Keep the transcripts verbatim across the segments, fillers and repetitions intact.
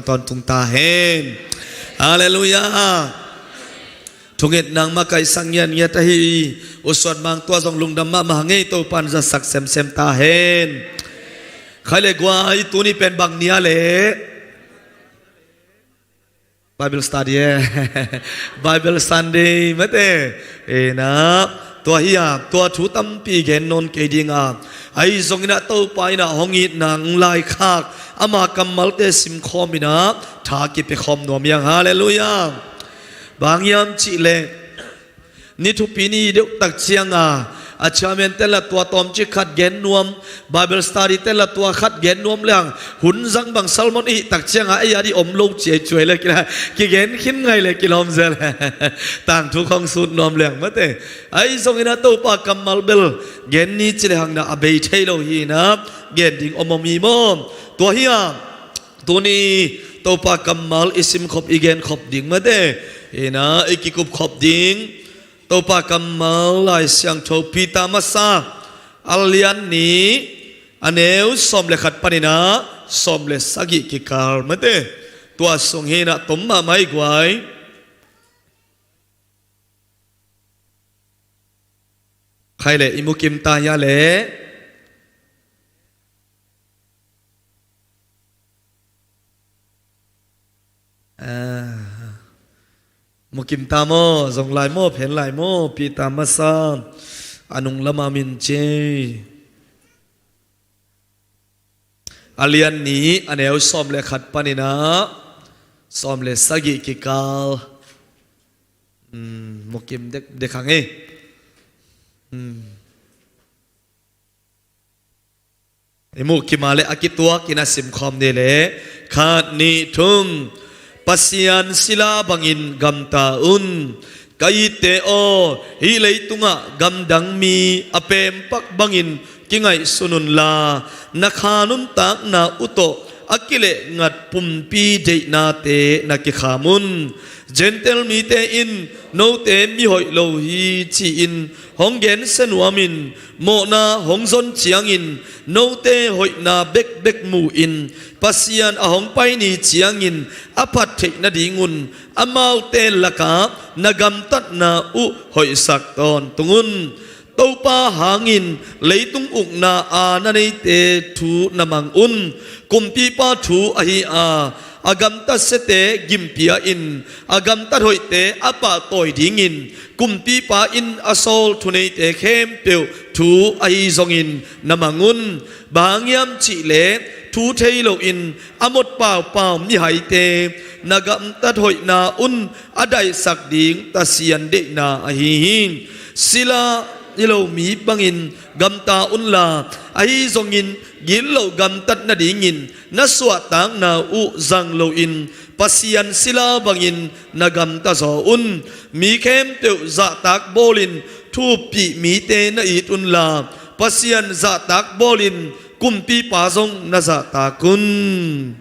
tawntung ta hen. Halleluiah. Thunget nang makaihsak ngiatngiat ahi. U Suan Mang tua zong lungdam mahmah hang ei, Topan zasak semsem ta hen. Khai le guai, tuni pen bang ni a le? Bible study e. Bible Sunday mate. Ina, tua hi a, tua thu tampi gen nawn kei ding a. Ahi zongin ah Topa in ah hong it nang laikhak, ama kammalte simkhawm in ah tha kipia khawm nuam hi hang. Halleluiah. Bang hiam cih leh, ni thupi ni deuh tak ciang a, a chairman ten la tua tawmcik khat gen nuam, Bible study ten la tua khat gen nuam leng, hun zang bang sermon i hih tak ciang a, ei a dih om lo ci ei, cuai le kila, kigen khin ngai le kilawm zel. Tangthu khawng sut nuam leng mate. Ahi zongin ah Topa kammal bel gen ni ci le hang na a bei thei lo hi na, gen ding om om hi maw. Tua hi a, tuni Topa kammal i simkhop, i genkhop ding mate. Ina, i kikupkhop ding Topa kammal Lai Siangtho Peter masa a lian nih, a neu sawm le khat panin ah sawm le sagih kikal mate. Tua sung hi na, tom mahmah hi guai. Khai le i mukim ta hia le? Ah, mukim ta maw, zong lai maw, phen lai maw, Peter masa a nung lama min ci. A lian nih, a neu sawm le khat panin ah sawm le sagih kikal. Hmm, mukim dek, dek hang e. Hmm. I mukim a le a kituak in a simkhawm ni le. Khat, nih, thum. Pasian sila bangin gamta un. Ka itte aw, hih leitungah gamdang mi a pempak bangin kingaihsun unla, na kha nuntakna uh tawh a kilehngat pumpi deihnate na kikham un. Gentile mite in note mihoih lo hi ci-in hong gensia nuamin, mawhna hong zon ciangin note hoihna bekbek mu-in, Pasian a hong pai ni ciangin a phat theih nadingun amaute lakah na gamtatna uh hoihsak tawntung un. Topa hangin leitung ukna a na neite thu na mang un. Kumpipa thu ahi a, a gamtat siate gimpia-in, a gamtat hoihte a pahtawi dingin Kumpipa in a sawl thuneite khempeuh thu ahi zongin na mang un. Bang hang hiam cih leh, thu thei loin a mot paupau mihaite na gamtat hoihna un a daihsak ding Pasian deihna ahi hi. Sila hi lo mi bangin gamta unla, ahi zongin gitloh gamtat nadingin na suahtakna uh zang loin Pasian sila bangin na gamta zaw un. Mi khempeuh zahtak bawlin thu uppih mite na it unla, Pasian zahtak bawlin Kumpipa zong na zahtak un.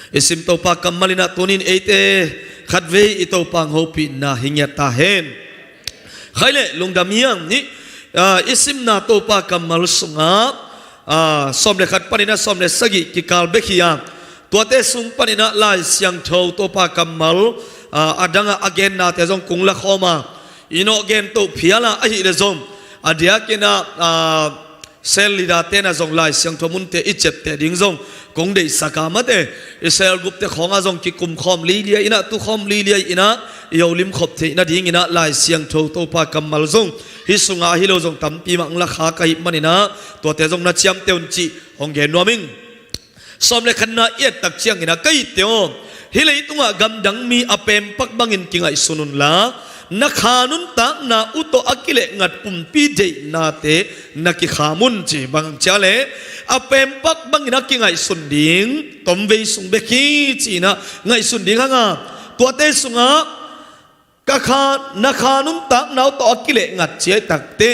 I sim Topa kammal in ah tunin eite khatvei i Topa hong hopihna hi ngiat ta hen. Khai le lungdam hi hang. Nih, ah, i simna Topa kammal sungah, ah, sawm le khat panin ah sawm le sagih kikal bek hi a, tuate sung panin ah Lai Siangtho Topa kammal, ah, a dangah a gennate zong kong la khawm a, i nawh gen toh phial a, ahih leh zong a diakin ah, ah, cell leader-te na zong Lai Siangtho munte i ciapteh ding zong kong deihsak a, mate, i cell group-te khawngah zong kikum khawm lilia in ah, tu khawm lilia in ah, i holim khop theih nadingin ah Lai Siangtho Topa kammal zong hih sungah ahi lo zong tampi mah hong la khak ahih manin ah, tuate zong na ciamteh un cih hong gen nuam ing. Sawm le khatna i et tak ciangin ah, ka itte aw, hih leitungah gamdang mi a pempak bangin kingaihsun unla, na kha nuntakna uh tawh a kilehngat pumpi deihnate na kikham un, ci. Bang hang hiam cih leh, a pempak bangin a kingaihsun ding tomvei sung bek hi, ci-in ah ngaihsun ding hang a, tuate sungah ka kha, na kha nuntakna uh tawh a kilehngat ci a, i takte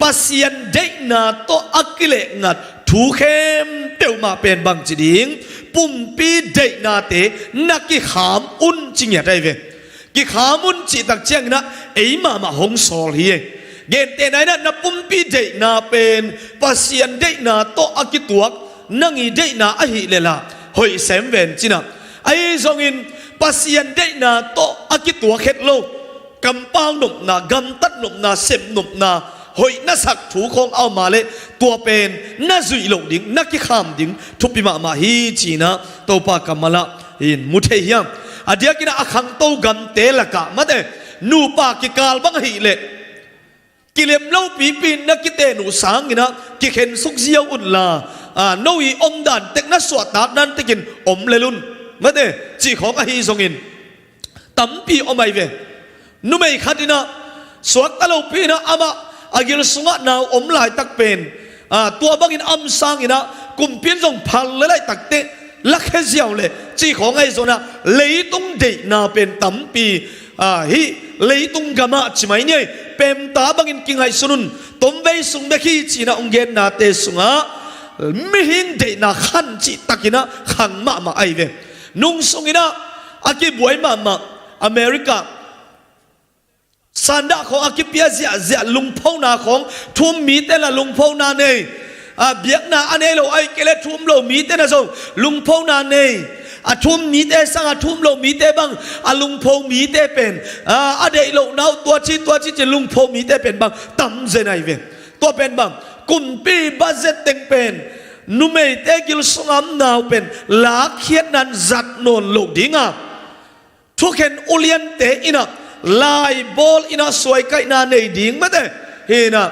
Pasian deihna tawh a kilehngat thu khempeuh mah pen bangci ding, pumpi deihnate na kikham un, ci ngiat ahi ve. Kikham un cih tak ciangin ah ei mahmah hong sawl hi. Gentehna in ah na pumpi deihna pen Pasian deihna tawh a kituak nang i deihna ahih leh lah hoih sem ven, ci-in ah Ahi zongin Pasian deihna tawh a kituak het lo, kampau nopna, gamtat nopna, sem nopna, hoih na sak thu khawng a om a leh, tua pen na zuih loh ding, na kikham ding thupi mahmah hi ci-in ah Topa kammal ah in mu thei hiam? A diakin ah a khangto gamte lakah mate, nupa kikal bang ahih leh kilem lopipi in na kiten uh sangin ah kikhensuk ziau unla, a, no i omdan tek, na suahtakdan tekin om lel un. Mate, cih khawng ahi zongin tampi om ahi ve. Numei khat in ah suakta lopi in ah amah a gil sungah nau om laitak pen, a, tua bangin a om sangin ah kumpi in zong phal lel laitak teh lakhia ziau leh cih khawng ahi zongin ah leitung deihna pen tampi, a, hih leitung gamah ci mai ni ei, pemta bangin kingaihsun un, tomvei sung bek hi ci-in ah hong gennate sungah mihing deihna khan cihtakin ah khang mahmah ahi ve. Nung sungin ah a kibuai mahmah America, sandah khawng a kipia ziahziah, lungphona khawng, thu-um mite la lungphona nei, a, biakna a nei lo ahih kei leh thu-um lo mite na zong lungphona nei. A thu-um mite sangah thu-um lo mite bang, a lungpho mite pen, a, a deih lohna uh tua ci, tua ci ci lungpho mite pen bang tamzen ahi ve. Tua pen bang, kumpi budget teng pen numeite gil sungah om nau pen lakkhiatna in zat nawn loh ding a, thukhen uliante in ah laibawl in ah suaikaihna nei ding mate. Hi in ah,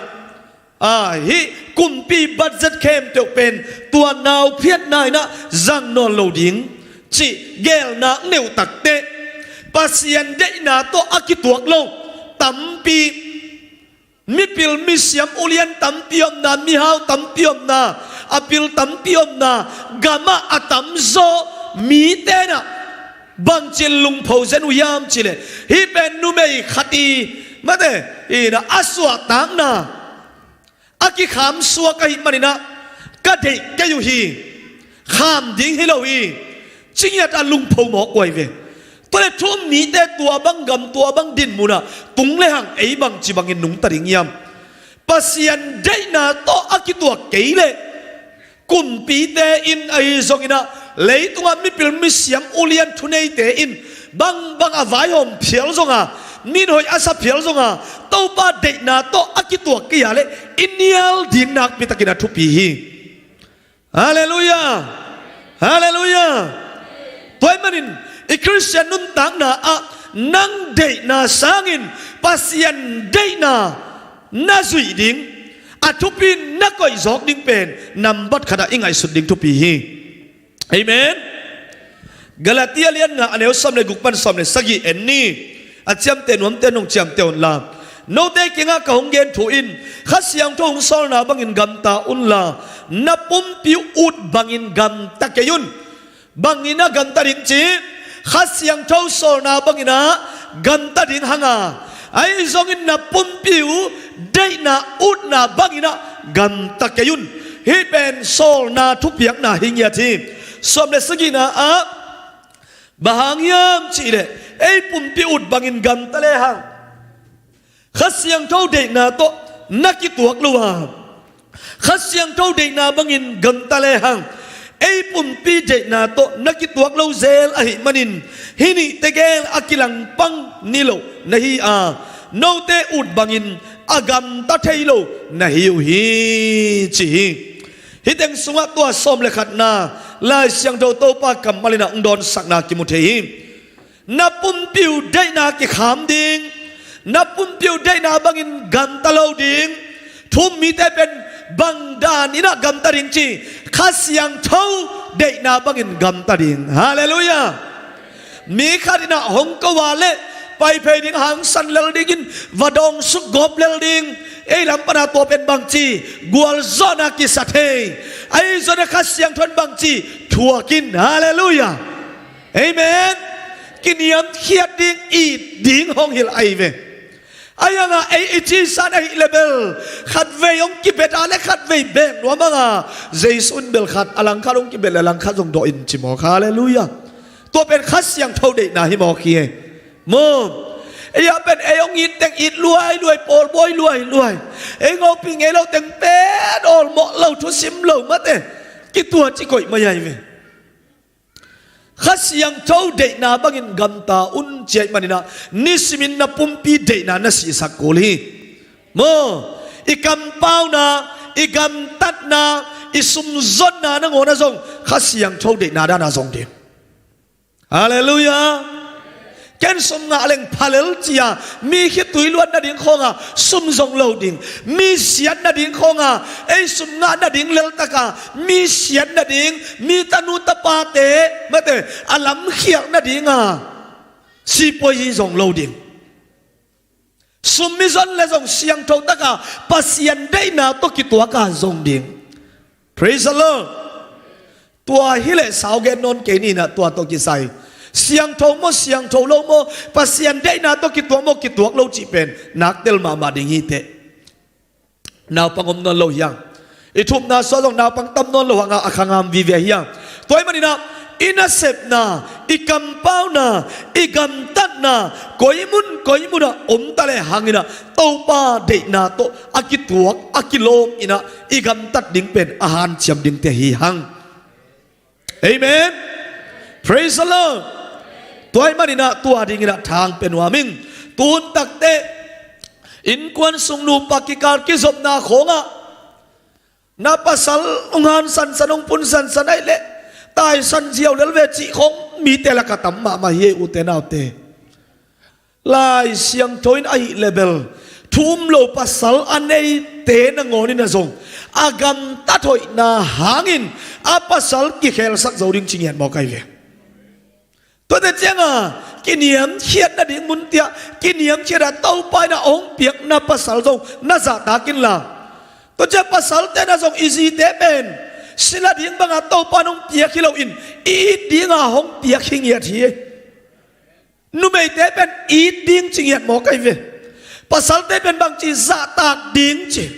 a, hih kumpi budget khempeuh pen tua nau phiatna in ah zang nawn lo ding cih geelna nei uh tak teh, Pasian deihna tawh a kituak lo tampi, mipil misiam ulian tampi omna, mihau tampi omna, a pil tampi omna gamah a tamzaw mite in ah bangci in lungpho zen uh hiam cih leh, hih pen numei khat i mate, hi in ah a suahtakna a kikham suak ahih manin ah ka deih kei uh hi, kham ding hi lo hi, ci ngiat a lungpho mawk uh ahi ve. Tua leh thu-um mite tua bang gam, tua bang dinmun ah tung lehang ei bangci bangin nungta ding hiam? Pasian deihna tawh a kituak kei leh kumpite in ahi zongin ah leitungah mipil misiam ulian thuneite in bangbang a vaihawm phial zong a, min hoih a sa phial zong a, Topa deihna tawh a kituak kei a leh i nial ding nakpitakin a thupi hi. Halleluiah. Halleluiah. Tua ahih manin i Khristian nuntakna ah nang deihna sangin Pasian deihna na zuih ding, a thupi na koih zawk ding pen nambat khatah i ngaihsut ding thupi hi. Amen. Galatia lian nga, a neu sawm le guk pan sawm le sagih en ni. A ciamteh nuamte nong ciamteh unla, note kiangah ka hong gen thu in Kha Siangtho hong sawlna bangin gamta unla, na pumpi uh ut bangin gamta kei un. Bangin ah gamta ding ci? Kha Siangtho sawlna bangin ah gamta ding hang a, ahi zongin na pumpi uh deihna utna bangin ah gamta kei un. Hih pen sawlna thupiakna hi ngiat hi. Sawm le sagihna ah, bang hang hiam cih leh ei pumpi ut bangin gamta lehang Kha Siangtho deihna tawh na kituak lo a, Kha Siangtho deihna bangin gamta lehang ei pumpi deihna tawh na kituak lo zel ahih manin hih nihte gel a kilangpang ni lo na hi a, note ut bangin a gamta thei lo na hi uh hi, ci hi. Hih teng sungah tua sawm le khatna Lai Siangtho Topa kammal in ah hong dawnsakna kimu thei hi. Na pumpi uh deihna kikham ding, na pumpi uh deihna bangin gamta lo ding. Thu-um mite pen bang dan in ah gamta ding ci? Kha Siangtho deihna bangin gamta ding. Halleluiah. Mi khat in ah hong ko a leh pai phei ding, hangsan lel dingin va dawngsuk gawp lel ding. Ei lam pan a tua pen bangci gualzawhna kisa thei. Ahi zongin Kha Siangtho in bangci thuak in. Halleluiah. Amen. Kiniamkhiat ding, it ding hong hilh ahi ve. Ahi hang a ei i cisan ahih leh bel khatvei hong kibet a leh khatvei bek nuam hang a, Jesu in bel khat, a langkhat hong kibet leh langkhat zong dawh in ci mawk. Halleluiah. Tua pen Kha Siangtho deihna hi mawk hi. Maw, ei a pen ei hong it teng it luailuai, pawlbawi luailuai, ei hong hopih ngei lo teng pen awlmawh lo, thusim lo mate, kituat i koih mai ahi ve. Kha Siangtho deihna bangin gamta un ci ahih manin ah, nisimin na pumpi deihna na sihsak kul hi. Maw, i kampauna, i gamtatna, i sumzonna nangawn ah zong Kha Siangtho deihna dan a zong ding. Halleluiah. Ken sum ngah leng pha lel ci-a mi khitui luat nading khawnga sum zong lo ding, mi siat nading khawnga ei sum ngah nading leltaka mi siat nading, mi tanu tapate mate a lamkhialh nadinga sipuai hi zong lo ding. Sum i zon le zong siangtho taka Pasian deihna tawh kituaka zong ding. Praise the Lord. Tua hileh sau gen nawn kei ni in ah, tua tawh kisai, siangtho maw, siangtho lo maw, Pasian deihna tawh kituak maw, kituak lo cih pen naktel mahmah ding hi teh. Naupang om nawn lo hi hang. I thumna sua zong naupang tam nawn lo hanga a kha ngam vive hi hang. Tua ahih manin ah i nasepna, i kampauna, i gamtatna koi mun koi munah om ta le hangin ah, Topa deihna tawh a kituak, a kilawm in ah i gamtat ding pen a hanciam dingte hi hang. Amen. Praise the Lord. Tua ahih manin ah tua dingin ah thang pia nuam ing. Tun takteh innkuan sung nupa kikal kizopna khawngah na pasal hong han sansan, hong pun sansan ahih leh taisan ziau lel ve cih khawng mite lakah tam mahmah hi ei, ute naute. Lai Siangtho in ahih leh bel thu um lo pasal a neite nangawn in ah zong a gamtat hoihna hangin a pasal kikhelsak zo ding ci ngiat mawk ahi ve. Tuate cianga kiniamkhiat nading munte ah kiniamkhiat a Topa in ah hong piak na pasal zong na zahtak inla, tua ciang pasalte in ah zong i zite pen sila ding banga Topa in hong piak hi loin i it dinga hong piak hi ngiat hi. Numeite pen it ding ci ngiat mawk ahi ve. Pasalte pen bangci zahtak ding ci,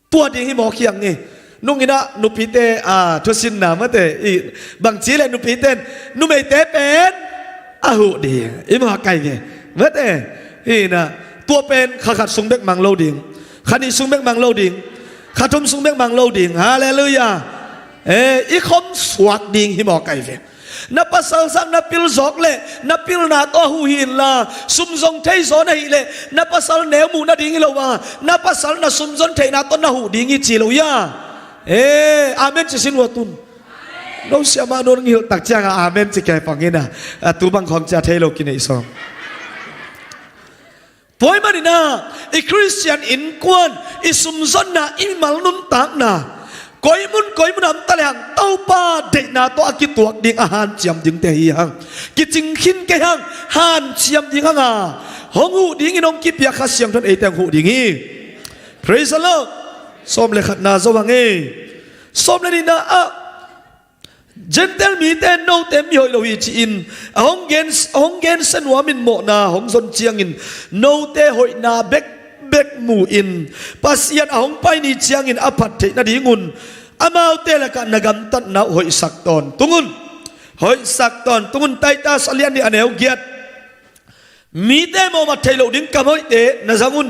tua ding hi mawk hi hang hi. Nung in ah nupite a thusinna mate, i bangci le nupite in numeite pen a huh ding hi mawk ahi ve. Mate, hi in ah tua pen kha khat sung bek mang lo ding, kha nih sung bek mang lo ding, kha thum sung bek mang lo ding. Halleluiah. Eh, i khom suak ding hi mawk ahi ve. Na pasal sang na pil zawk leh na pilna tawh a huh hi inla, sum zong thei zaw na hih leh na pasal neu muh nading hi lo a, na pasal na sum zon theihna tawh na huh ding hi ci lo ia. Eh, amen ci sin ua tun. No siamah nung hilh tak cianga amen ci kei pang in ah, a tu bang khawng cia thei lo kineih sawm. Tua ahih manin ah i Khristian innkuan, i sumzonna, i mimal nuntakna koi mun koi mun a om ta lehang Topa deihna tawh a kituak ding, a hanciam dingte hi hang. Kicing khin kei hang, hanciam ding hanga hong huh dingin hong kipiak Kha Siangtho in eite hong huh ding hi. Praise the Lord. Sawm le khatna zo hang ei. Sawm le nihna ah Gentile mite in note mi hoih lo hi ci-in a hong gen, a hong gensia nuamin mawhna hong zon ciangin note hoihna bekbek mu-in Pasian a hong pai ni ciangin a phat theih nadingun amaute lakah na gamtatna uh hoihsak tawntung un. Hoihsak tawntung un. Titus a lian nih a neu giat. Mite mawhmat theih loh ding kamhoihte na zang un.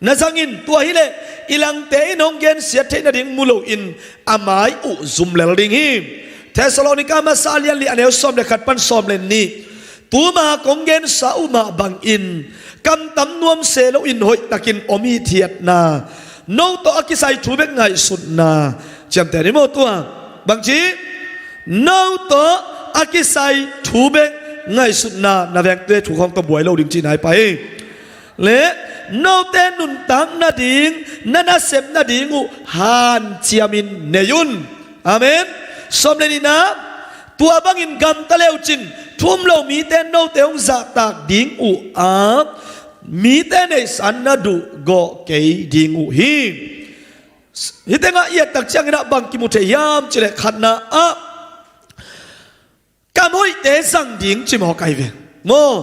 Na zangin tua hileh i langte in hong gensiat theih nading mu loin a mai uh zum lel ding hi. Thessalonika masa a lian li a neu sawm le khat pan sawm le nih. Tuma kong gensa uh mah bangin kamtam nuam se loin hoihtakin om hithiatna, no tawh a kisai thu bek ngaihsutna. Ciamteh ni maw tua? Bangci? No tawh a kisai thu bek ngaihsutna, na vengte thu khawng tawh buai lo ding cihna hi pah hi. Le note nuntak nading, na nasep nading uh hanciamin nei un. Amen. Sawm le nihna, tua bangin gamta le uh cin thu um lo mite note hong zahtak ding uh a, mite neihsa na duhgawh kei ding uh hi. Hih tengah i et tak ciangin ah bang kimu thei hiam cileh khatna ah kamhoihte zang ding ci mawk ahi ve. Maw,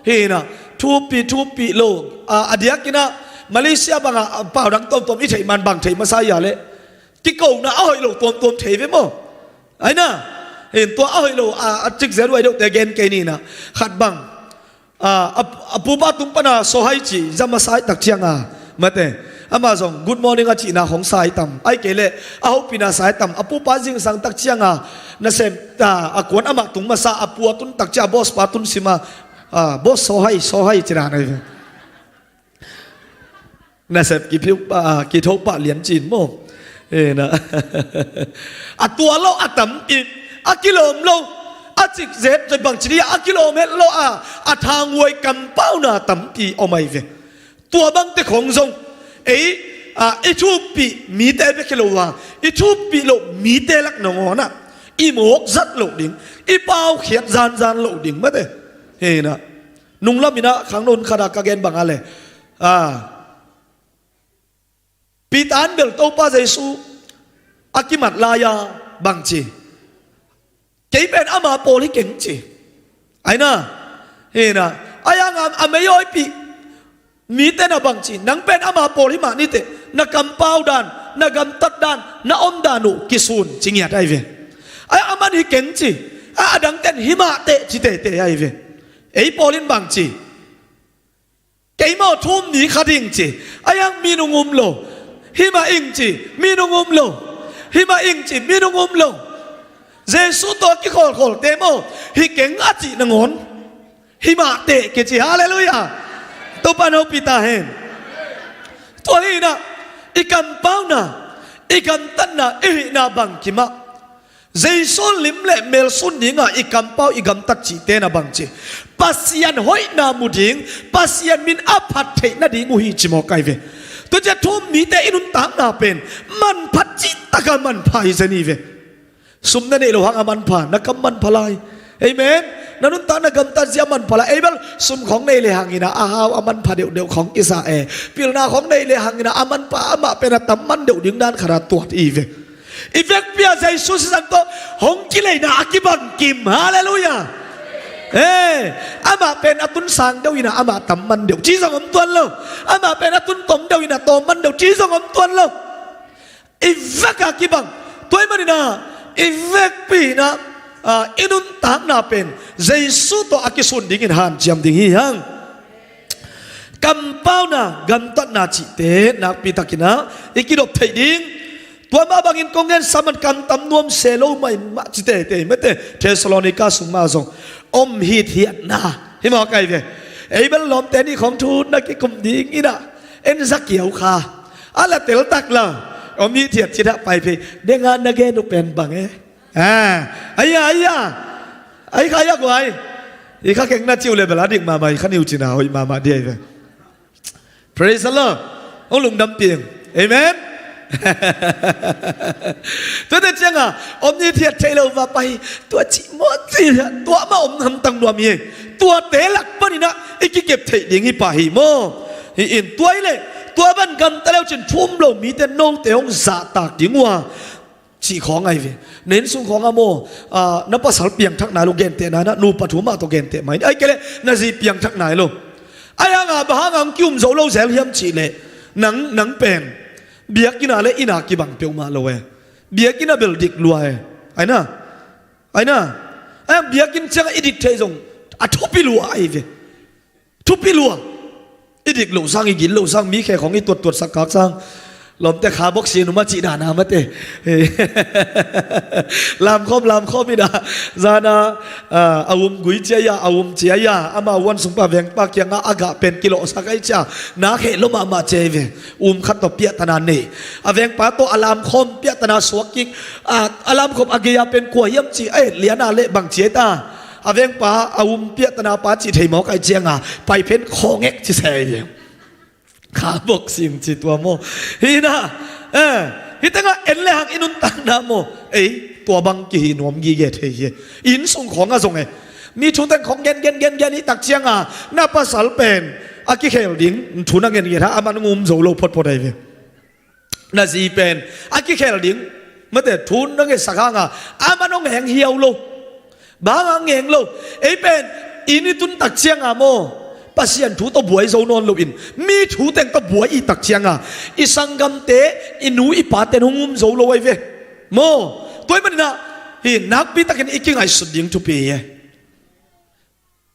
hi inah thupih thupih lo a, a diakinah Malaysia bangah a pau dang tawmtawm i theih man bang theih masa hia leh kikona a hoih lo tuamtuam thei ve maw? Aina hin tua a hoih lo a, a cikzel uai deuhte gen kei ninah khat bang a, a, a pupa tung pana sawhai ci za masa ih tak cianga mate Amah zong good morning a cihna khong sai tam, ai kei leh a hopihna sai tam. A pupa zingsang tak cianga nasem, a, a kuan amah tung masa, a pu a tun tak ciang a boss pa tun sima, a, boss sawhai sawhai ci dan ai ve. Nasep kiphiu pah, a, kitho pah lian cin maw? Ena. A tua lo a tampi, a kilawm lo, a cikzet zoi bang ci dia a kilawm het lo a, a thanghuai kampauna tampi om ai ve. Tua bangte khong zong ei, a, i thuppih mite bek hi lo a, i thuppih loh mite lak nangawnah i mawkzat loh ding, i paukhiat zanzan loh ding mate. Hena. Nunglam inah khangno hun khata ka gen banga le, a, Peter in bel Topa Jesu a kimat lai-a bangci, kei pen ama pawl hi keng ci. Aina, hina, ai angam a meiawipih mite na bangci, nang pen ama pawl hi mah niteh, na kampau dan, na gamtat dan, na om dan uh kisun ci ngiat ai ve. Ai aman hi keng ci, a adangten hi mahteh ci tete ai ve. Ei pawl in bangci, kei maw thum ni kha ding ci, a yang minung um lo. Himah ing ci, minung um lo. Himah ing ci, minung um lo. Jesu tawh kikhawlkhawlte maw hi keng a cih nangawn, himah teh kici. Halleluiah. Topa nopi ta hen. Tua hinah i kampauna, i gamtatna, i hihna bangkimah Jesu lim le melsun dinga i kampau i gamtat cihte na bangci, Pasian hoihna mu ding, Pasian min a phat theih nading uh hi ci mawk ai ve. Tucia thum nite i nuntakna pen manphat cihtaka manpha hi zen hi ve. Sum na neih loh hang a manpha, na kam manpha lai. Amen. Na nuntakna gamtat zia manpha lai. Ei bel sum khong nei le hangina a hau a manpha deuhdeuh khong kisa e. Pilna khong nei le hangina a manpha, amah pen a tam man deuh ding dan khata tuat hi ve. I vekpi-a Jesu sisan tawh hong kileina a kibangkim. Halleluiah. Ee, amah pen a tun sang deuh inah amah tam man deuh ci zong om tuan lo. Amah pen a tun tom deuh inah tawm man deuh ci zong om tuan lo. I vek a kibang. Tua i manina i vekpi inah, a, i nuntakna pen Jesu tawh a kisun dingin hanciam ding hi hang. Kampauna, gamtatna cihte nakpi takinah i kidop theih ding. Tua mah bangin kong gen saman kamtam nuam se lo mah in mah ci teitei mate. Thessalonika sung mah zong om hithiatna hi mawk ai ve. Ei bel lawmte nih khong thu na kikum ding inah en zakiau kha a la teltak la om hithiat citah pai phei. Denga na gen uh pen bang e. A, aya, aya. Ai kha aya guai. I kha keng na ciu le bel a dik mahmah, i kha niu cina hoih mahmah di ai ve. Praise the Lord. Hong lungdam piang. Amen. Tuate cianga om ni thiat thei lo va pai. Tua cih maw cih tua ma om hamtang nuam hi. Tuate lak paninah i kikep theih ding hi pah hi maw? Hi in tua i le tua ban gamta leu cin thum lo mite note hong zahtak ding uh a cih khawng ai ve. Na innsung khawng a maw, a, na pasal piangthak nai lo genteh nai na, nupa thu mah tawh genteh mai ni. Ai kei leh na zi piangthak nai lo. Ai hanga bang hanga hong kium zo lo zel hiam cih leh nang, nang pen biakinn a le inn a kibang peuhmah lo e. Biakinn a bel dik lua e. Ai na, ai na. Ai hang biakinn ciangah i dik theih zong a thupi lua ai ve. Thupi lua. I dik loh sang, i gil loh sang, mi khe khong i tuattuat sak kak sang. Lawmte kha bok si numa cih dana mate. Lamkhawm, lamkhawm i da. Zana, a, a um gui cia ia, a um cia ia. Ama uan sungpa vengpa kianga a gah pen kilawhsak ai cia. Na kheh lo mahmah cia i ve. Um khat tawh piahtana nei. A vengpa tawh a lamkhawm piahtana suak kik. A, a lamkhawm a gei a pen kua hiam ci. Ai, liana leh bang cia i ta. A vengpa a um piahtana pa cih thei mawk ai cianga pai phen khawngek ci se. Kha bok sim ci tua maw? Hina, eh, hi tengah en le hang i nuntakna maw? Ei, tua bang kihi nuam gige thei hi. Innsung khawng a zong e. Mi thu teng khawng gen, gen, gen, gen i tak cianga na pasal pen a kikhel ding thu na ngen ngen ha, a man ngum zo lo photphot ai ve. Na zi pen a kikhel ding mate thu na ngetsak hanga a man hong heng hiau lo. Bang hang heng lo. Ei pen inn i tun tak cianga maw, Pasian thu tawh buai zo nawn loin mi thu teng tawh buai i tak cianga i sanggamte, i nu i paten hong um zo lo ai ve maw? Tua i maninah hi nakpi takin i kingaihsut ding thupi hi e.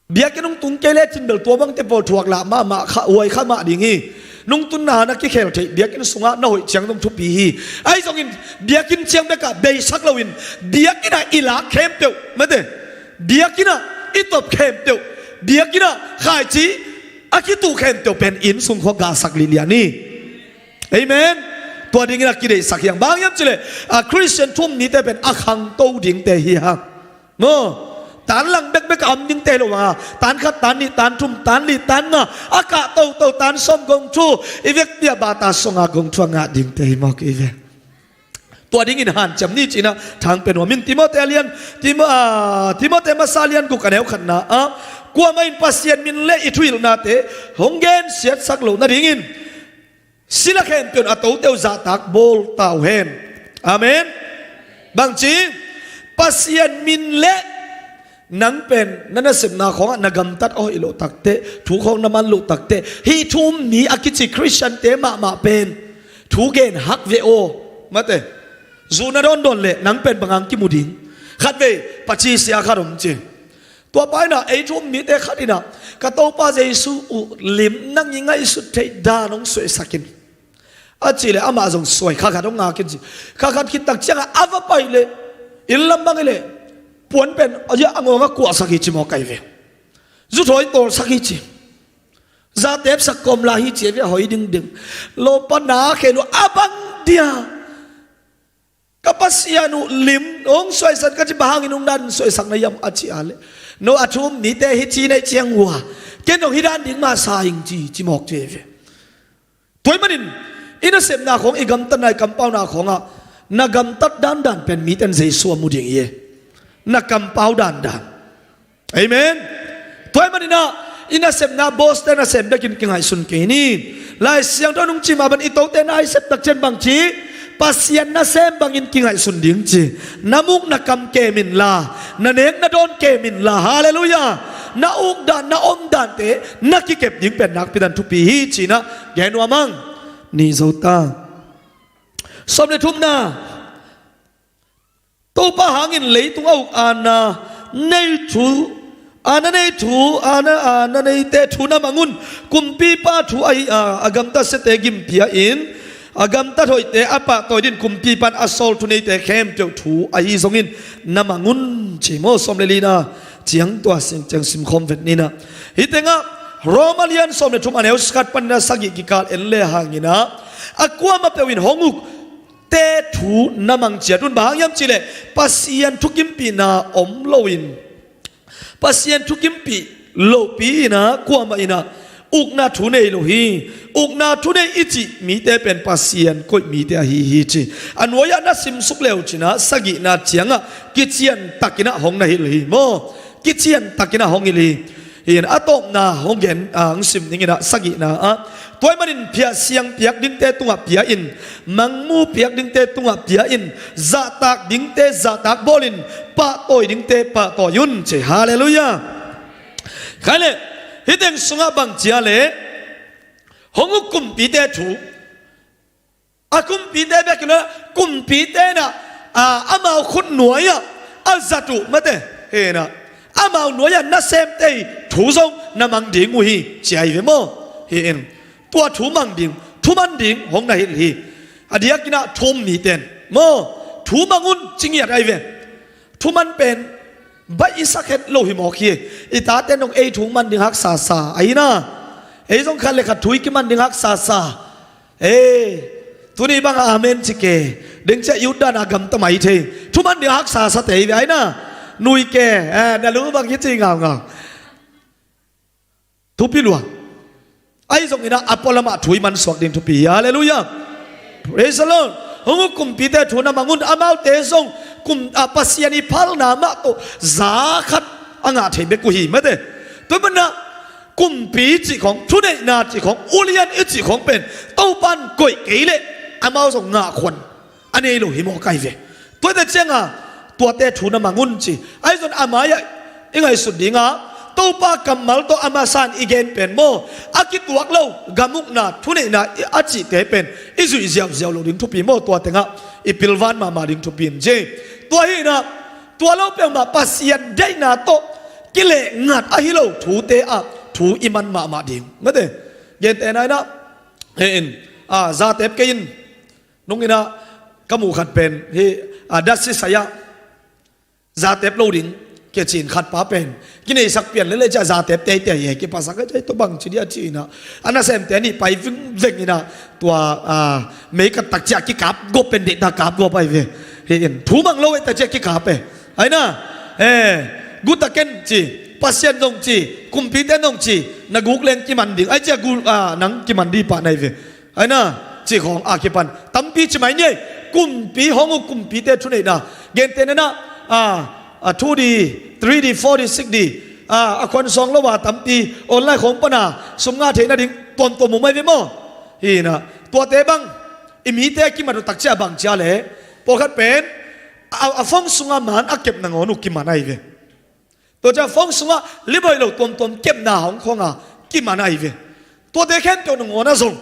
Biakinn hong tung kei lecin bel tua bangte pawl thuak lah mahmah kha, huai kha mah ding hi. nungtunna na kikhel theih biakinn sungah na hoih ciang zong thupi hi. Ahi zongin biakinn ciang bekah beisak loin biakinn ah i lak khempeuh, mate, biakinn ah i top khempeuh, biakinn ah khaici a kituh khempeuh pen inn sung khua galsak lilian hi. Amen. Tua dingin a kideihsak hiang bang hiam cileh, a Christian thu-um mite pen a khangto dingte hi hang. Maw, tan lang bekbek a om dingte hi lo banga, tan khat, tan nih, tan thum, tan li, tan nga, a kah toto, tan sawm gong thu, i vekpi-a bata song a gong thu a ngah dingte hi mawk i ve. Tua dingin hanciam ni cinah thang pia nuam in. Timothy a lian, Timo-, a, Timothy masa lian guk a neu khatna ah, kuamah in Pasian min le i thuhilhnate hong gensiatsak loh nadingin sila khempeuh in a tote uh zahtak bawl ta uh hen. Amen. Bangci, Pasian min le nang pen na nasepna khawngah na gamtat a hoih loh takteh, thu khawng na man loh takteh, hih thu-um mi a kici Christian-te mahmah pen thu gen hak ve aw, mate. Zu na dawndawn leh nang pen bang hang kimu ding? Khatvei paci sia khat om ci. Tua pa inah ei thu-um mite khat inah, ka Topa Jesu uh lim nang i ngaihsut theih dan hong suaisak in, a cih leh amah zong suai kha khat hong ngak in ci. Kha khat khit tak ciangah a va pai leh inn lam bang hi leh puan pen a ngawngah kuahsak hi ci mawk ai ve. Zuthawi tawlsak hi ci. Zatepsak kawm lai hi ci ai ve, a hoi dingding. Lawpa na khen uh a bang dia, ka Pasian uh lim hong suaisak ka ci, bang hangin hong dan suaisak na hiam a cih a leh, no a thu-um mite hih ci neih ciang uh a, ken dong hih dan ding mah sa ing ci, ci mawk ci ai ve. Tua ahih manin i nasepna khawng, i gamtatna, i kampauna khawngah na gamtat dandan pen mite in Jesu a mu ding hi. Na kampau dandan. Amen. Tua ahih maninah i nasepna, bawste nasem bekin kingaihsun kei ni. Lai Siangtho nung cimah ban i tote na i septak ciang bangci, Pasian nasem bangin kingaihsun ding ci. Na muk na kam kem inla, na nek na dawn kem inla, halleluiah, na ukdan na omdante na kikep ding pen nakpi dan thupi hi cinah gen nuam ing. Ni zo ta. Sawm le thumna, Topa hangin leitung a uk aana nei thu, aana nei thu, aana, aana neite thu na mang un. Kumpipa thu ahi a, a gamtat siate gim pia-in, a gamtat hoihte a pahtawi dingin kumpipa in a sawl thuneite khempeuh thu ahi zongin na mang un ci maw. Sawm le lina ciang tua sing ciang simkhawm vet ninah. Hih tengah Roma lian sawm le thum a neu khat paninah sagih kikal en le hanginah, a kuamah peuh in hong ukte thu na mang ciat un. Bang hang hiam cihleh Pasian thukimpihna om loin, Pasian thukimpih lohpi inah kuamah inah ukna thu nei lo hi. Ukna thu nei i cih mite pen Pasian koih mite ahi hi ci. A nuai-ah na simsuk le uh cinah sagihna ciangah kiciantakinah hong na hilh hi maw. Kiciantakinah hong hilh hi. Hi-in a tawpna hong gen, a, hong sim dinginah sagihna ah, tua ahih manin phiahsiang piak dingte tungah pia-in, mangmu piak dingte tungah pia-in, zahtak dingte zahtak bawlin, pahtawi dingte pahtawi un ci. Halleluiah. Khai leh hih teng sungah bang cia leh hong uk kumpite thu, a kumpite bek hi lo, kumpite inah, a, amau khut nuai-ah a zat uh mate, hi inah, amau nuai-ah nasemte thu zong na mang ding uh hi ci ai ve maw. Hi in tua thu mang ding, thuman ding hong na hilh hi. A diakinah thu-um mite in maw, thu mang un ci ngiat ai ve. Thuman pen baih i sak het lo hi mawk hi. I tate in dong ei thu man ding haksa sa ahi na. Ei zong khat le khat thu i kiman ding haksa sa. Ei, tuni bang amen ci ke. Deng ciah i ut dan a gamta mai thei. Thuman ding haksa sa te hi ve ahi na. Nui ke, eh, na lu bang hi ci ngaungau. Thupi lua. Ahi zongin a, a pualamah thu i mansuak ding thupi hi. Halleluiah. Praise the Lord. Hong uk kumpite thu na mang un, amaute zong kum, a, Pasian i phalna mah tawh za khat a ngah thei bek uh hi mate. Tua manah kumpi cih khawng, thuneihna cih khawng, ulian i cih khawng pen Topa in koih kei leh amau zong ngah khuan a nei lo hi mawk ai ve. Tuate cianga tuate thu na mang un ci. Ahi zong a mai-ah i ngaihsut dinga Topa kammal tawh a masa in i gen pen maw, a kituak lo gam ukna, thuneihna a cihte pen i zuih ziauziau lo ding thupi maw. Tua tengah i pilvan mahmah ding thupi in ci. Tua hi inah tua lo peuhmah Pasian deihna tawh kileh ngat ahi lo thute ah thu i man mahmah ding mate. Gentehna inah Hi in, a, zatep kei in, nung inah ka muh khat pen hi, a, datsi sai-ah zatep lo ding kecin khat pa pen kineisak pian lele ciah zatep teitei e, kipasak a ciah tua bang ci dia ci inah a nasemte nih pai vingveng inah tua, a, meikat tak ciah kikap gop pen deihta kap gop ai ve. Hi in, thu mang lo e ta ciah kikap e. Aina, e, guta ken ci, Pasian zong ci, kumpite zong ci, na guk leng kiman ding ai ciah gu, a, nang kiman dih pah nai ve. Aina, ci khawng a kipan tampi ci mai ni. Kumpi hong uh, kumpite thuneihna, gentehna, a, a, two D, three D, four D, six D, a, a khuan sawng lo a tampi online khawng pana sum ngah theih nading tuamtuam uh mai ve maw? Hi inah tuate bang i mite a kimat uh tak ciah bang ciah le pawlkhat pen a, a phone sungah man a kep nangawn uh kiman ai ve. Tua ciah phone sungah lim hoih lo tuamtuam kepna hong khawnga kiman ai ve. Tuate khempeuh nangawn ah zong,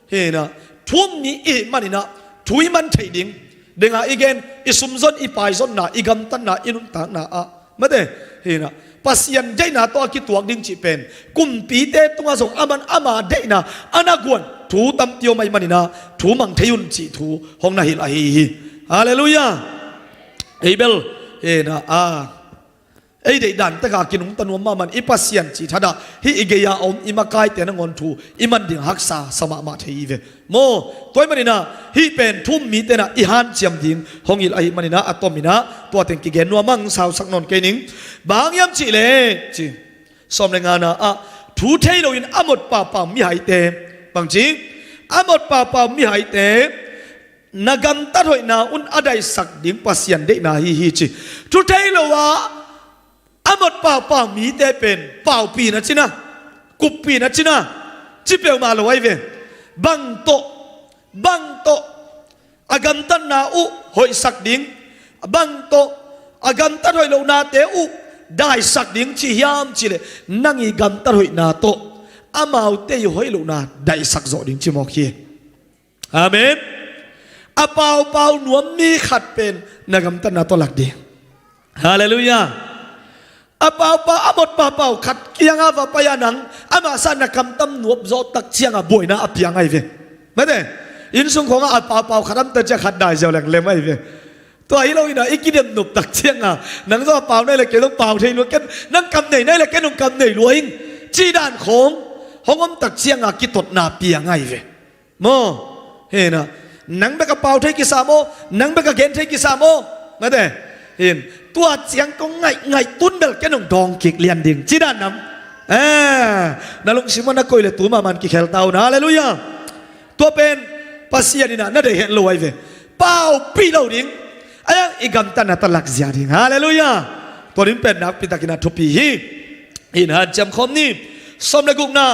hi inah, thu um mi i hih man inah thu i man theih ding, denga i gen, i sumzon, i paizonna, i gamtatna, i nuntakna ah, mate, hi inah, Pasian deihna tawh a kituak ding cih pen kumpite tungah zong a man ama deihna a na guan thu tampi om ahih man inah thu mang thei un cih thu hong na hilh ahi hi. Halleluiah. Ei bel, hi inah, a, ei deihdan teka kinungta nuam mahmah in i Pasian cih thadah hih i gei-a a om i makaite nangawn thu i man ding haksa sa mahmah thei hi ve. Maw, tua ahih man inah hih pen thu um mite inah i hanciam ding hong hilh ahih man inah a tom inah tua teng kigen nuam ang, sausak nawn kei ning. Bang hiam cih leh ci, sawm le ngana ah, thu thei loin a mot paupau mihaite, bang ci, a mot paupau mihaite na gamtat hoihna un a daihsak ding Pasian deihna hi hi ci. Thu thei lo a a mot paupau mite pen paupina cina, kuppina cina, ci peuhmah lo ai ve. Bang tawh, bang tawh a gamtatna uh hoihsak ding, bang tawh a gamtat hoih lohnate uh daihsak ding ci hiam cih leh nang i gamtat hoihna tawh amaute i hoih lohna daihsak zawh ding ci mawk hi. Amen. A paupau nuam mi khat pen na gamtatna tawh lak ding. Halleluiah. A paupau, a mot paupau khat kiangah va pai-a nang amah sang na kamtam nuam zawh tak ciangah buaina a piang ai ve. Mate, inn sung khawngah a paupau khat om ta ciah khat dai ziau lenglem ai ve. Tua hi lo inah i kidem nop tak ciangah nang zong a pau nai le kei zong pau thei lua, ken nang kam nei nai le ken zong kam nei lua ing, cih dan khawng hong om tak ciangah kitotna piang ai ve. Maw, hi inah, nang bek a pau thei kisa maw, nang bek a gen thei kisa maw? Mate, hi in, tua ciang kong ngaih, ngaih tun bel ken hong dawng kik lian ding ci dan nam. Eh, na lungsim ah na koih le tu mahmah in kikhel ta un. Halleluiah. Tua pen Pasian inah na deih het lo ai ve. Paupih lo ding, a, i gamtatna tawh lak zia ding. Halleluiah. Tua ding pen nakpi takin a thupi hi. Hi inah hanciam khawm ni. Sawm le gukna,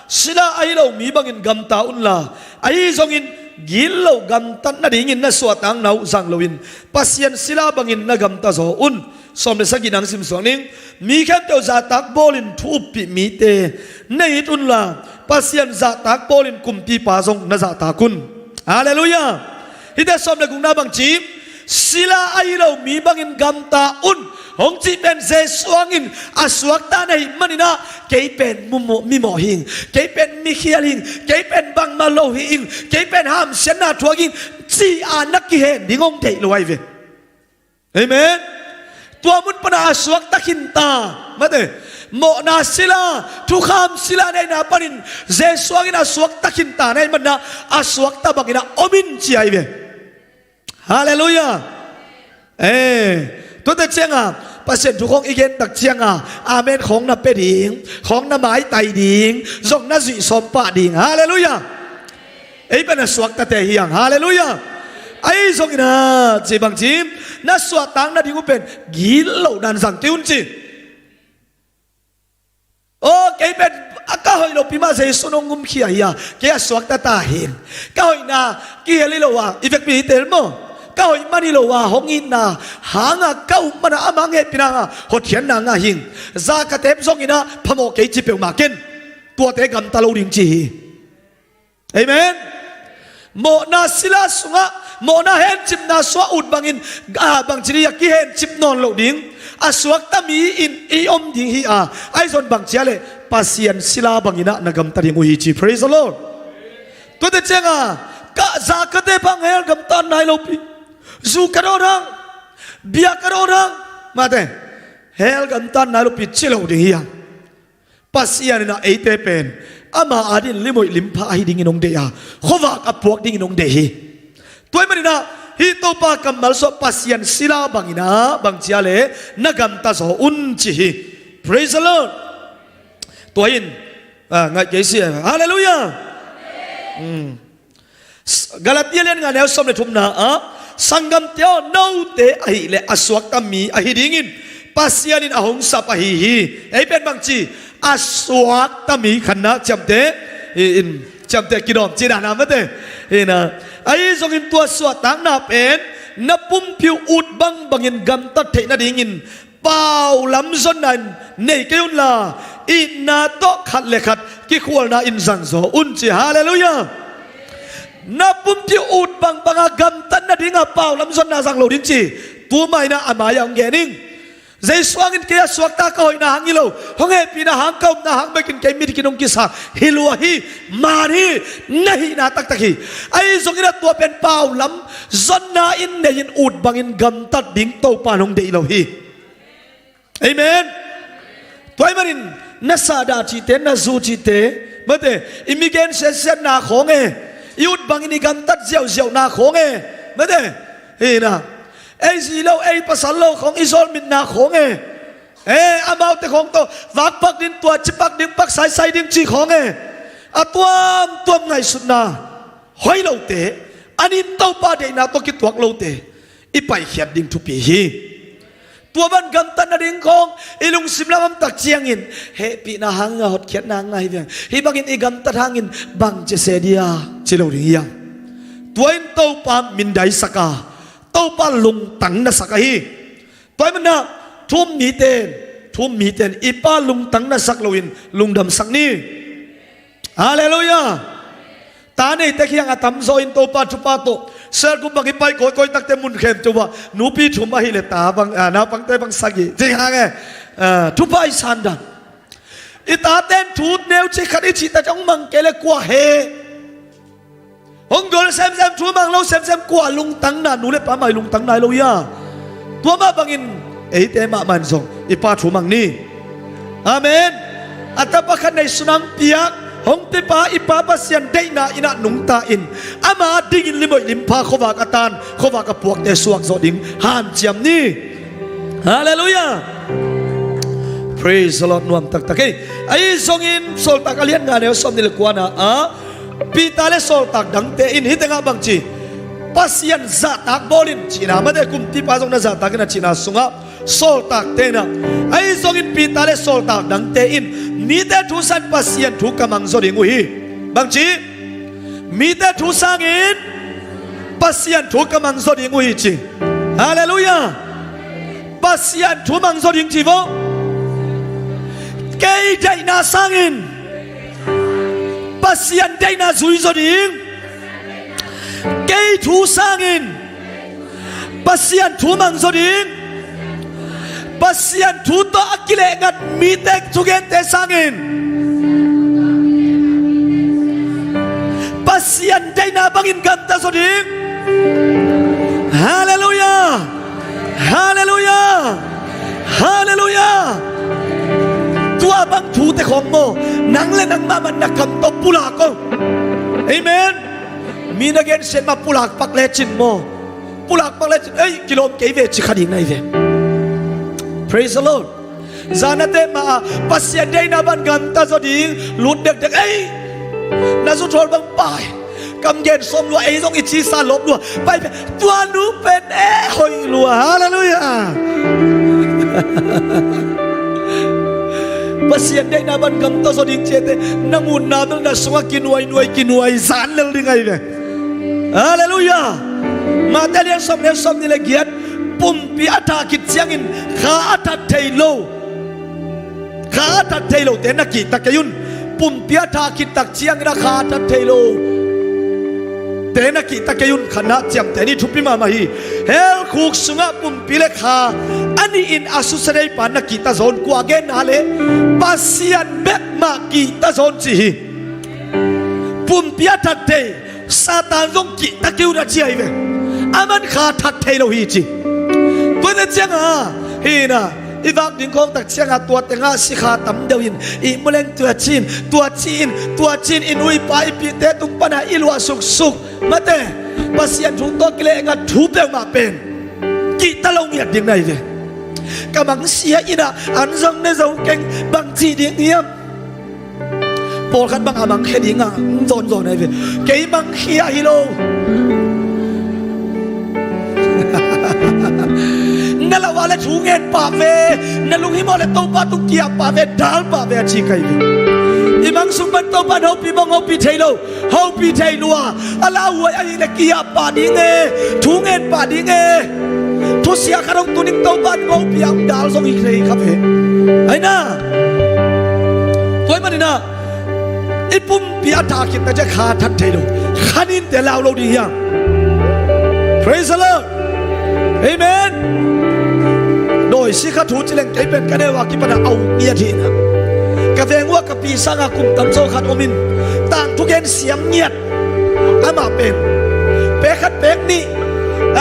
sila ahi lo mi bangin gamta unla, ahi zongin gitlo gamtat nadingin na suahtakna uh zang loin Pasian sila bangin na gamta zaw un. Sawm le sagihna hong simsuak ning. Mi khempeuh zahtak bawlin thu uppih mite na it unla, Pasian zahtak bawlin kumpipa zong na zahtak un. Halleluiah. Hihte sawm le gukna bang ci, sila ahi lo mi bangin gamta un hong cih pen Jesu hangin a suakta na hih man inah kei pen mumawh, mimawh hi ing, kei pen mikhial hi ing, kei pen bangmah lo hi ing, kei pen hamsiatna thuak hi ing, ci-a na kihen ding hong deih lo ai ve. Amen. Tua mun pana a suakta khinta, mate, mawhna sila, thukham sila neihna panin Jesu hangin a suakta khinta na hih man inah a suakta bangin a om in ci ai ve. Halleluiah. Eh, tuate cianga Pasian thu khawng i gen tak cianga amen khawng na pia ding, khawng na maitai ding, zong na zuih sawm pah ding. Halleluiah. Ei pen a suaktate hi hang. Halleluiah. Ahi zongin a, ci bang ci, na suahtak nading uh pen gitlo dan zang kei un ci. Aw, kei pen a ka hoih lopi mah Jesu nong gumkhia hi a, kei a suakta ta hi ing. Ka hoihna kihel hi lo a, i vekpi hi tel maw? Ka hoih man hi lo a, hong itna hanga ka up mana ama hong hehpihna hanga hotkhiatna ngah hi ing. Za ka tep zongin a phamawh kei ci peuhmah ken, tuate gamta lo ding ci hi. Amen. Mawhna sila sungah mawhna hencipna suah ut bangin, ah, bangci dih a kihencip nawn loh ding a suakta mi in i om ding hi a, ahi zong bangci a leh Pasian sila bangin ah na gamta ding uh hi ci. Praise the Lord. Tuate cianga ka zakate bang hell gamtat nai lopi, zu ka dawt hang, bia ka dawt hang, mate, hell gamtat nai lopi ci lo ding hi hang. Pasian in ah eite pen ama adingin limhoih limpha ahi dingin hong deih a, khuavak a puak dingin hong deih hi. Tua ahih manin ah hih Topa kammal sungah Pasian sila bangin ah bang ci a leh na gamta zaw un ci hi. Praise the Lord. Tua in, ah, ngaih kei si. Halleluiah. Galatia lian nga neu sawm le thumna ah, sanggamte aw, note ahih leh a suakta mi ahi dingin Pasian in a hong sap ahi hi. Ei pen bangci, a suakta mi khatna ciamteh, i, in, ciamteh kidawm ci dana mate. Ina, ahi zongin tua suahtakna pen na pumpi uh ut bangbangin gamtat theih nadingin paulam zonna in nei kei unla, itna tawh khat le khat kikhualna in zangzaw un ci. Halleluiah. Na pumpi uh ut bangbanga gamtat nadinga paulam zonna zang lo ding ci. Tuma in ah a mai-ah hong gen ing. Jesu hangin kei a suakta ka hoihna hang hi lo, hong hehpihna hang ka upna hang bekin kei midikin hong kisa hi lua hi. Man hi, na hihna taktak hi. Ahi zongin ah tua pen paulam zonna in nei in ut bangin gamtat ding Topa in hong deih lo hi. Amen. Tua ahih manin na sahdah cihte, na zu cihte, mate, i mi gensiatsiatna khawng e, i ut bangin i gamtat ziauziauna khawng e, mate, hina, ei zi lo, ei pasal lo khawng i zawlmitna khawng e, e, amaute khawng tawh vakpak ding, tua cipak ding, pak saisai ding cih khawng e, a tuamtuam ngaihsutna hoih lote, a nin Topa deihna tawh kituak lote i paikhiat ding thupi hi. Tua bang gamtat nading khawng i lungsim lam om tak ciangin hehpihna hanga hotkhiatna hanga hi veng. Hih bangin i gamtat hangin bang ci se dia ci lo ding hiam? Tua in Topa mindaisak a, Topa lungtang nasak ahi. Tua ahih manin ah thu-um mite in, thu-um mite in i pa lungtang nasak loin lungdamsak ni. Halleluiah. Ta neite kiang a tamzaw in Topa thupha tawh cell group bang i pai kawikawi takte mun khempeuh ah nupi thum ahih leh ta bang, ah, naupangte bang sagih cih hang e, ah, thupha i san dan. I tate in thu neucik khat i cihtak ciang hong mang kei leh kua he? Hong gol semsem, thu mang lo semsem, kua lungtang na, nu le pa mai lungtang nai lo hia? Tua mah bangin eite mahmah in zong i pa thu mang ni. Amen. A tapa khat neihsun hang piak, hong pipa i Pa Pasian deihna in ah nungta in, ama dingin limhoih limpha khuavak a tan, khuavak a puakte suak zawh ding hanciam ni. Halleluiah. Praise the Lord. Nuam taktak ei. Ahi zongin Sawltak a lian nga neu sawmnih le kuana ah, Peter le sawltak dangte in hih tengah bang ci, Pasian zahtak bawl in cihna, mate, kumpipa zong na zahtak in a cihna sungah sawltakte in ah, ahi zongin Peter le sawltak dangte in mite thu sangin Pasian thu ka mang zaw ding uh hi. Bang ci? Mite thu sangin Pasian thu ka mang zaw ding uh hi ci. Halleluiah. Pasian thu mang zaw ding ci vo. Kei daihna sangin Pasian daihna zui zaw ding. Kei thu sangin Pasian thu mang zaw ding. Pasian thu tawh a kilehngat mite thugente sangin Pasian daihna bangin gamta zaw ding. Halleluiah. Halleluiah. Halleluiah. Tua bang thute khawng maw, nang le nang mahmah na kam tawh pulak aw. Amen. Mi na gensiat mah pulak pak lecin maw, pulak pak lecin, ei, kilawm kei ve ci kha ding na hi ve. Praise the Lord. Zanate mah ah Pasian deihna bang gamta zaw ding lut dekdek, ei, na zuthawl bang pai, kam gen sawm lua, ei zong i cisa lawp lua, pai pen tua nu pen e hoih lua. Halleluiah. Pasian deihna bang gamta zaw ding ciate na mutna bel na sungah kinuainuai kinuai zan lel ding ahi ve. Halleluiah. Mate lian sawm, lian sawmnih le giat, pumpi a thah khit ciangin kha a that thei lo. Kha a that thei lote na kihta kei un. Pumpi a thah khit tak ciangin a kha a that thei lote na kihta kei un. Khatna ciamteh ni, thupi mahmah hi. Hell khuk sungah pumpi le kha a nihin a susia theipa na kihta zaw un. Kua genna le Pasian bek mah kihta zaw un ci hi. Pumpi a that thei Satan zong kihta kei un a ci ahi ve. Aman kha that thei lo hi ci. Tuate cianga hi na, i vak ding khawng tak cianga tuate ngah sikha tam deuh in i muleng tua cin, tua cin, tua cin i nuipa i pite tung pana i luah suksuk. Mate, Pasian thu tawh kileh ngah thu peuhmah pen kihta lo ngiat ding na hi ve. Ka mangsia in ah an zong ne zo keng bang ci ding hiam? Pawlkhat bang a mangkhia dingah zawnzawn ahi ve. Kei mangkhia hi lo. Na lo a le thu ngen pah ve. Na lunghimawh le Topa tung kiah pah ve, dal pah ve a ci kai ve. I mang sung pan Topa in hopih bang hopih thei lo. Hopih thei lua. A lauhuai ahih le kiah pah ding e. Thu ngen pah ding e. Thusia khat hong tuning Topa in hopih a hong dal zong hi thei kha ve. Ahi na. Tua ahih manin ah i pumpi a that khit na ciah kha that thei lo. Kha ninte lau lo ding hiam? Praise the Lord. Amen. Dawi sikha thu ci leng kei pen ka neu a kipan a au ngiat hi na. Ka veng uh a ka pi sanga kum tam zaw khat om in tangthu gen siam ngiat. Amah pen pek khat pek nih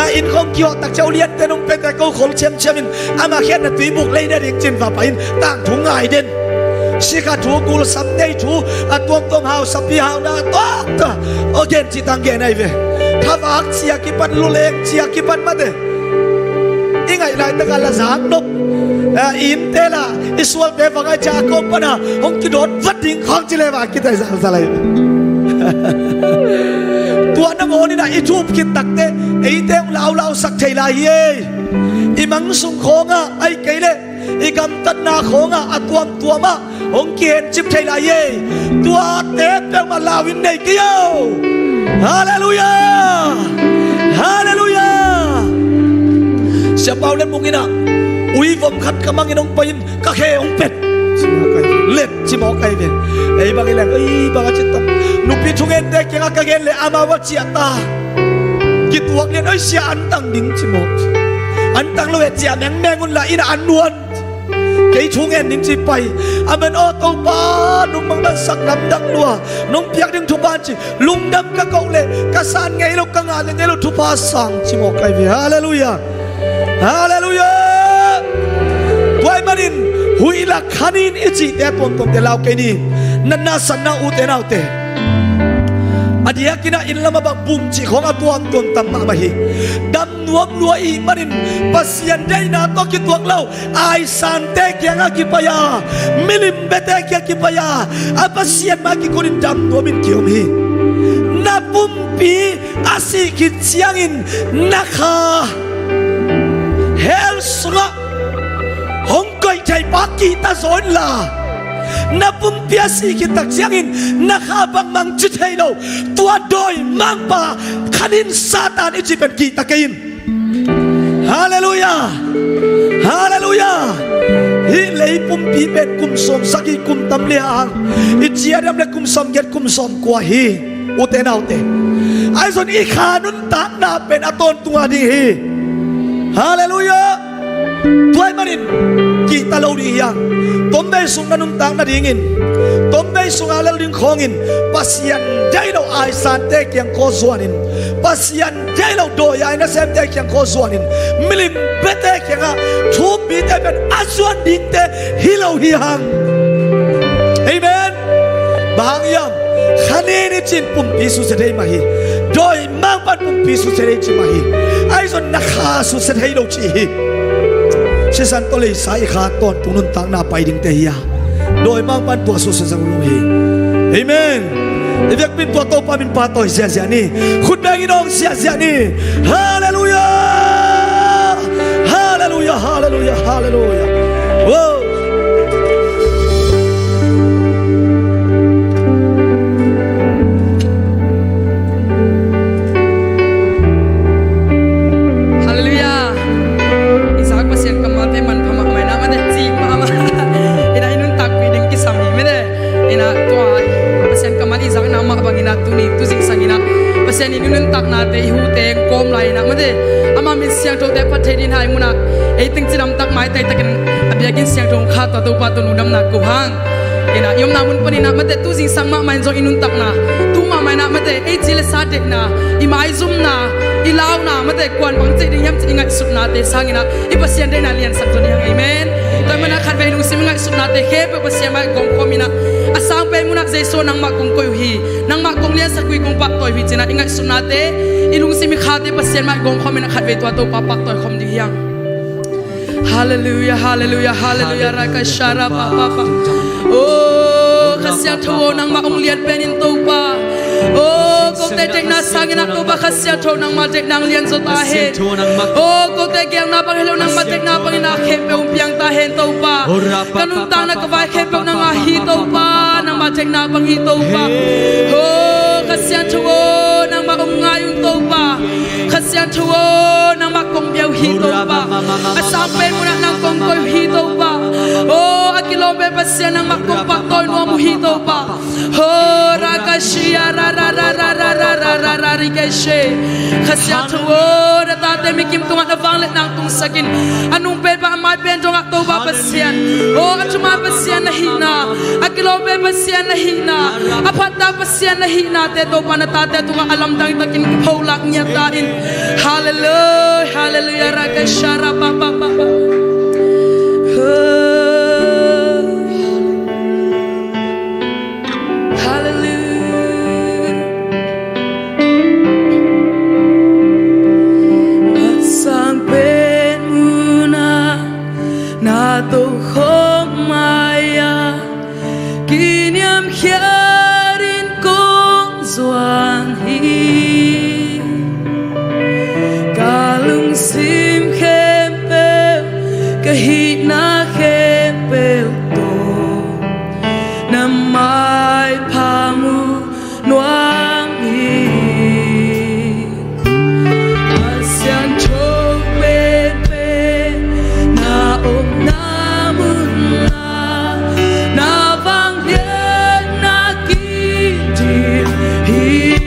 a inn khawng kihawh tak ciah uliante nong pete ko khol ciamciam in amah khiatna tuibuk lei na ding cin va pai in tangthu ngai den. Sikha thu, gulsam nei thu, a tuamtuam hausapi hauna a tuaktuak a gen cih tang gen ahi ve. Thavak cia kipan, luleng cia kipan mate. I ngaih laitak a la zak nop, a, i innte la i sualte va ngaih cia a kawm pana hong kidawt vat ding khawng ci le va kitai zalzal ahi ve. Tua nangawn in ah i thup khit takte eite hong laulausak thei lai hi ei. I mang sung khawngah ahih kei leh i gamtatna khawngah a tuamtuamah hong kihencip thei lai ei. Tuate peuhmah lau in nei kei o. Halleluiah. Halleluiah. Sia Pau Let Mung in ah uivom khat ka mangin hong pai in ka khe hong pet. Let cimawh kai ve. Ei bang i leng ei bang a ci tam. Nupi thungente kiangah ka gen leh amau a ciah ta. Kituak lian oi sia an tang ding cimawh. An tang lo e ciah mengmeng unla in ah an nuan. Kei thu ngen ding ci pai. Amen aw Topa nung mangmansak lamdang lua nong piak ding thupha ci. Lungdam ka koh leh ka san ngei lo ka ngah le ngei lo thupha sang cimawh kai ve. Halleluiah. Halleluiah. Tua ahih manin huih la khanin i cihte a tuamtuamte lau kei ni. Natna satna ute naute a diakin ah inn lamah bang bum cih khawng a tuamtuam tam mahmah hi. Dam nuam lua ihih manin Pasian deihna tawh kituak lo aisante kiangah kipai a, milim bete kiang kipai a, a Pasian mah kikunin dam nuamin kiom hi. Na pumpi a sih khit ciangin na kha hell sungah hong koih thei pa kihta zaw inla, na pumpi a sih khit tak ciangin na kha bangmah ci thei lo. Tua dawimangpa khanin Satan i cih pen kihta kei in. Halleluiah. Halleluiah. Hih lei pumpi pen kum sawmsagih kum tam liang i ciadam le kum sawmgiat kum sawmkua hi. Ute naute, ahi zong i kha nuntakna pen a tawntung a ding hi. Halleluiah. Tua ahih manin kihta lo ding hi hang. Tomvei sung na nuntak nadingin tomvei sunga lel ding khawngin Pasian deih lo aisante kiang khaw zuanin Pasian deih lo dawi ai nasemte kiang khaw zuanin milim bete kiangah thuumpite pen a zuan dingte hi lo hi hang. Amen. Bang hang hiam? Khanin i cin pumpi susia thei mah hi. Dawimangpan pumpi susia thei ci mah hi. Ahi zong na kha susia thei lo ci hi. Sisan tawh leisa i kha tawntung nuntakna pai dingte hi a, dawimangpan tua susia zo lo hi. Amen. I vekpin tua Topa min pahtawi ziahziah ni. Khut bengin awng ziahziah ni. Halleluiah. Halleluiah. Halleluiah. Halleluiah. Wow. Halleluiah. Isaac Pasian kammalte manpha mahmah inah, mate, cih mahmah. Inah i nuntakpih ding kisam hi, mate. Inah tua Pasian kammal i zakna mah bang inah tuni tuzingsang inah Pasian in i nuntaknate i hute kawm lai inah, mate, ama min siangthote phat thei ding hai munah ei teng cidamtak maitai takin a biakinn siangtho khat tua Topa tawh lungdamna ko hang. Inah i omna mun pan inah, mate, tuzingsang mahmah in zong i nuntakna tuma Mah inah mate, ei ci le sa deihna, i maizumna, i launa mate, kuan bang ci ding hiam ci i ngaihsutnate sanginah i Pasian deihna liansak zaw ni hang. Amen. Tua manah khatvei lungsim i ngaihsutnate khempeuh Pasian mah i gawmkhawm inah, a sang pen munah Jesu nangmah kong koih uh hi, nangmah kong liansak uh hi, kong pahtawi uh hi cinah i ngaihsutnate, i lungsim i khate Pasian mah i gawmkhawm inah khatvei tua Topa pahtawi khawm ding hi hang. Halleluia, halleluia, halleluia. Raka shara pa pa pa. Oh, Kha Siangtho aw, nangmah hong lian pen in Topa. Oh, kote deihna sanginah Topa Kha Siangtho nangmah deihna hong lian zaw ta hen. Oh, kote gelna bang hi lo nangmah deihna bangin a khempeuh hong piang ta hen Topa. Ka nuntakna ka vai khempeuh nang a hi Topa, nangmah deihna bang hi Topa. Oh, Kha Siangtho aw, nangmah hong ngai ung Topa. Kha Siangtho aw, nangmah kong bia uh hi Topa. A sang pen munah nang kong koih uh hi Topa. Oh, a kilawm pen Pasian nangmah kong pahtawi nuam uh hi Topa. Oh, raka shia ra ra ra rikeshe. Kha Siangtho aw, na tate mikim tungah na vangliatna hong tungsak in. A nung pen bang a mai pen dongah Topa Pasian. Oh, a thumai Pasian na hihna, a kilawm pen Pasian na hihna, a phattak Pasian na hihnate Topa na tate tungah a lamdang takin kipholak ngiat ta in. Halleluia, halleluia, raka shara pa pa pa pa. Oh, halleluia. A sang pen munah na tokhawm mai-ah kiniamkhiat in kong zuan hi. Ka lungsim khempeuh, ka hihna khempeuh tawh na maipha mu nuam hi. A siangtho penpen na omna munah na vangliatna kidim hi.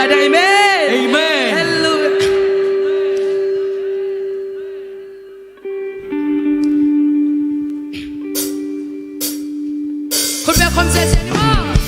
Amen. Amen. Hallelujah. Khut beng khawm sese ni maw.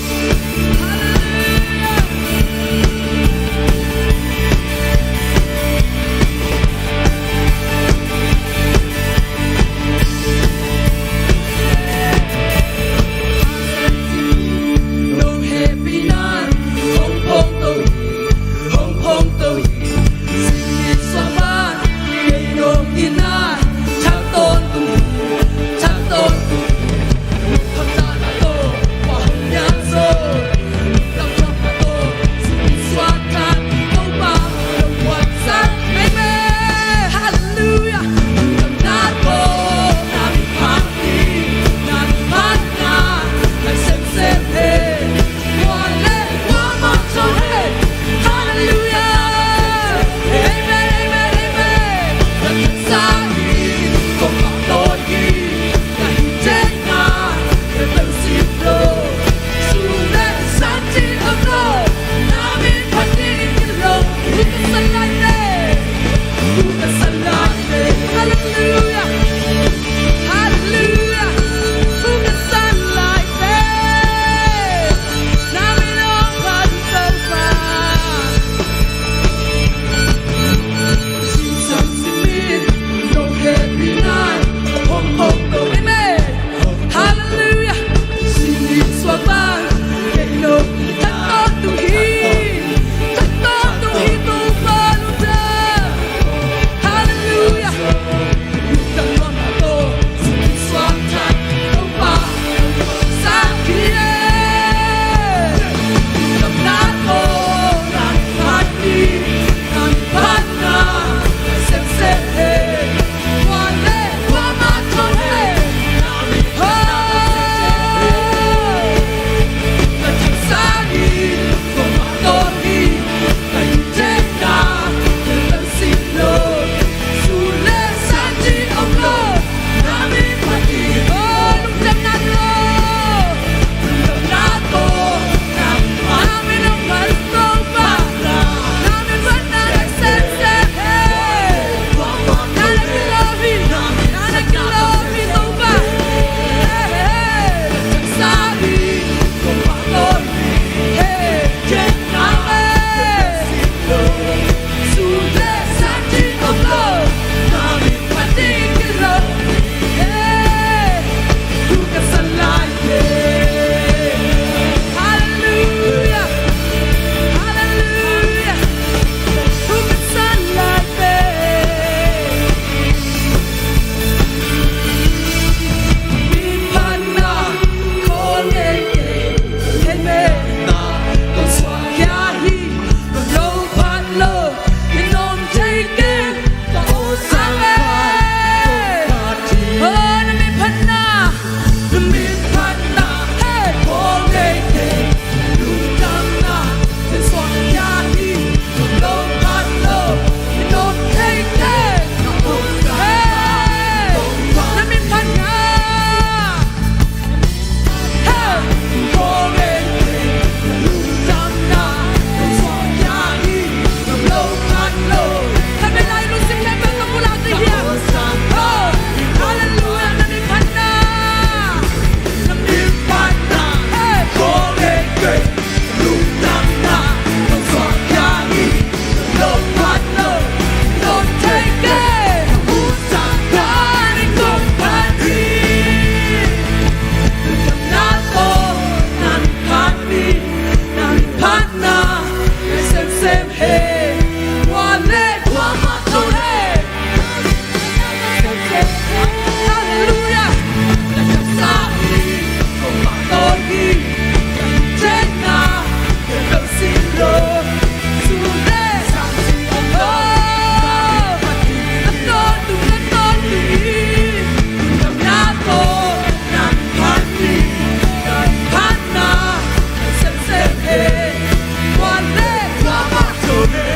Hallelujah.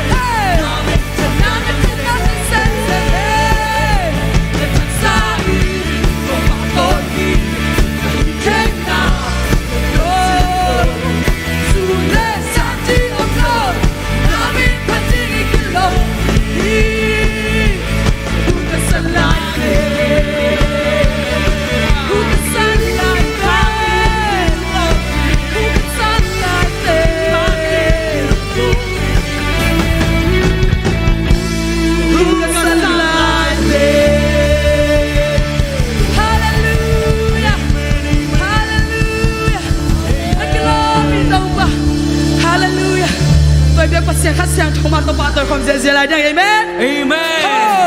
Pasian Kha Siangtho mah tawh pahtawi khawm ziahziah lai ding. Amen. Amen. Oh.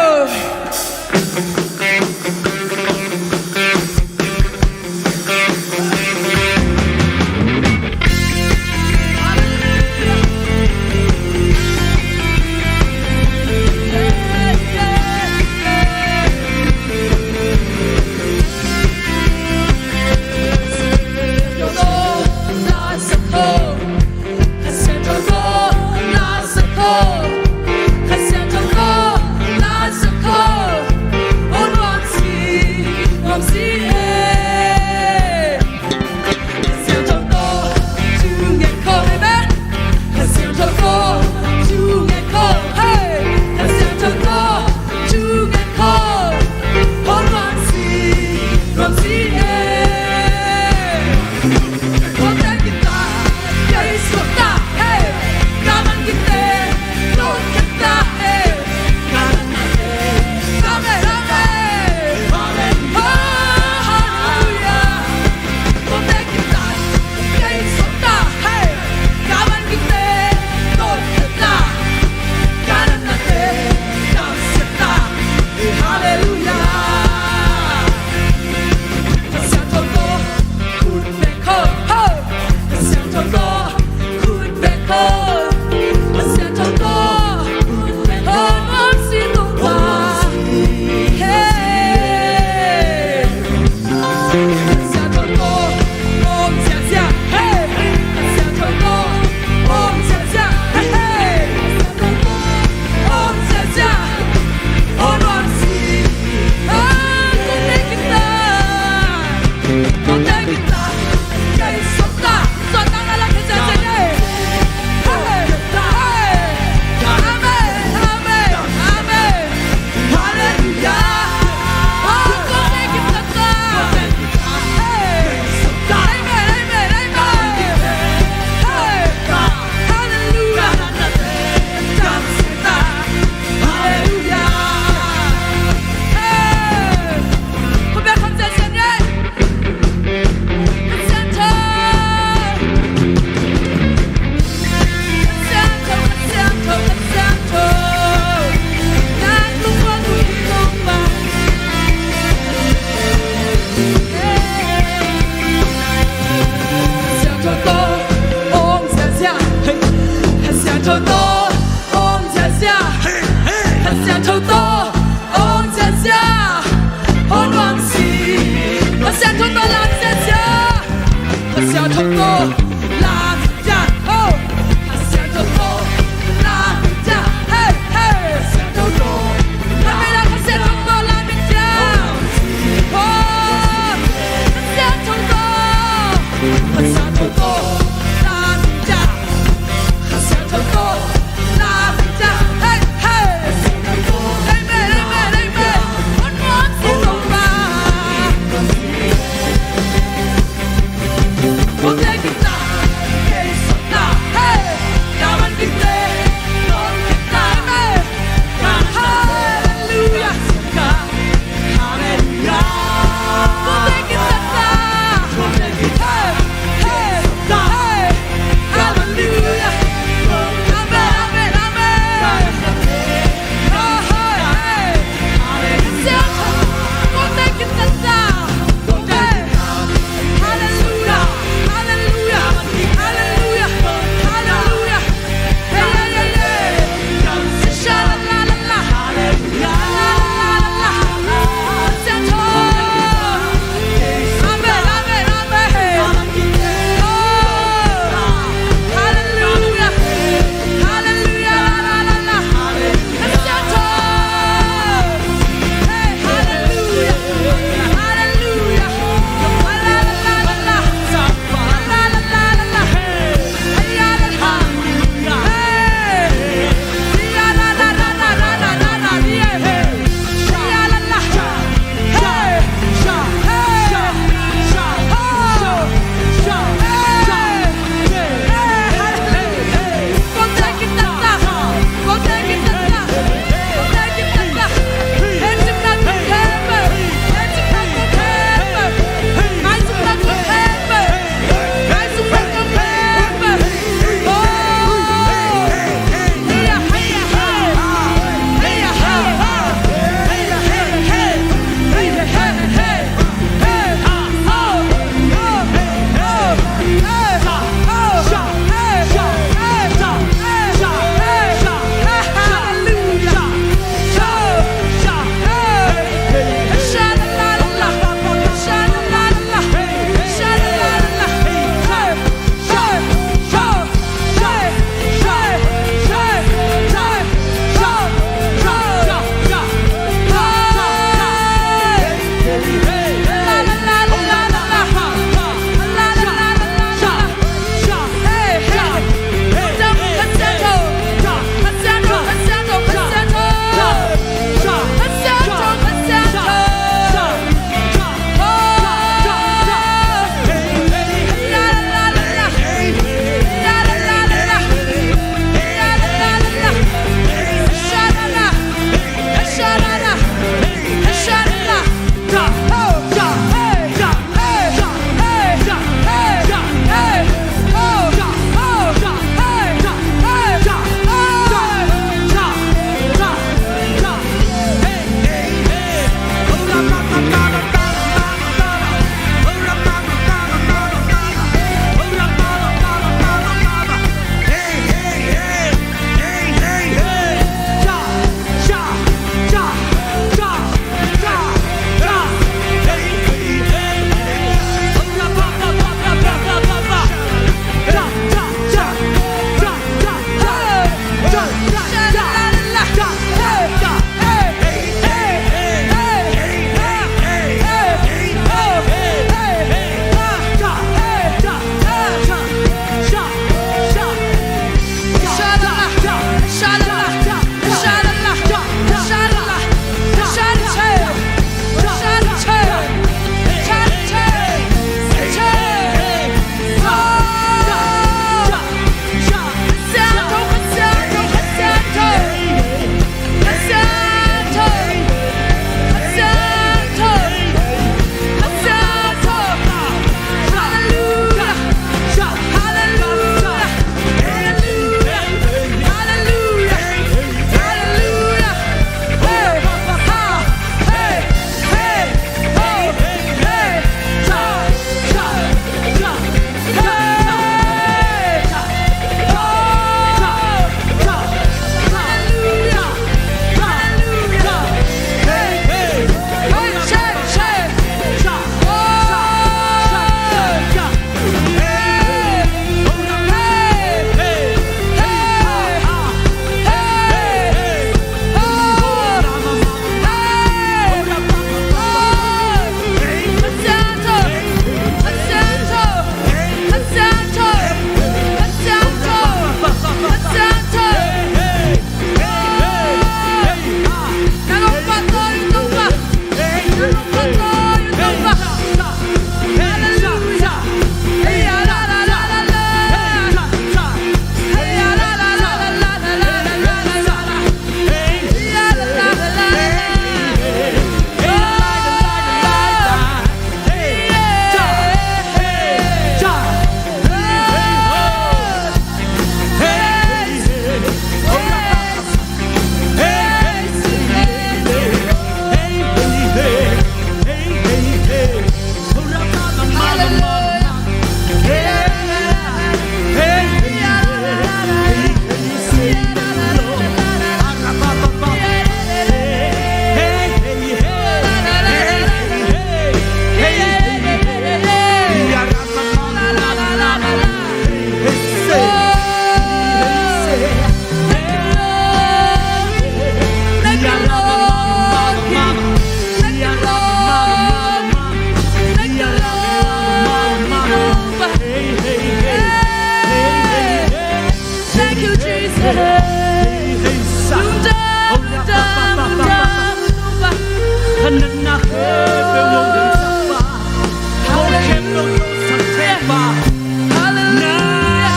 Hallelujah.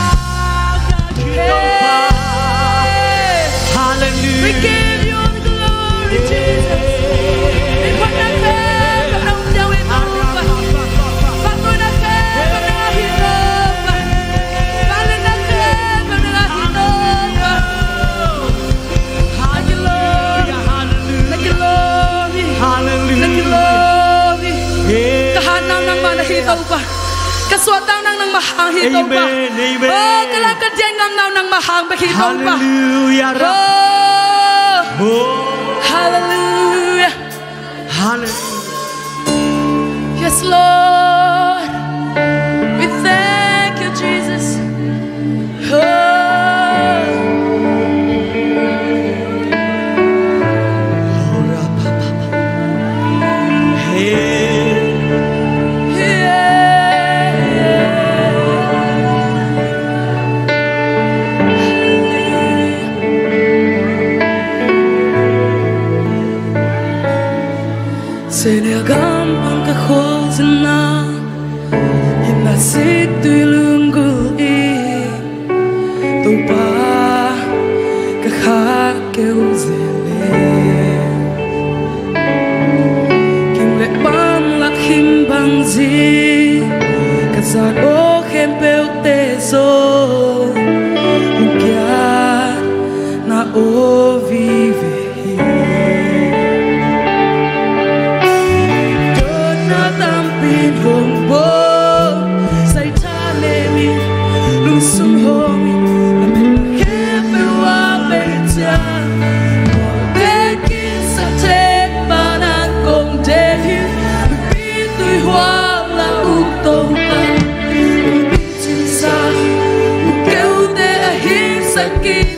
Hey. We give you all the glory, Jesus. Hallelujah, hallelujah. Na glory. Hallelujah. Na glory. Yeah. Ka hatna uh nangmah na hi, Topa. Ka suahtakna uh nangmah hang hi, Topa. Amen, amen. Oh, ka lak ka dian ngamna uh nangmah hang bek hi, Topa. Hallelujah. Oh. Oh. Hallelujah. Hallelujah. Yes, Lord. We thank you, Jesus. Oh. Hey. Yeah. Senegal gam pan ka khualzinna, itna siktui lunggulh in, Topa ka khak keu zel e. Kim le paam lak him bang zing, ka zat aw khempeuhte zong hong kiatna aw vive hi. Dotna tampi in hong bawl, saitha nem in, lungsung hawm in, lametna khempeuh ah bei ciang, mual tekin sa theng pan ah kong deih hi. Lungpi tuihual a uk Topa, lungpi cingsa, uk keute a hingsak kik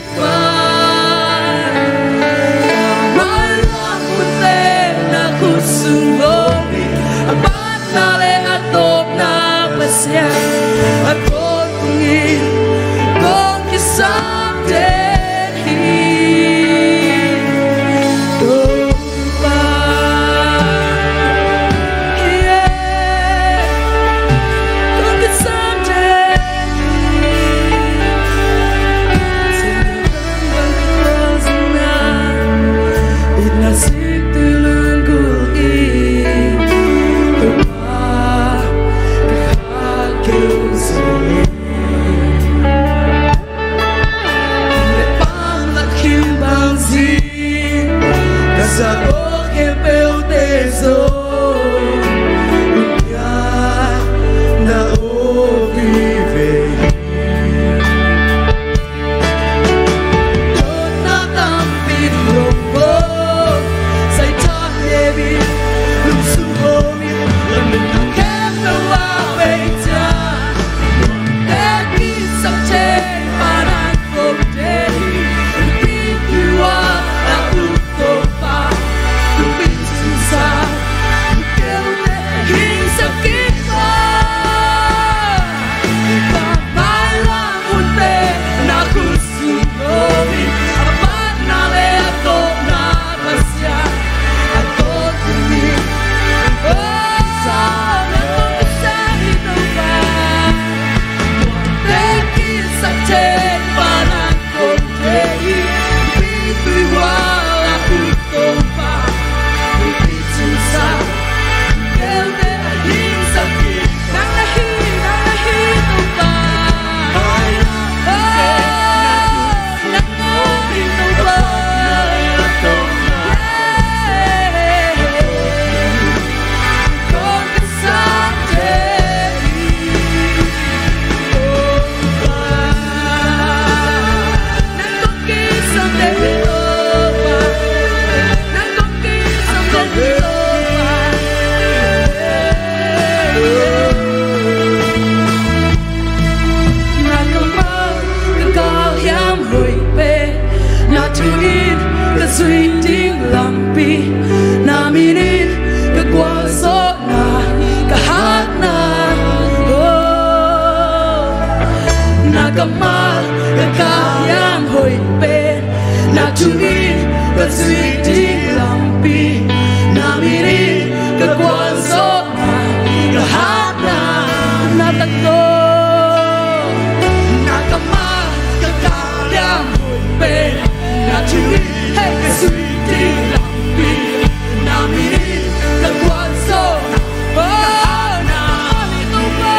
Na kammal ka kal hiam hoih pen, na thu in ka zuih ding lampi, na min in ka gualzawhna, ka hatna. Oh. Na kammal ka kal hiam hoih Thu in ka zuih ding lampi, na min in ka gualzawhna, ka hatna na tangko. Na kammal ka kal liang hoih pen, na thu in ka zuih ding lampi, na min in ka gualzawhna, ka hatna na tangko.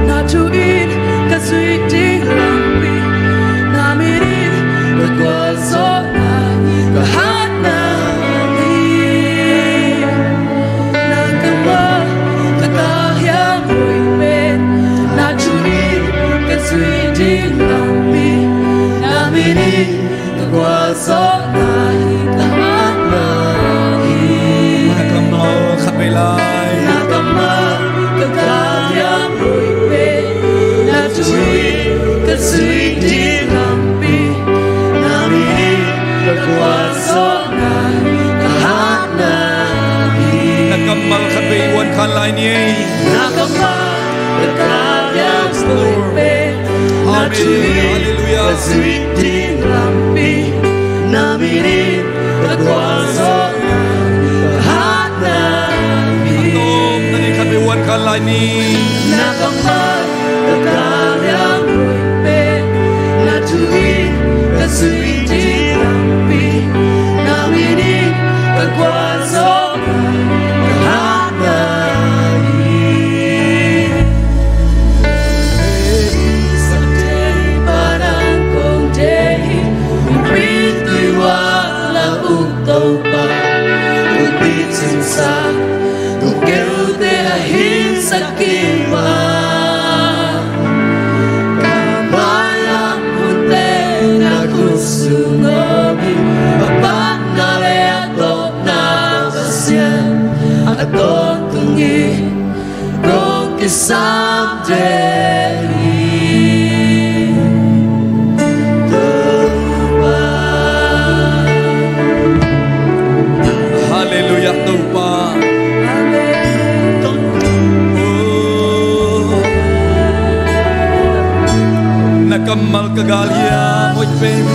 Na thu in ka zuih ding lampi, na min in ka gualzawhna, ka hatna hi. Na kammal ka kal liang hoih pen, na thu in ka zuih ding lampi, na min in ka gualzawhna hi, ka hatna hi. Na kammal khat vei lai. Na kammal ka kal liang hoih pen, na thu in ka zuih ding lampi, na min in ka gualzawhna hi, ka hatna hi. Na kammal khat vei uan khan lai ni ei. Na kammal ka kal liang hoih pen, na thu in ka zuih ding lampi, na min in ka gualzawhna, ka hatna hi. A tawpna ni khat vei uan khan lai ni. Na kammal ka kal liang hoih pen, na thu in ka zuih ding lampi, na min in ka gualzawhna, ka hatna hi. Topa, hong picinsak, hong keute a hingsak kei ma. Ka mailam hunte na khutsung om in, a pakna le a tawpna Pasian a tawntung in, kong kisam thei hi. Topa. Halleluiah, Topa. Amen. Oh. Na kammal ka kal liang hoih pen,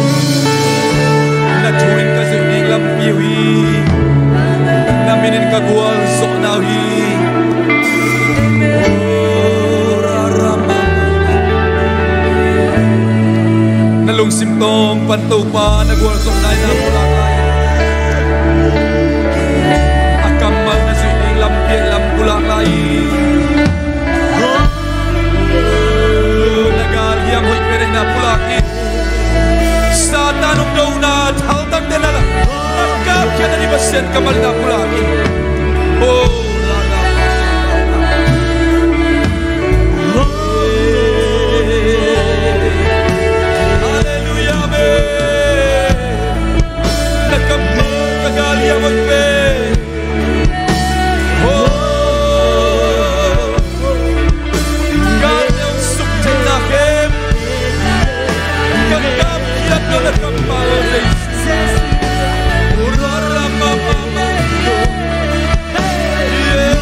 na thu in ka zuih ding lampi uh hi. Na min in ka gualzawhna uh hi. Tawng pan Topa na gualzawhna in a pulak lai. A kammal na zuih ding lampi ah lam pulak lai. Na galhiam hoih pen in a pulak in. Satan hong dona thaltangte na la, na kapkhiatna ding Pasian kammal in a pulak in. Oh, la, la, la, la, la. Halleluiah, amen. Na kammal ka galhiam hoih pen. Oh. Ka neu suk thei na khem. Ka kam kiat lo na kammal thei. Ura ra ma ma ma. Yeah.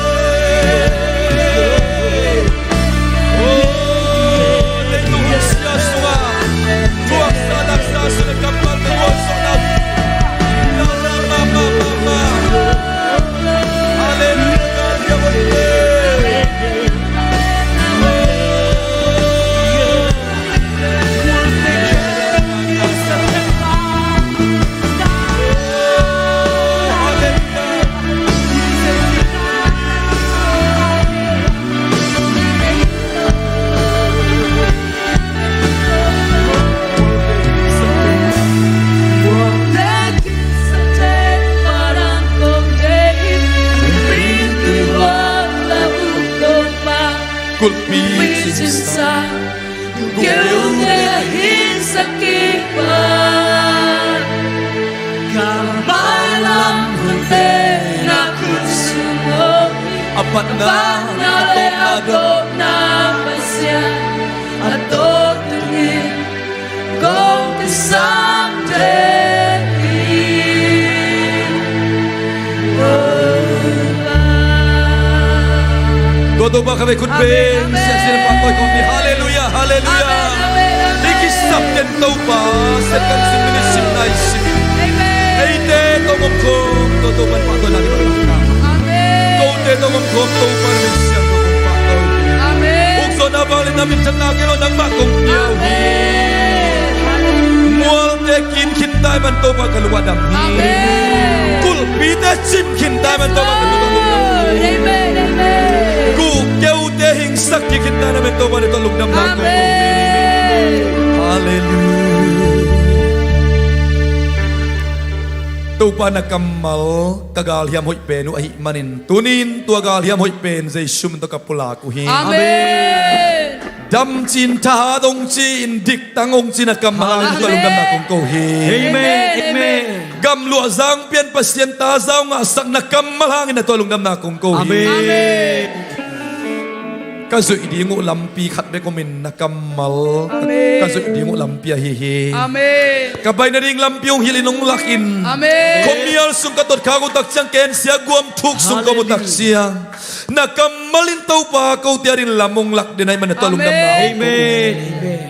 Oh, leitung hong sia sungah thuaksa laksa sungah kammal ka gualzawhna. Ura ra ma ma ma ma. Halleluiah. Kulhpi cingsa, keu te a hingsak kik pa. Ka mailam hun te na khut sung om. A patna, a tawpna, a tawpna Pasian a tawp tungin kong kisam thei hi. Tua Topa kha ve khut beng, amen, amen. Siasin pahtawi kong ni. Halleluiah, halleluiah. Amen, amen, amen. Hih kisap den Topa, second sim, minute sim, nai sim. Amen. Eite tawh om khawm, tua Topa in pahtawi na ding. Amen. Kote tawh om khawm, Topa in siang tawh om pahtawi. Amen. Ukzawhna vangliatna minthanna kei lo nangmah kong pia uh hi. Amen. Mualte kin khin tai man Topa ka lung ah dam hi. Amen. Kulhpite cim khin tai man Topa ka lung ah dam hi. Amen, amen. Guh keute hingsak kik khin tai man Topa ka lung ah dam hi. Amen. Halleluiah. Topa na kammal ka galhiam hoih pen uh ahih manin tuni-in tua galhiam hoih pen Jesu min tawh ka pulak uh hi. Amen. Damci-in thahat hong ci-in diktang hong ci na kammal hangin tua lungdamna kong ko hi. Amen. Amen. Gamluah zang pian Pasian ta zau ngahsak na kammal hangin na tua lungdamna kong ko hi. Amen. Ka zuih ding uh lampi khat bek omin na kammal, amen, ka zuih ding uh lampi ahi hi. Amen. Ka pai nading lampi hong hilhin hong lakin, amen, khuamial sung ka totkhak uh tak ciang, kensia guam thuk sung ka om uh tak ciang, na kammal in Topa kote ading lam hong lak den ahih manin na tua lungdamna hong ko hi. Amen. Amen.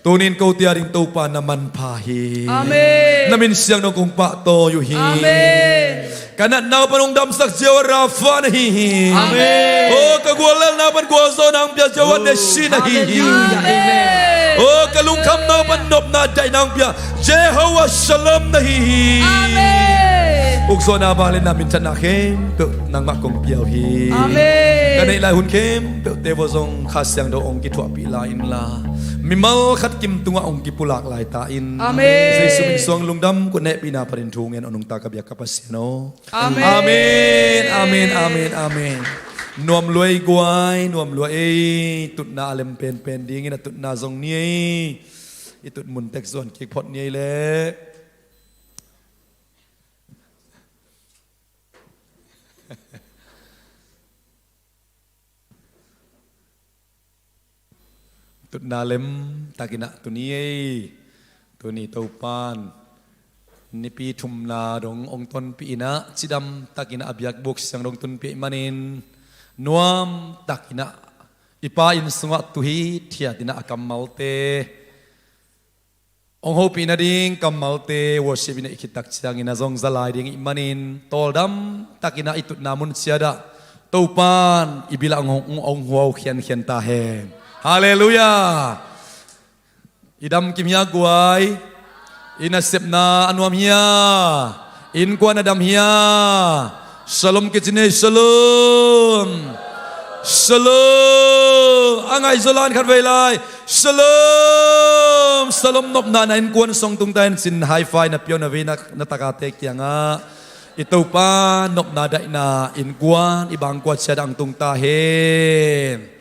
Tuni-in kote ading Topa na manpha hi. Amen. Na min siang dong kong pahtawi uh hi. Amen. Ka natna uh pan hong damsak Jehovah Rapha na hi hi. Amen. Oh, ka guallelhna uh pan gualzawhna hong pia Jehovah Nissi na hi hi. Halleluiah. Amen. Oh, ka lungkhamna uh pan nopna daihna hong pia Jehovah Shalom na hi hi. Amen. Ukzawhna vangliatna minthanna khempeuh nangmah kong pia uh hi. Amen. Ka neih lai hun khempeuhte vua zong Kha Siangtho hong kithuahpih lai inla, mimal khat kim tungah hong kipulak lai ta in. Amen. Jesu min suang lungdam, kut hehpihna panin thu ngen aw nungta ka biak ka Pasian aw. Amen. Amen, amen, amen, amen. Nuam lua ei guai, nuam lua ei, tutna a lem penpen dingin a tutna zong ni ei. I tut mun tek zuan kik phot ni ei leh. Tutna lem takin ah tuni ei, tuni Topan nipi thumna dong hong tonpih in ah, cidam takin ah a biakbuk siang dong tunpih ahih manin nuam takin ah i Pa inn sungah tu hithiat in ah a kammalte hong hopih nading kammalte worship in a i khit tak ciangin a zong za lai ding ahih manin tawldam takin ah i tutna mun ciat ah Topan i bil ah hong, hong, hong huau khiankhian ta hen. Halleluiah. I dam kim hia guai. I nasepna a nuam hia? Innkuan a dam hia? Shalom kici ni ei, shalom. Shalom. A ngaihzaw lai-in khatvei lai, shalom. Shalom. Nopna na innkuan sung tung ta hen, cin high five na pia un, na vei na, na takate kiangah. I Topa nopna daihna innkuan i bangkua ciat ah hong tung ta hen.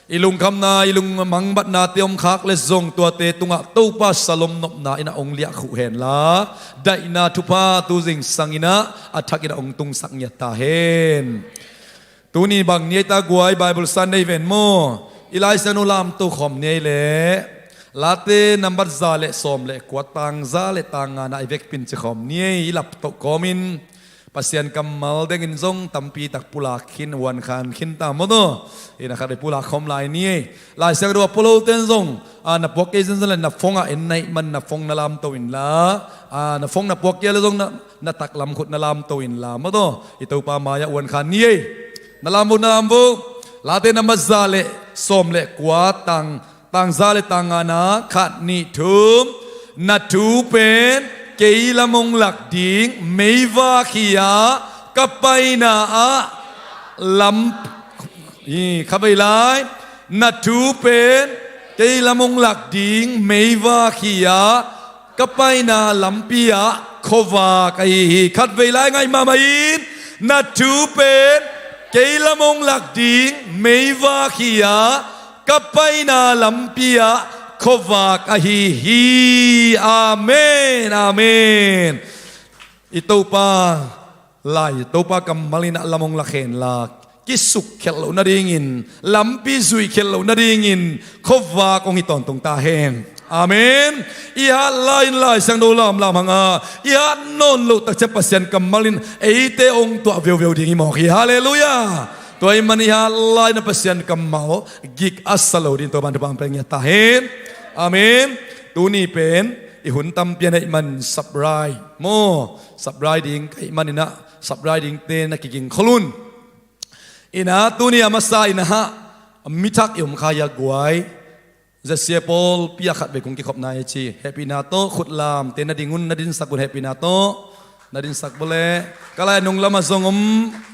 I lungkhamna, i lungmangbatnate om khak leh zong tuate tungah Topa shalom nopna in ah hong liahkhuh hen la, daihna thupha tu zingsang in ah a thak in ah hong tungsak ngiat ta hen. Tuni bang ni ei ta guai, Bible san nei ven maw? I Lai Siangtho lamto khawm ni ei leh, Late nambat za le sawm le kua, tang za le tang nga na i vekpi-in ci khawm ni ei. I laptoh kawmin Pasian kammal dengin zong tampi tak pulak khin, uankhan khin ta maw taw. Ina khat i pulak khawm lai ni ei. Lai Siangtho a pua lote in zong, a, na puak kei zenzen leh na phone ah en na hih man na phone na lamto inla, a, na phone na puak kei leh zong na, na taklam khut na lamto inla maw taw. I Topa mai-ah uankhan ni ei. Na lam vo, na lam vo. Late nambat za le sawm le kua, tang tang za le tang nga na, khat, nih, thum. Na thu pen kei lam hong lak ding meivak hi-a, ka paina ah lam, hi, khatvei lai. Na thu pen kei lam hong lak ding meivak hi-a, ka paina lampi ah khuavak ahi hi. Khatvei lai, ngaih mahmah in. Na thu pen kei lam hong lak ding meivak hi-a, ka paina lampi ah khuavak ahi hi. Amen, amen. I Topa lai, Topa kammal in ah lam hong lak hen la, kisuk khelh loh nadingin, lampi zuih khelh loh nadingin khuavak hong hi tawntung ta hen. Amen. I hat lai-in Lai Siangtho lamlam hang a, i hat nawn loh takciang Pasian kammal in eite hong tuah veuveu ding hi mawk hi. Halleluiah. Tua ahih manin i hat lai-in ah Pasian kammal gik a sa lo dingin Topa'n thupha hong pia ngiat ta hen. Amen. Tuni pen i hun tampi a neih man, Sabrai maw, Sabrai ding ka hih manin ah Sabrai dingte na kiging khol un. Ina tuni a masa in ah, mi thak i om kha hia guai? Zia sia pawlpi ah khatvei kong kikhopna hi ci. Hehpihna tawh khutlamte na ding un, na dinsak un, hehpihna tawh. Na dinsak vua leh. Ka lai a nunglam ah zong om,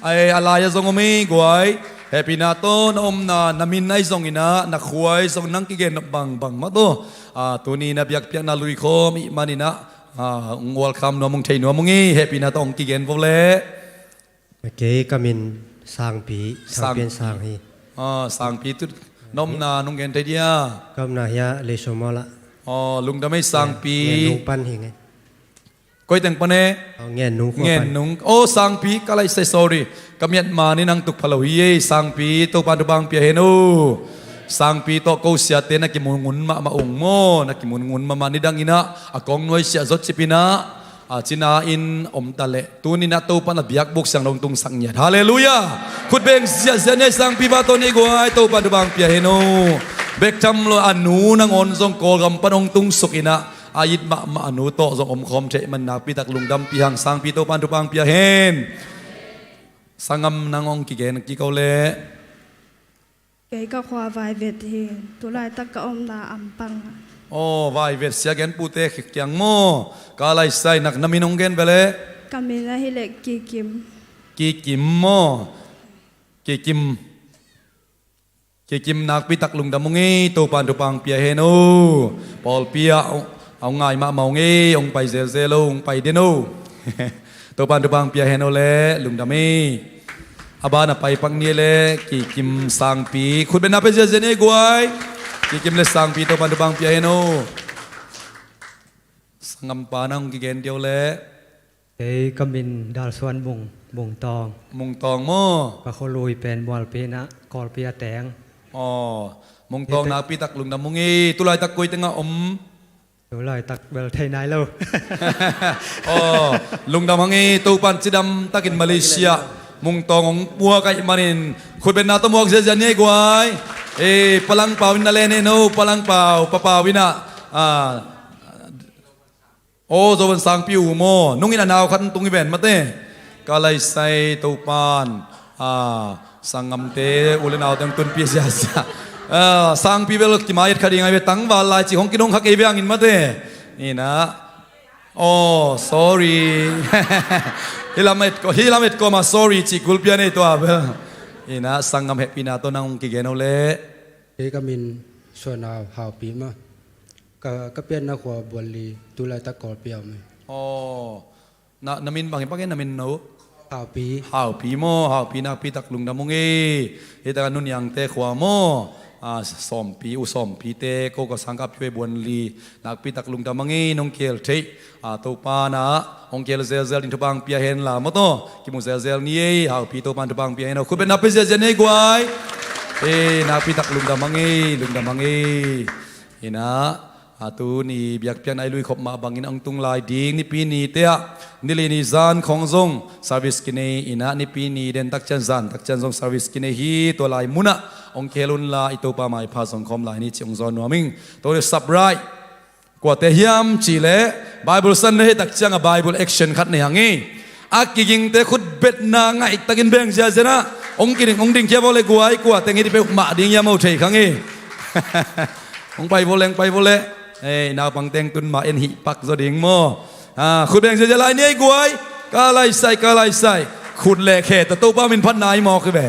ai, a lai ah zong om hi guai. Hehpihna tawh na omna, na min ahi zongin ah, na khua ahi zong nang kigen nop bangbang mah taw. A, tuni na biakpiakna lui khawm i hih manin ah, a, hong welcome nuam ung, thei nuam ung hi, hehpihna tawh hong kigen vua leh. Kei ka min Sangpi, Sang- Thangpian Sang hi. Aw, Sangpi, tu na omna nong gen thei dia? Ka omna hia Leisomol ah. Aw, lungdam ei Sangpi. Ngen nung pan hi ngei. Koi teng pan e? Aw, Ngen nung khua pan. Ngen nung. Aw, Sangpi, ka lai sai, sorry. Ka Myanmar ni nang tuk pha lo hi ei, Sangpi, Topa'n thupha hong pia hen aw. Sangpi tawh ko siate na kimu ngun mahmah ung maw, na kimu ngun mahmah, nidangin ah a kong nuaisiah zawcip in ah, a, cina in om ta leh, tuni-in ah Topa'n a biakbuk siang lo hong tungsak ngiat. Halleluiah. Khut beng ziahziah ni ei, Sangpi pa tawh ni ei guai, Topa'n thupha hong pia hen aw. Bek tham lo a nu nangawn zong Kawlgam pan hong tungsuk in ah, a it mahmah a nu tawh zong omkhawm thei man nakpi tak lungdampih hang, Sangpi Topa'n thupha hong pia hen. Sanggam nang hong kigen kik o leh. Kei ka khua Vaivet hi, tulaitak ka omna Ampang ah. Aw, Vaivet, sia gen pute kiang maw? Ka lai sai, na min hong gen ve leh. Ka min ahih leh Kikim. Kikim maw? Kikim. Kikim nakpi tak lungdam ung ei, Topa'n thupha hong pia hen aw. Pawlpi ah hong ngai mahmah ung ei, hong pai zelzel o, hong pai den o. Topa'n thupha hong pia hen aw leh, lungdam ei. A ban a pai pak ni ei leh, Kikim Sangpi. Khutbetna pia ziahziah ni ei guai. Kikim le Sangpi, Topa'n thupha hong pia hen aw. Sanggampa nang hong kigen diau leh. Kei ka min Dalsuan Mung, Mungtawng. Mungtawng maw? Ka khualui pen Mualpi in ah, Kawlpi a teng. Aw, Mungtawng nakpi tak lungdam ung ei, tulaitak koi teng ah om? Tulaitak bel thei nai lo. Aw, lungdam hang ei, Topa'n cidam takin Malaysia Mungtawng hong puak ahih manin, khutbetna tawh muak ziahziah ni ei guai. Eh, Pa Lang Pau in na len en o, Pa Lang Pau, Pa Pau in ah, ah, Aw, Zo Van Sangpi u maw, nungin a nau khat tung hi ven mate. Ka lai sai, Topa'n, a, sanggamte u le naute hong tunpih ziahziah. A, Sangpi bel kimai et kha ding ahi ve, tangval lai cih hong kinong kha kei ve hangin mate. Ina, Oh, sorry. Hih lam et ko, hih lam et ko mah sorry cih kulpi a nei tua bel. Ina sanggam hehpihna tawh nang hong kigen uh leh. Kei ka min Suan Hau, Haupi mah. Ka, ka pianna khua Buanli, tu laitak Kawlpi a om hi. Oh. Na, na min bang hi, bang hi na min no? Haupi. Haupi maw, Haupi nakpi tak lungdam ung ei. Hih takah Nu Niangte khua maw? Ah, Sawmpi, U Sawmpite, ko ka sang kap cuai Buanli. Nakpi tak lungdam ung ei, nong kihel theih. Ah, Topa na, hong kihel zelzel ding thupha hong pia hen la maw taw. Kimu zelzel ni ei, Haupi Topa in thupha hong pia hen aw. Khut beng na pia ziazia ni ei guai. Eh, nakpi tak lungdam ung ei, lungdam ung ei. Ina, a tuni biakpiakna i luikhop mah bangin hong tung lai ding Nipi nite ah, nili ni zan khong zong service kinei ina, Nipi ni den tak ciang zan tak ciang zong service kinei hi. Tua lai munah hong kihel unla i Topa maipha zong khawm lai ni ci hong zawn nuam ing. Tua ni Sabrai kuate hiam cih leh Bible Sunday hi tak ciangah Bible action khat nei hang hi. A kigingte khut betna ngaihtakin beng ziazia na. Hong kiding, hong dingkhia bawl le guai, kua teng hi dih peuhmah ding hiam, aw thei kha ngei. Hong pai bawl le, hong pai bawl le. Ei, naupang teng tun mah en hih pak zaw ding maw. Ah, khut beng ziazia lai ni ei guai. Ka laisai, ka laisai. Khut le khe ta Topa min phatna hi mawk hi ve.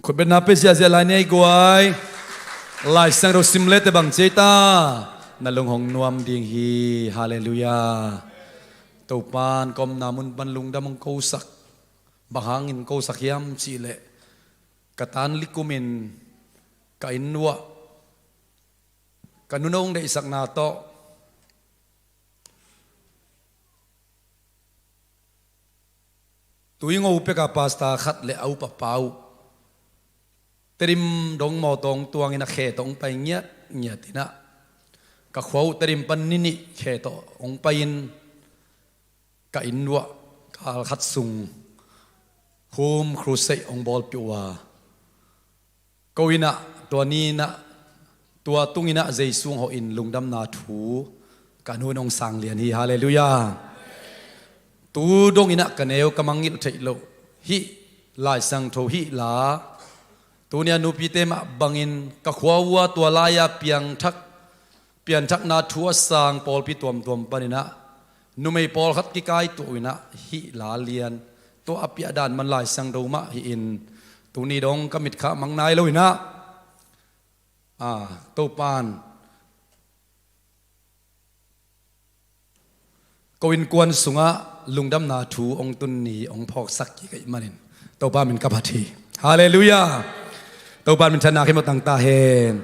Khutbetna pia ziahziah lai ni ei guai. Lai Siangtho sim le teh bang ci ei ta? Na lung hong nuam ding hi. Halleluiah. Topa'n ka omna mun pan lungdam hong kosak. Bang hangin kosak hiam cih leh, ka tan li kumin ka inn uah ka nu nong deihsakna tawh, Tuingo peka pastor khat le a upa pa uh Tedim dong mawtaw hong tuangin a khe tawh hong pai ngiatngiat in ah, ka khua uh Tedim pan ni nih khe tawh hong pai-in ka inn uah kal khat sung home crusade hong bawlpih uh a, ko in ah tua ni in ah, tua tung in ah Jesu hong hawhin lungdamna thu ka nu in hong sang lian hi. Halleluiah. Tu dong in ah ka neu ka mangngilh theih loh hih Lai Siangtho hih la, tuni a nupite mah bangin ka khua uh a tua lai-a piangthak, pianthakna thu a sang pawlpi tuamtuam panin ah numei pawlkhat kikaituah uh in ah hih la lian, tua a piahdan man Lai Siangtho mah hi-in, tuni dong ka mitkha mang nai lo in ah, a, Topa'n ko innkuan sungah lungdamna thu hong tun ni hong phawksak kik ahih manin Topa min ka phat hi. Halleluiah. Topa minthanna khempeuh tang ta hen.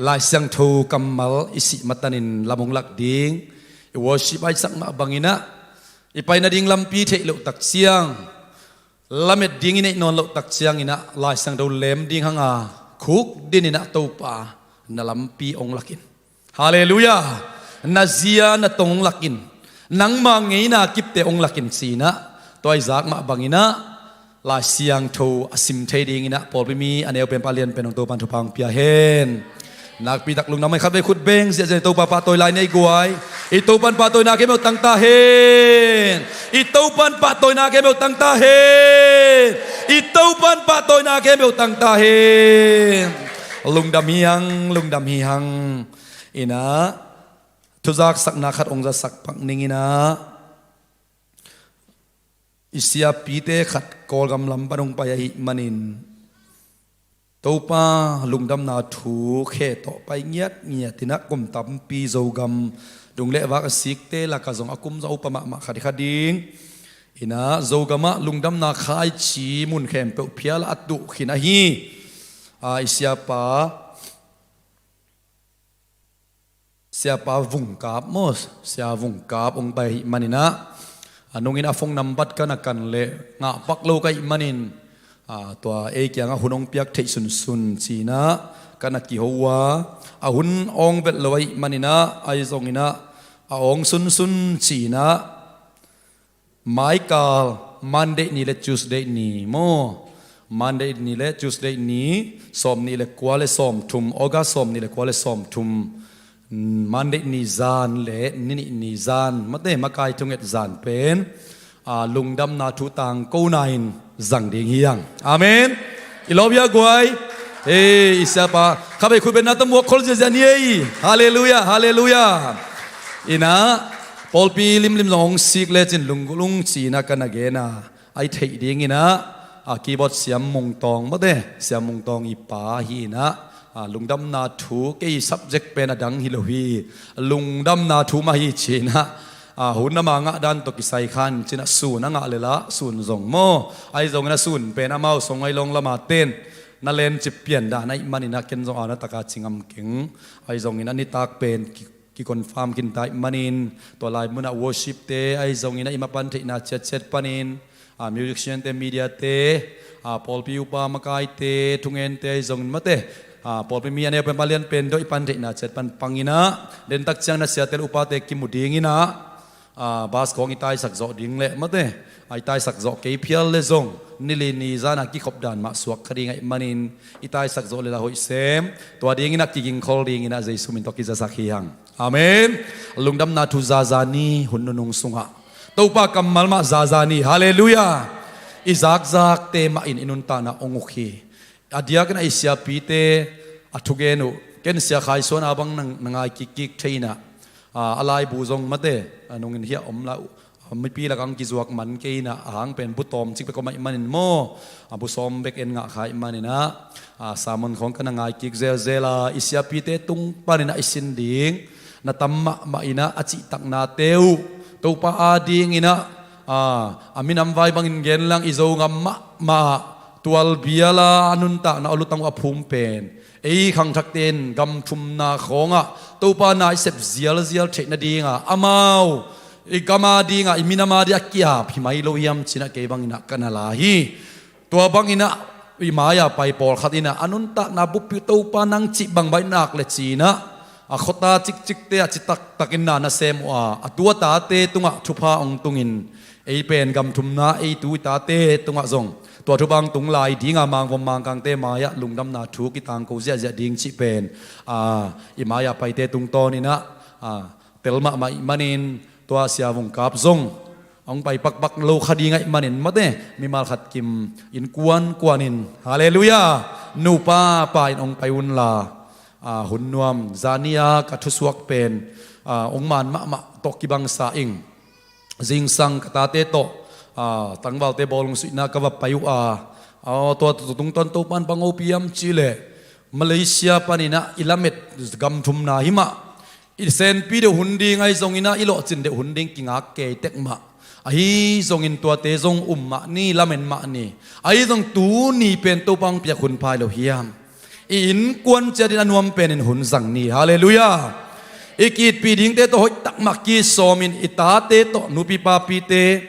Lai Siangtho kammal i sih matanin lam hong lak ding, i worship a i sak mah bangin ah, i pai nading lampi theih loh tak ciang, lamet ding i neih nawn loh tak ciangin ah Lai Siangtho lem ding hang a, khukdin in ah Topa na lampi hong lak in. Halleluiah. Na zia na tong hong lak in, nangma ngeina kipte hong lak in ci-in ah, tua i zak mah bangin ah Lai Siangtho a sim thei dingin ah pawlpi mi a neu pen pa lian pen hong Topa'n thupha hong pia hen. Nakpi tak lungdam ei, khatvei khut beng ziahziah, i Topa pahtawi lai ni ei guai. I Topa'n pahtawina khempeuh tang ta hen. I Topa'n pahtawina khempeuh tang ta hen. I Topa'n pahtawina khempeuh tang ta hen. Lungdam hi hang, lungdam hi hang. In ah, thuzaksakna khat hong zasak pak ning in ah, i siapite khat Kawlgam lam pan hong pai ahih manin, Topa lungdamna thu khe tawh pai ngiatngiat in ah, kum tampi Zogam dung le vak a sikte lakah zong a kum zong a upa mahmah khat hi kha ding. In ah, Zogam ah lungdamna khaici mun khempeuh phial a tuh khin ahi, a, i siapa, Siapa Vungkap maw, Sia Vungkap hong pai ahih manin ah, a nungin a phone nambat ka na kan leh ngah pak lo ka hih manin, a, tua ei kiangah hun hong piak theih sunsun ci-in ah ka na kiho uh a, a hun awng vet lo ahih manin ah, ahi zongin ah a awng sunsun ci-in ah, maikal Monday ni le Tuesday ni maw, Monday ni le Tuesday ni, sawmnih le kua le sawmthum, August sawmnih le kua le sawmthum, Monday ni zan le ni nih ni zan, mate, makai thunget zan pen, a, lungdamna thu tangkona in zang ding hi hang. Amen. I lawm hia guai. Ei, i siapa, khatvei khut bengna tawh muak khol ziahziah ni ei. Halleluiah, halleluiah. In ah, pawlpi limlim zong hong sik lecin lunggulh ung ci-in ah ka na gen a, a i theih dingin ah, a, keyboard Siam Mung Tawng, mate, Siam Mung Tawng i pa hi in ah, a, lungdamna thu, kei subject pen a dang hi lo hi, lungdamna thu mah hi ci-in ah, a, hun ama ngah dan tawh kisai khan ci-in ah, sun a ngah leh lah sun zong maw, ahi zongin ah sun pen amau Songai Long lam a ten na lencip pian dan ahih manin ah ken zong a na tak a ci ngam keng. Ahi zongin ah nitak pen ki, ki confirm khin ta ahih manin, tua lai munah worship te, ahi zongin ah i mapan theihna ciatciat panin, a, musician te, media te, a, pawlpi upa makaite, thungente, ahi zongin, mate, a, pawlpi mi a neu pen pa lian pen tawh i pan theihna ciat pan pangin ah, dentak ciang na siate le upate kimu dingin ah, a, bus khawng i taisak zawh ding leh, mate, a, i taisak zawh kei phial leh zong ni li ni zan a kikhop dan mah suak kha ding ahih manin, i taisak zawh leh lah hoih sem. Tua dingin ah kigingkhol dingin ah Jesu min tawh kizasak hi hang. Amen. Lungdamna thu zaza ni hun nunung sungah, Topa kammal mah zaza ni. Halleluiah. I zakzakte mah in i nuntakna hong uk hi. A diakin ah i siapite a thugen uh, ken Sia Khai Suan a bang na, na ngai kikkik thei in ah, a, a laibu zong, mate, a nungin hiah om lai uh, a, mipi lakah hong kizuak man kei inah, a hang pen bu tawm cik bek om ahih manin maw, a bu sawm bek en ngah kha ahih maninah, a sermon khawng ka na ngai kik zelzel a, i siapite tung paninah i sin ding na tam mahmah inah, a cihtaknate uh Topa adinginah, a, a minam vai bangin gen lang, i Zogam mahmah tualbiala a nuntakna a lutang uh a phum pen ei khangthakte in gam thumna khawngah Topa na i sep zialzial theih nadinga, amau i gam adinga, i minam adinga a ki-ap hi mai lo hiam cinah kei banginah ka na la hi. Tua banginah i mai-a pai pawlkhat inah a nuntakna buppi uh Topa nang cih bangbang in nak le cinah, a khuata cikcikte ah citaktakin na na sem uh a, a tu a tate tungah thupha hong tungin, ei pen gam thumna ei tu i tate tungah zong tua thupha hong tung lai dinga, Mangvom Mangkangte mai-ah lungdamna thu kitangko ziahziah ding cih pen, a, i mai-a paite tungtawninah, a, tel mahmah ahih manin, tua Sia Vung Kap zong hong pai pakpak lo kha ding ahih manin, mate, mimal khat kim innkuan kuanin, halleluiah, nupa pa in hong pai unla, a, hun nuam, zani-a ka thusuak pen, a, hong man mahmah tawh kibangsa ing. Zingsang ka tate tawh, a, tangvalte bawlung suihna ka va pai uh a, a, tua tungtawn Topan bang hopih hiam cihleh, Malaysia paninah i lamet gam thumna hi mah, i senpi deuh hun ding ahi zonginah, i lawhcin deuh hun ding kingak kei tek mah. Ahi zongin tuate zong um mah ni, lamen mah ni. Ahi zong tuni pen Topa hong piak hun pai lo hiam? I innkuan ciatin a nuam penin hun zang ni, halleluiah. I ki-itpih dingte tawh hoihtak mah kisawmin, i tate tawh, nupi papite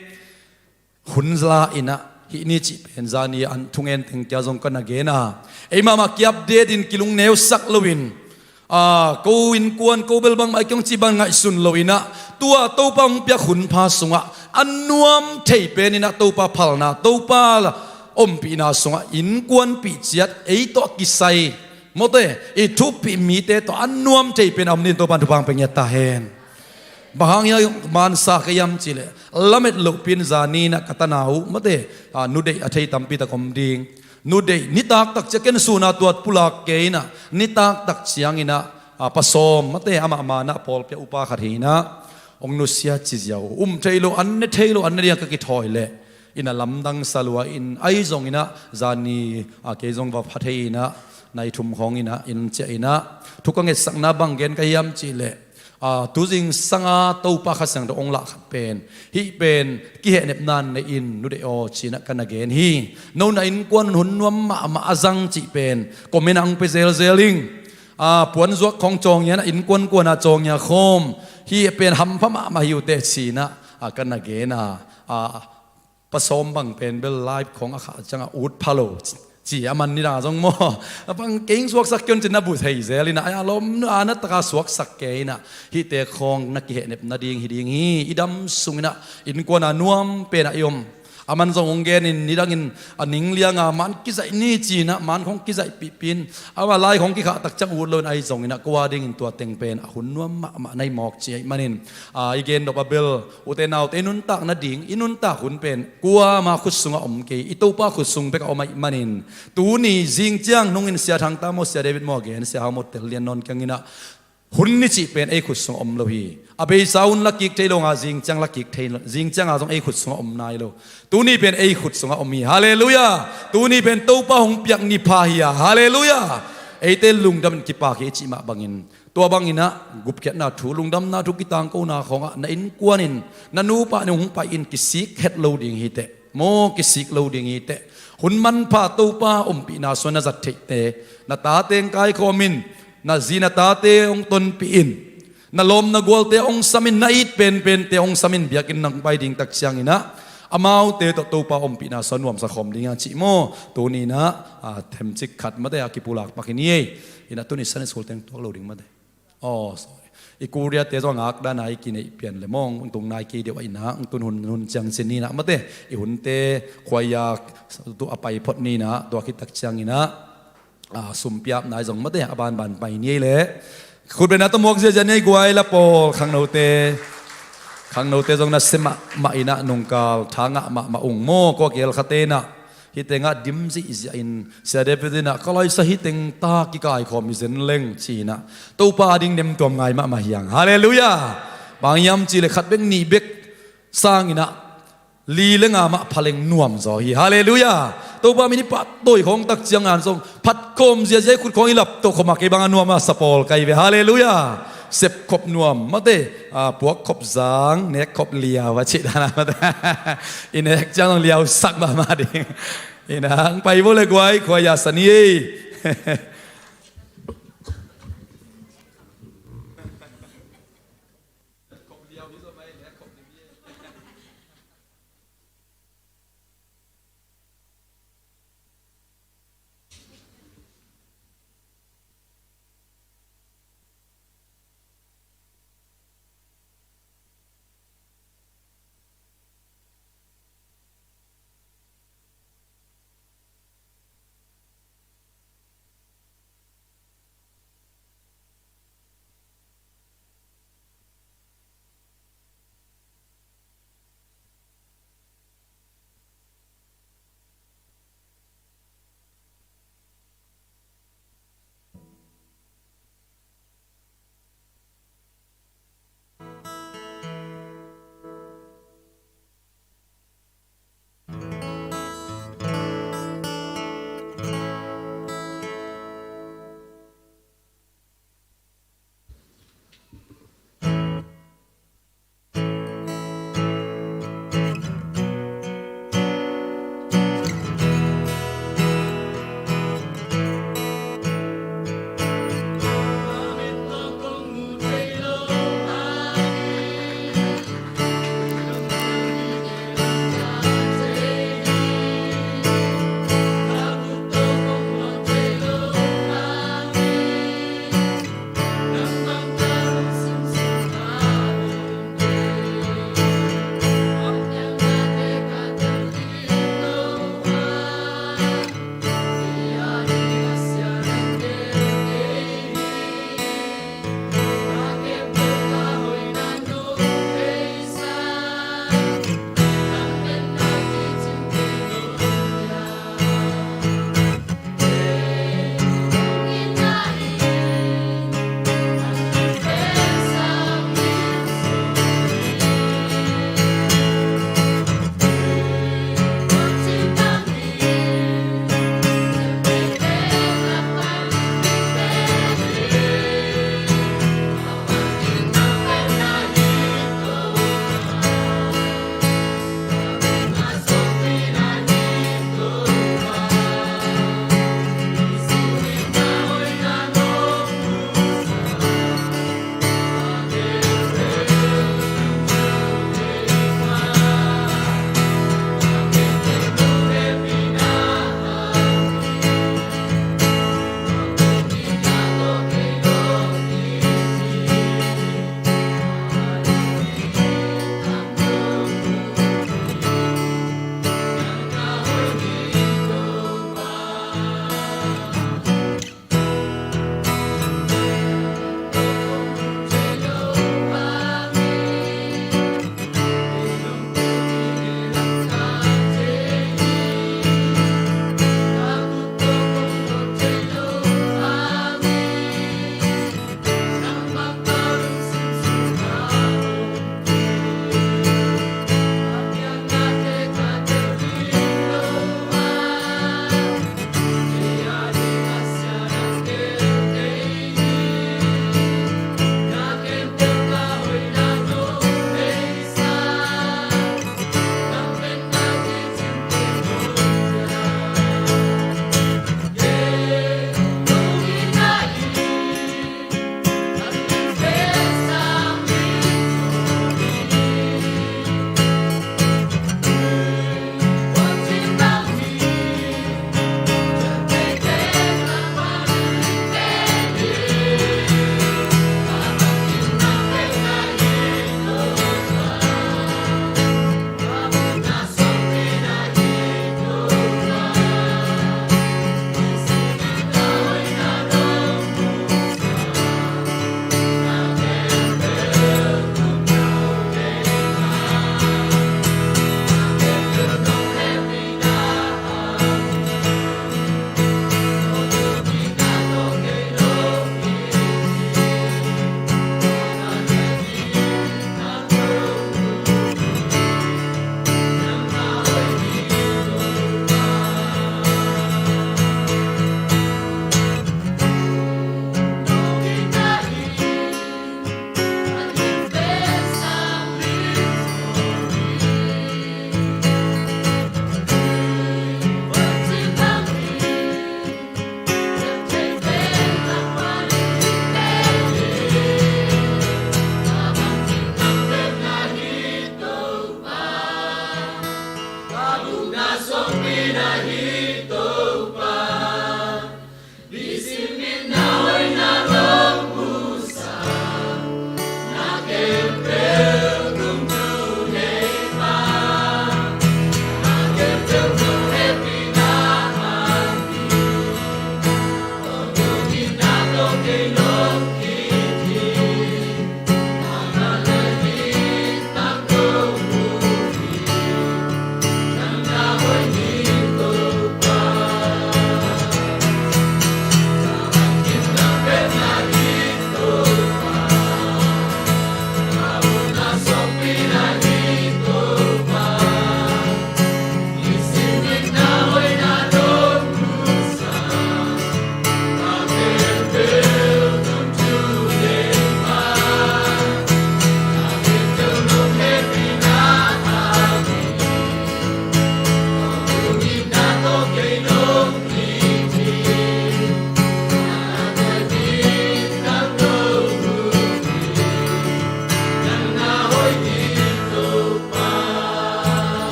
hun la inah, hih ni cih pen zani an thungen teng kia zong ka na gen a, ei mahmah ki-update in, kilungneusak loin, a, ko innkuan ko bel bangmah i kiang cih bang ngaihsun loinah, tua Topa hong piak hun pha sungah a nuam thei peninah Topa phalna, Topa ompihna sungah innkuanpih ciat ei tawh kisai, mawte, i thupih mite tawh a nuam thei pen a om dingin Topan thupha hong pia ngiat ta hen. Bang hang hiam mansa ka hiam cihleh, lamet lohpi-in zani inah ka tanau, mawte, a, nudeih a thei tampi tak om ding. Nudeih nitak tak ciang, ken suna tuat pulak kei inah, nitak tak cianginah, a, pasawm, mawte, amah manah pawlpi ah upa khat hi inah, hong nusia ci ziau, um thei lo, an ne thei lo, an ne ding a ka kithawi leh, inah lamdang sa lua in, ahi zonginah zani, a, kei zong va pha thei inah, nai thum khawng inah inn ciah inah, thu ka ngetsakna bang gen ka hiam cihleh, a, tu zingsanga Topa Kha Siangtho hong lah khat pen, hih pen kihehnepna nei in, nudeih aw, cinah ka na gen hi. No na innkuan hun nuam mahmah a zang cih pen comment ah hong pia zelzel ing. A, puanzuak khawng cawngin ah, innkuan kuana cawngin khawm, hih pen hampha mahmah hi uh teh cinah, a, ka na gen a, a, pasawm bang pen bel live khawng a khah ciangah ut pha lo ci a, man nidang zong maw, a bang kei hong suaksak kei un cin na bu thei zel inah, a lawm a na taka suaksak kei inah, hihte khawng na kihehnep nading hi ding hi. I dam sunginah innkuana nuam penah i om. A man zong hong genin, nidangin a ning lianga man kizaih ni cinah man khawng kizaihpihpih in, ama lai khawng kikhah tak ciang ut loin, ahi zonginah ko a dingin tua teng pen a hun nuam mahmah na hi mawk ci ahih manin, a, i gen dop a bel, ute naute, i nuntak nading, i nuntak hun pen kuama khut sungah om kei, i Topa khut sung bekah om ahih manin, tuni zing ciang nungin Sia Thang Ta maw, Sia David maw a gen, Sia Hau maw tel lian nawn kianginah, hun ni cih pen ei khut sungah om lo hi. A beisa hun la kik thei lo nga, zing ciang la kik thei lo, zing cianga zong ei khut sungah om nai lo. Tuni pen ei khut sungah om hi. Halleluiah. Tuni pen Topa hong piak ni pha hi a. Halleluiah. Eite lungdamin kipak hi i cih mah bangin, tua banginah gupkhiatna thu, lungdamna thu, kitangkona khawngah na innkuanin na nupa nih hong pai in, kisik het lo ding hi teh. Maw, kisik lo ding hi teh. Hun manpha Topa ompihna sungah na zat theihte, na tate hong kaikhawmin, na zi na tate hong tonpih in, na lawm na gualte hong samin, na it penpente hong samin, biakinn nang pai ding tak cianginah, amaute tawh Topa ompihna sungah nuamsa khawm ding a cih maw, tuninah, a, themcik khat mate a kipulak pak hi ni ei. Inah tuni Sunday school teng tuak lo ding mate. Aw, sorry. I Korea te zong a ngak dana i kineih pian le mawng, hong tung nai kei deuh a inah, hong tun hun, hun ciang cin ninah mate, i hunte khuaiak tu a pai phot ninah, tua khit tak cianginah, a, sumpiapna i zong mate, a banban pai ni ei leh. Khutbetna tawh muak ziahziah ni ei, guai la pawl, khangnote. Khangnote zong na sia mahmah inah, nungkal tha ngah mahmah ung maw, kua kiel khate inah. Hih tengah dim zihziah in, Sia David inah, ka laisa hih teng ta kikaikhawm hi zen leng cinah, Topa ading nemtuam ngai mahmah hi hang. Halleluiah. Bang hiam cihleh khat bek nih bek Sang in ah li le nga mah pha leng nuam zaw hi. Halleluiah. Topa min i pahtawi khawng tak ciang an zong phat khawm ziazia i khut khawng i lap tawh khawm a kei bang a nuam a sa pawl kai ve. Halleluiah. Sep khop nuam mate, a, puak khop zang, nek khop liau a cih dan a mate. I nek ciang zong liau sak mahmah ding. I nang pai vo le guai, khua ya sa ni ei.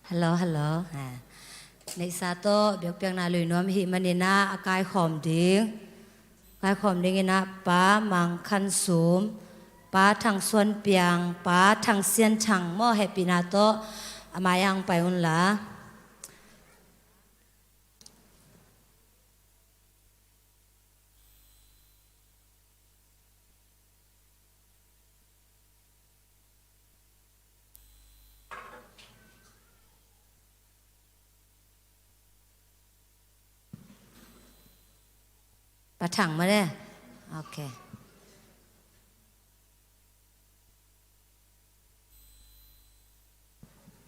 Hello, hello. Ha. Neihsa tawh biakpiakna lui nuam i hih manin ah a kaikhawm ding. Kaikhawm dingin ah Pa Mang Khan Sum, Pa Thang Suan Piang, Pa Thang Sian Thang maw, hehpihna tawh a mai-ah hong pai un la. Pa Thang maw le. Ok.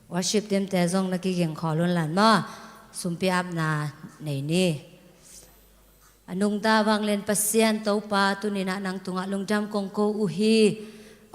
Worship team te zong na kiging khawl un lan maw. Sumpi apna nei ni. A nungta vanglian Pasian Topa, tuni-in ah nang tungah lungdam kong ko uh hi.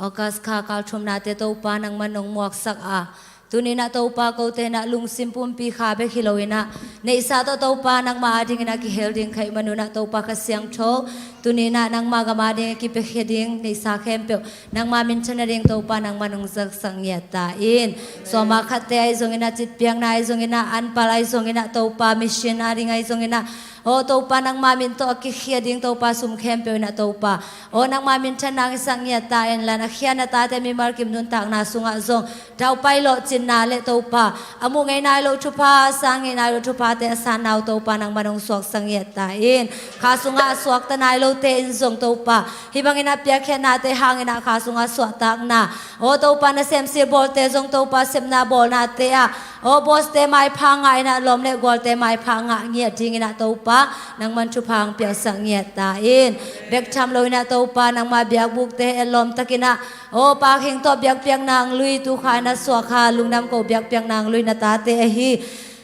August kha kal thumnate Topa nangman nong muaksak a, tuni-in ah Topa kote in ah lungsim pumpi kha bek hi loin ah, neihsa tawh Topa nangmah adingin ah kihel ding ka hih manun ah Topa Kha Siangtho, tuni-in ah nangmah gam adingin ah kipiakhia ding neihsa khempeuh nangmah minthan nading Topa nangman hong suaksak ngiat ta in. Sawma khatte ahi zongin ah, citpiakna ahi zongin ah, anpal ahi zongin ah, Topa mission ading ahi zongin ah, aw Topa nangmah min tawh a kikhia ding Topa sum khempeuh in ah Topa, aw nangmah minthan nang i sak ngiat ta in la. Na khia na tate mimal kim nuntakna sungah zong daupai lawhcinna le Topa, a muh ngei nai lo thupha, a sang ngei nai lo thuphate a sanna uh Topa nangman hong suaksak ngiat ta in. Kha sungah a suakta nai lote in zong Topa, hih bangin ah piakkhiatnate hangin ah kha sungah suahtakna, aw Topa nasem silbawlte zong Topa sepna bawlnate ah, aw bawste maipha ngah in ah lawm le gualte maipha ngah ngiat dingin ah Topa nangman thupha hong piaksak ngiat ta in. Bek tham loin ah Topa nangmah biakbukte etlawm takin ah, aw Pa Khing tawh biakpiakna hong lui, tu kha in ah suah kha lungdam ko biakpiakna hong lui na tate ahi,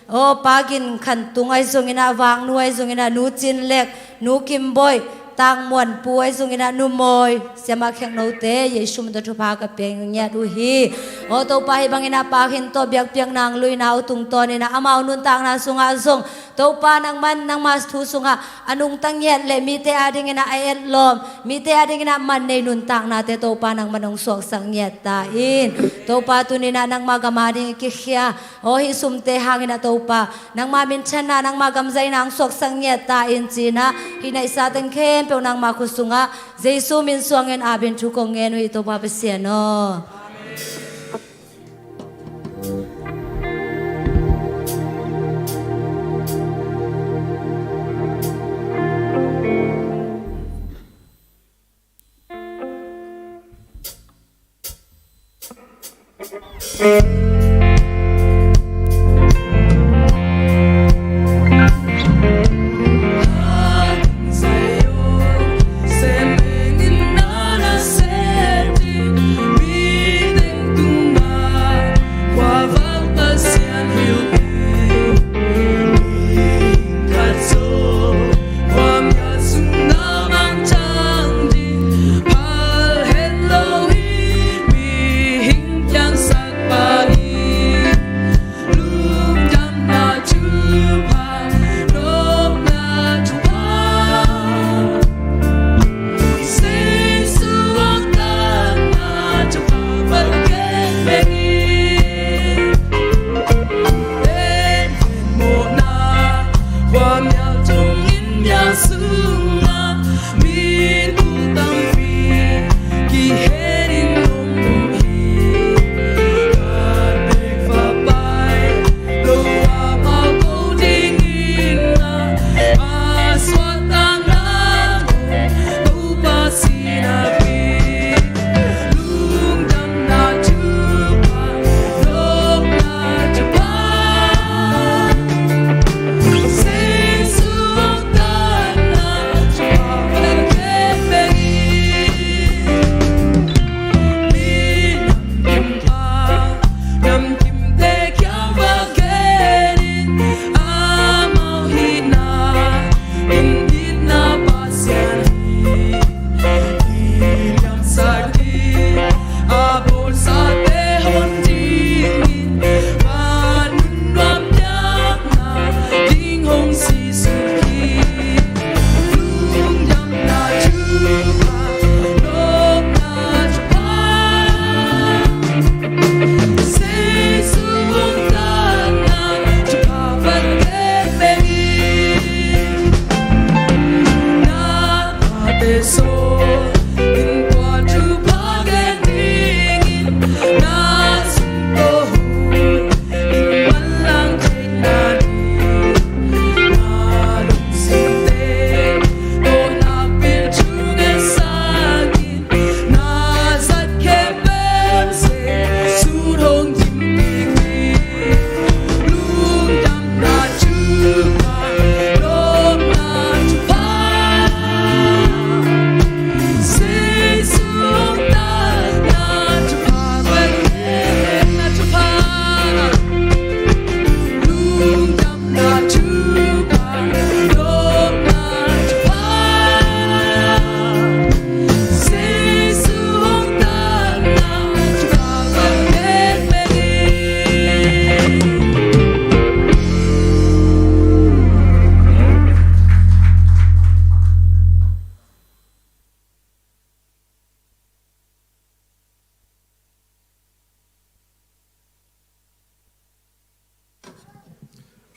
aw Pa Gin Khan Tung ahi zongin ah, Vang Nu ahi zongin ah, Nu Cin Lek, Nu Kim Boih, Tang Muan Pu ahi zongin ah, Nu Mawi, Siamah Khek Note, Jesu min tawh thupha ka pia ngiat uh hi. Aw Topa hih bangin ah Pa Khing tawh biakpiakna hong luina uh tungtawnin ah amau nuntakna sungah zong Topa nangman nangmah thu sungah a nungta ngiat le mite adingin ah a etlawm, mite adingin ah man nei nuntaknate Topa nangman hong suaksak ngiat ta in. Topa tuni-in ah nangmah gam ading i kikhia, aw hih sumte hangin ah Topa nangmah minthanna, nangmah gamzaina hong suaksak ngiat ta in ci-in ah, hih neihsa teng khempeuh nangmah khut sungah Jesu min suangin apin thu kong ngen uh hi Topa Pasian aw.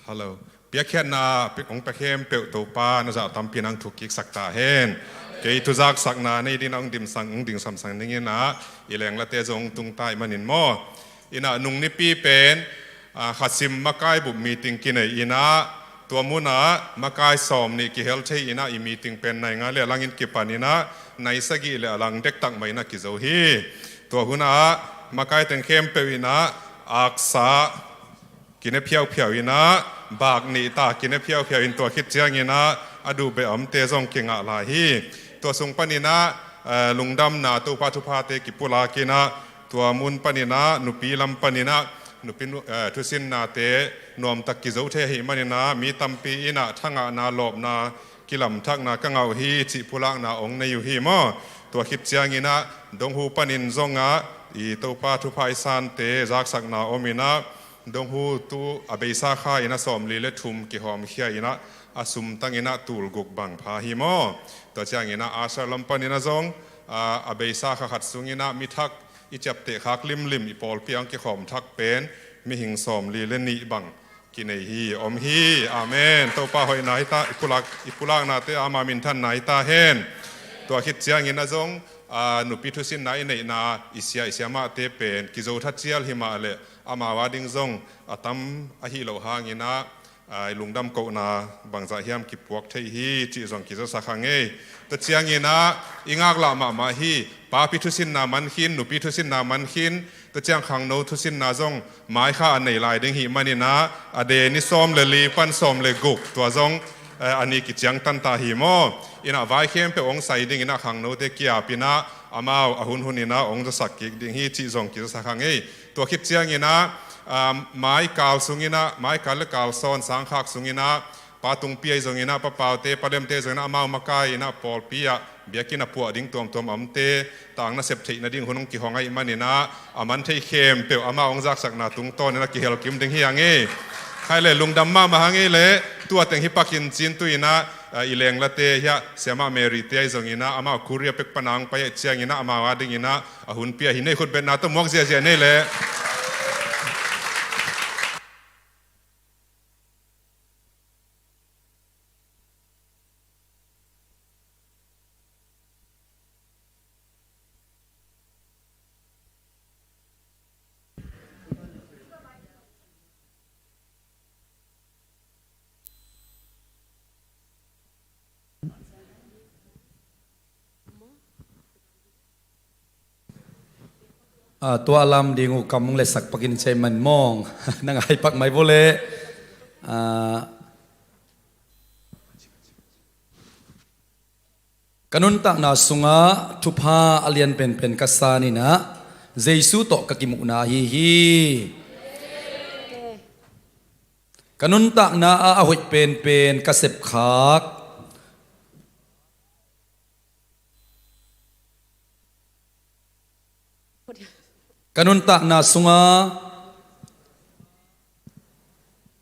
Hello. Piakkhiatna hong pia khempeuh Topa na zah tampi in hong thuk kiksak ta hen. Kei thuzaksakna nei dingin hong dimsang, hong dingsamsang dingin ah i lenglate zong tung ta ahih manin maw. Inah nung nipi pen, ah, khasim makai bup meeting kinei inah, tua munah makai sawm nih kihel thei inah i meeting pen nai nga le a langin kipan inah nai sagih le a lang dektak mah inah kizo hi. Tua hunah makai teng khempeuh inah aksa kine phiaupiau inah, bak nih ta kine phiaupiau in tua khit ciang inah a duh beh a omte zong kingah lai hi. Tua sung pan inah, eh, lungdamna Topa thuphate kipulak inah, tua mun pan inah nupi lam pan inah nupi nu-, eh, thusinnate nuamtak kizo thei ahih man inah mi tampi inah thangahna lawpna kilamthakna ka ngah uh hi cih pulakna hong nei uh hi maw. Tua khit ciang inah donghu panin zongah i Topa thupha i sante zaksakna om inah, donghu tu a beisa kha inah sawmli le thum kihawmkhia inah a sumtang inah tul guk bang pha hi maw. Tua ciang inah usher lam pan inah zong, a, a beisa kha khat sung inah mithak i ciapteh khak limlim i pawlpi ah hong kikhawm thak pen mihing sawmli le nih bang kinei hi, om hi. Amen. Topa hoihna hi ta, i pulak, i pulaknate ama minthanna hi ta hen. Tua khit ciang inah zong, a, nupi thusinna i neihna i sia, i siamahte pen kizo tha cial hi mah leh amau a ding zong a tam ahih loh hang inah, a, i lungdam kohna bangzah hiam kipuak thei hi cih zong kizasak hang ei. Tua ciang inah i ngaklah mahmah hi. Papi thusinna man khin, nupi thusinna man khin, tua ciang khangno thusinna zong maikha a nei lai ding hih man inah, a de ni sawm le li pan sawm le guk tua zong, eh, a ni kiciangtan ta hi maw. Inah vai khempeuh hong sai ding inah khangnote ki-ap inah amau a hunhun inah hong zasak kik ding hi cih zong kizasak hang ei. Tua khit ciang inah, ah, mai kal sung inah, mai kal le kal sawn sangkhak sung inah, Pa Tungpi ahi zong inah, Pa Paute, Pa Lemte zong inah, amau makai inah pawlpi ah biakinn a puah ding tuamtuam a omte tang nasep theih nading hun hong kihong ahih man inah, a man thei khempeuh amau hong zaksakna tungtawn inah kihel kim ding hi hang ei. Khai le lungdam mahmah hang ei le, tua teng hi pakin cin tu inah, ah, i lenglate hiah Siamah Mary te ahi zong inah amau Korea pek pan a hong pai ahih ciang inah amau a ding inah a hun pia hi, nei khut betna tawh muak ziahziah nei le. Ah, tua lam ding uh kam hong letsak pakin ciai man mawng. Na ngai pak mai vua leh. Ah, ka nuntakna sungah thupha a lian penpen ka san inah Jesu tawh ka kimuhna ahi hi. Ka nuntakna ah a hoih penpen ka sepkhak, ka nuntakna sungah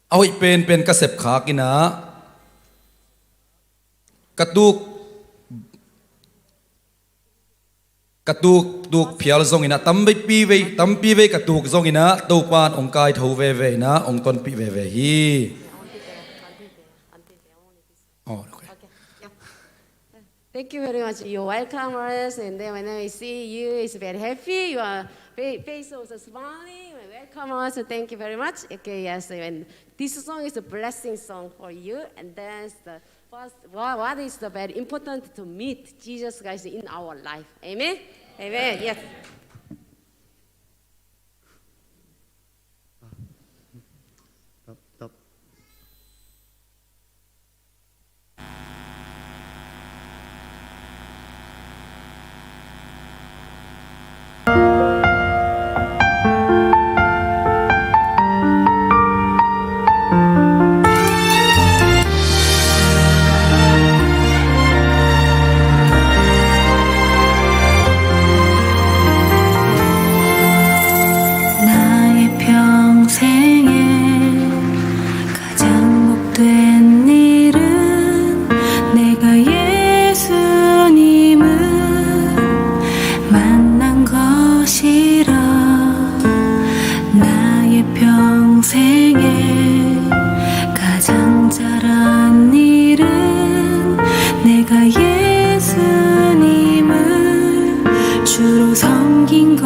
a hoih penpen ka sepkhak inah, ka tuk, ka tuk, tuk phial zong inah, tampi vei, tampi vei ka tuk zong inah Topa in hong kaitho veve inah hong tonpih veve hi. Oh, okay. Thank you very much. You welcome us, and then when we see you, it's very happy. You are fa-, face also smiling. We welcome us. Thank you very much. Okay, yes. And this song is a blessing song for you. And then the first, wha-, what is the very important to meet Jesus Christ in our life. Amen. Amen. Yes.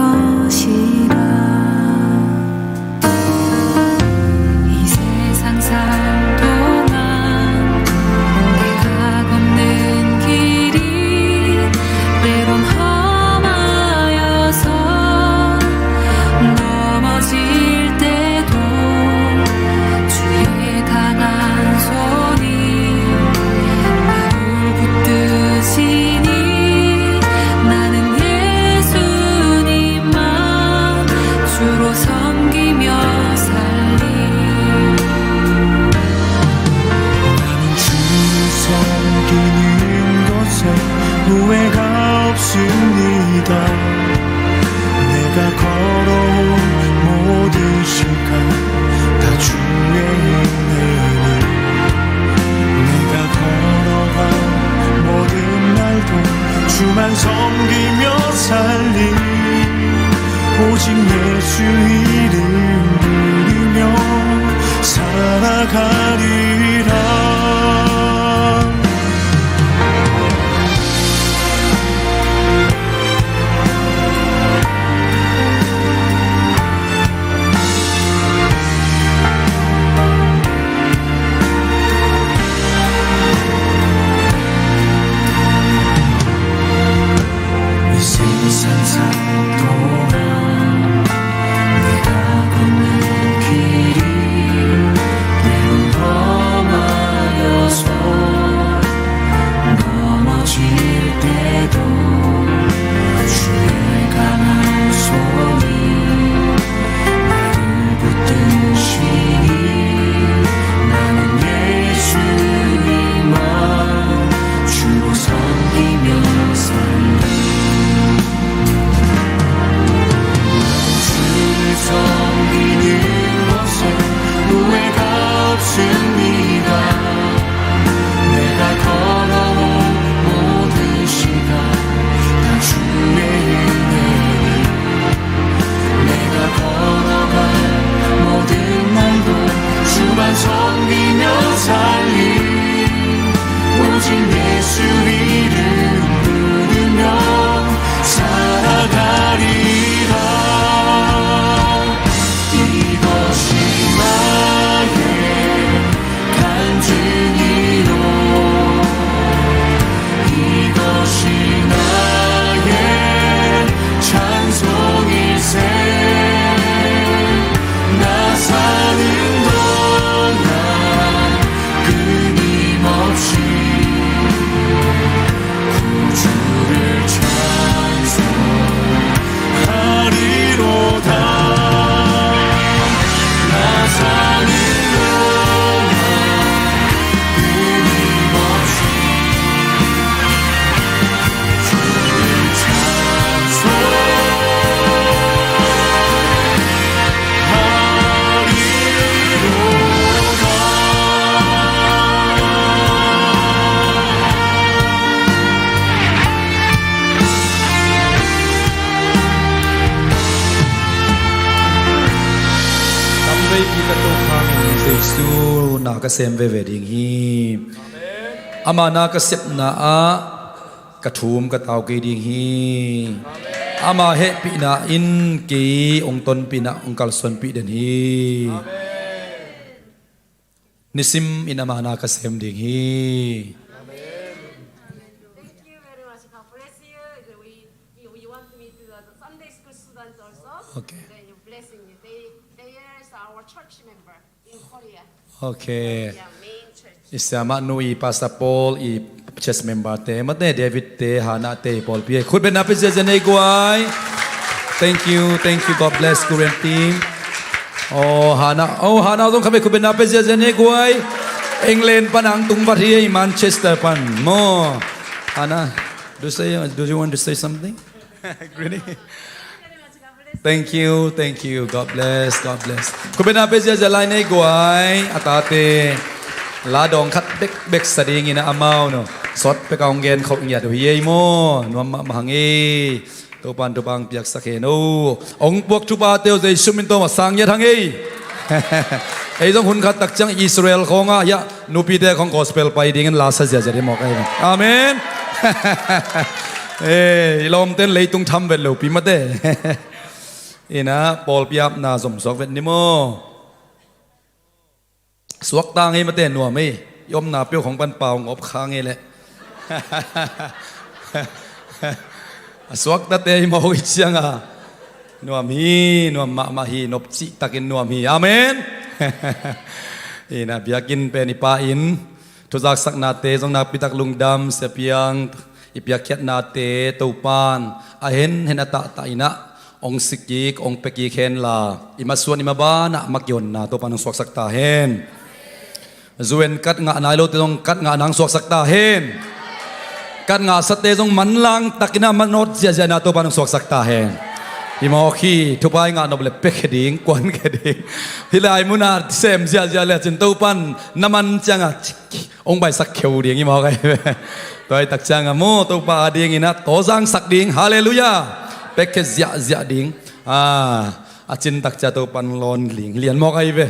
것이라. 이 세상 살 동안 내가 걷는 길이 때론 험하여서, 넘어질 때도 주의 강한 손이 나를 붙드시니, 나는 예수님만 주로 섬기며 살리. 나는 주를 섬기는 것에 후회가 없습니다. 내가 걸어온 모든 시간 다 주의 은혜로, 내가 걸어간 모든 날도 주만 섬기며 살리. 오직 예수 이름 부르며 살아가리라. 이 세상 살 동안 내가 걷는 길이 때로 험하여서, 넘어질 때도 주의 강한 손이 나를 붙드시니, 나는 예수님만 주로 섬기며 살리. 주를 섬기는 것에 후회가 없습니다. 내가 걸어온 모든 시간 다 주의 은혜로, 내가 걸어갈 모든 날도 주만 섬기며 살리. 오직 예수 이름 부르며 살아가리라. 이것이 나의 간증이요, 이것이 나의 찬송일세. 나 사는 동안 끊임없이 구주를 찬송하리로다. 나 사는 동안 Tamveipi ka Topa min Jesu na ka sem veve ding hi. Ama na ka sepna ah ka thum ka tau kei ding hi. Ama hehpihna in kei hong tonpihna hong kalsuanpih den hi. Nisim in ama na ka sem ding hi. Thank you very much. God bless you. We, you, you want me to the Sunday school students also? Okay. Then you blessing me. They, they are our church member in Korea. Okay. Yeah, main church. I siamah nu i Pastor Paul i church member te, mate David te, Hannah te, Paul pi. Khutbetna pe ziazia nei guai. Thank you, thank you. God bless Korean team. Oh, Hannah, oh, Hannah zong khabe khutbetna pe ziazia nei guai. England pan ang tung vat hi ei, Manchester pan. Mo. Hannah, do say, do you want to say something? Greeting. Thank you, thank you. God bless, God bless. Khutbetna pe ziazia lai nei guai, a tate. La dawng khat bekbek sa dingin a amau no. Sawt pek a hong gen khawh ngiat uh hi ei maw. Nuam mahmah hang ei. Topan thupha hong piaksak hen o. Hong puak thupha teu Jesu min tawh a sang ngiat hang ei. Ei zong hun khat tak ciang Israel khawngah hiah nupite khawng gospel pai dingin la sa ziazia hi mawk ei. Amen. Eh, i lawmten leitung tham vet lopi mate. Ina pawlpi apna zomsuak vet ni maw? Suakta ngei mate nuam ei. I omna peuh khong pan pau ngawp kha ngei leh. A suaktate i mawk i cianga nuam hi, nuam mahmah hi, nopcih takin nuam hi. Amen. Ina biakinn pen i pa in thuzaksaknate zong nakpitak lungdam, siapiang i piakkhiatnate Topan a henhen a tahtah inah ong sikik ong pekik henla, i masuan i mabanah makihonna Topan ong suaksak ta hen. Zuen kat ngah nai lote zong kat ngah nang suaksak ta hen. Kat ngahsate zong manlang takinah manawt ziahziahna Topan ong suaksak ta hen. I mawk hi, thupha i ngah nop le pekhe ding, kuankhe ding. Hih lai munah sem ziahziah le cin Topan na man cianga ong baisak kheu ding i mawk ahi ve. Tua i tak cianga mu Topa a dinginah tawzangsak ding. Halleluiah. Pekhe ziahziah ding. A cin tak cia Topan lawn ling lian mawk ahi ve.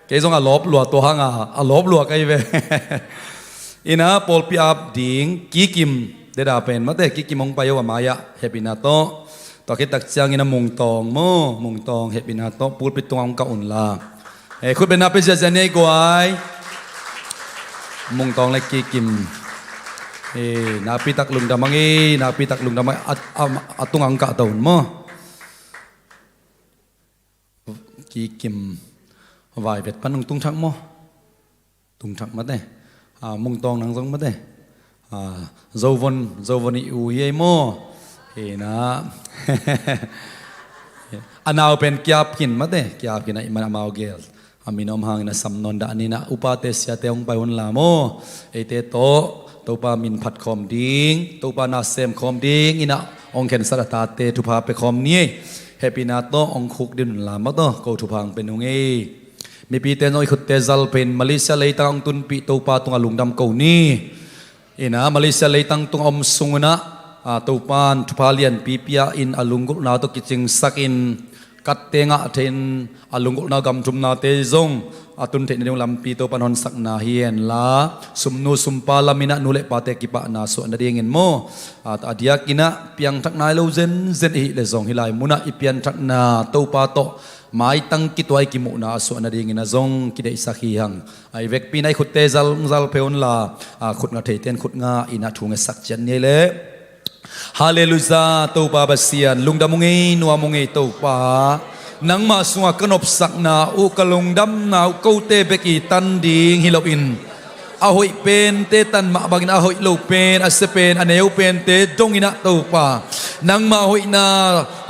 Kei zong a lawp lua tua hanga a lawp lua ka hi ve. Ina pawlpi ap ding Kikim deda pen mate, Kikim hong pai uh a mai-ah hehpihna tawh. Tua khit tak ciangin a Mungtawng maw, Mungtawng hehpihna tawh pulpit tungah hong kah unla. Khutbetna pe ziahziah ni ei guai. Mungtawng le Kikim nakpitak lungdam ang ei, nakpitak lungdam ang ei. A tungah hong kahto un maw? Kikim vai vet pan hong tungthak maw? Tungthak mate. Mungtawng nang zong mate. Zovon, Zovon i u hi ei maw? Ina a nau pen Kiapkin mate, Kiapkin a i man amau gel a min om hangin a sam nawn dah ninah upate siate hong pai unla maw? Eite tawh Topa min phat khawm ding, Topa na sem khawm ding inah hong khensat a tate thupha pe khawm ni ei. Hehpihna tawh hong khuk din unla maw tawh ko thupha hong pe nung ei. Mipite zong i khutte zal pen Malaysia leitang hong tunpih Topa tungah lungdam ko ni. Ina Malaysia leitang tungah om sungunah Topan thupha lianpi pia in a lunggulhna tawh kicingsakin katte ngah theihin a lunggulhna gamthumnate zong a tun theih nading lampi Topan honsakna hi henla, sumnu sumpa laminah nu le pate kipahna suah nadingin maw? A diakinah piangthak nai lo zenzen ihih le zong hih lai munah i pianthakna Topa tawh maitang kituai kimuhna a suah nadingin a zong kideihsak hi hang. A i vekpi na i khutte zalzal phe unla, a khut nga theite in khut nga inah thu ngetsak ciat ni ei leh. Halleluiah. Topa Pasian lungdam ung ei, nuam ung ei Topa. Nangmah sungah ka nopsakna uh, ka lungdamna uh kote bek i tan ding hi loin a hoih pente tan mah bangin a hoih lo pen, a sia pen, a neu pente donginah Topa nangmah hoihna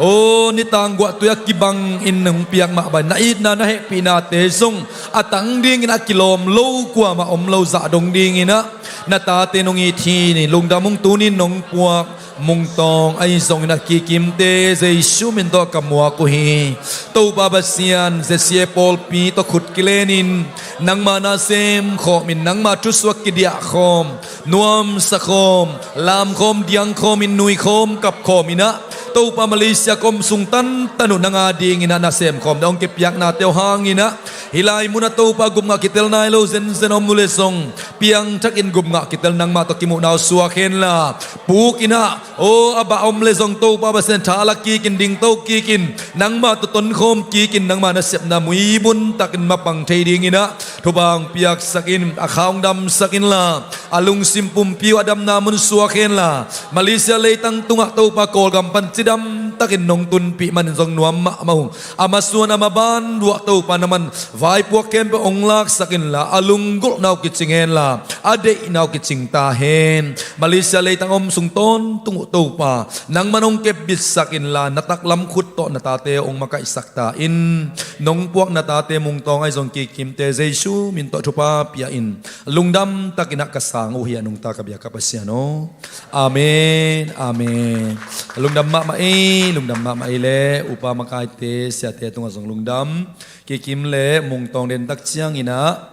aw nitang guahtui a kibangin nong piak mah bangin na itna na hehpihnate zong a tang dingin a kilawm lo kuamah om lo zah dong dinginah na tate nong it hi ni. Lungdam ung, tunin nong puak Mungtawng ahi zongin a Kikimte Jesu min tawh ka muak uh hi. Topa Pasian, Z C A pawlpi tawh khut kilenin nangmah na sem khawmin nangmah thusuak kidiah khawm, nuamsa khawm, lam khawm, diang khawmin nui khawm kap khawminah Topa Malaysia ka om sung tantan uh nang a dinginah na sem khawm dong kipiaknate uh hanginah hih lai munah Topa gupngah kitel nai lo zenzen om uh le zong piangthakin gupngah kitel nangmah tawh kimuhna uh suak henla pukinah aw a bah om le zong Topa Pasian tha la kikin dingto kikin nangmah tawh tonkhawm kikin nangmah nasepna muibun takin mapang thei dinginah thupha hong piaksakin a kha hong damsak inla a lungsim pumpi uh a damna mun suak henla Malaysia leitang tungah Topa Kawlgam pan cidam takin nong tunpih manin zong nuam mahmah uh a masuan a maban duah Topa na man vaipuak khempeuh hong laksak inla a lunggulhna uh kicing henla a deihna uh kicing ta hen. Malaysia leitang om sung tawntung uh Topa nangman hong kepbitsak inla na taklam khut tawh na tate hong makaihsak ta in nong puak na tate Mungtawng ahi zong Kikimte Jesu min tawh thupha pia in lungdam takinah ka sang uh hi a nungta ka biak a Pasian aw. Amen, amen. Lungdam mahmah ei, lungdam mahmah ei le upa makaite siate tungah zong lungdam. Kikim le Mungtawng den tak cianginah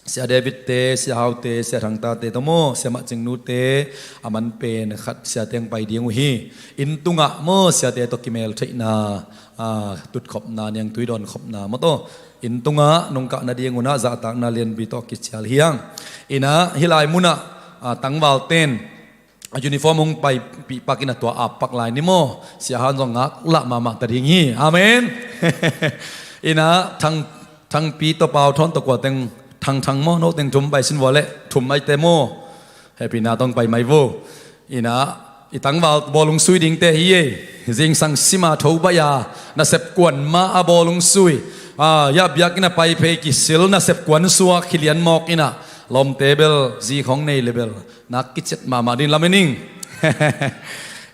Sia David-te, Sia Hau-te, Sia Thang-tate tawh maw, Sia Mah Cing Nu-te a man pen khat siate hong pai ding uh hi. Inn tungah maw siate tawh kimeltheihna, tutkhopna, niangtui dawnkhopna maw tawh inn tungah nong kah nadingunah zahtakna lianpi tawh kicial hi hang. Inah hih lai munah tangvalten a uniform hong paipih pak in a tua ap pak lai ni maw. Sia han zong ngak lah mahmah ta ding hi. Amen. Ina thang, thangpi tawh pau thawn tawh kua teng thang thang maw, no teng thum pai sin vua leh thum aite maw. Hehpihna tawh pai mai vo. Ina i tangval bawlung sui dingte hi ei. Zingsang sima tho baih a nasep kuan mah a bawlung sui. A, ya biakinn a pai phei kisil nasep kuan suak hi lian mawk ina lawmte bel zi khawng nei le bel nak kiciat mahmah ding lam e ning.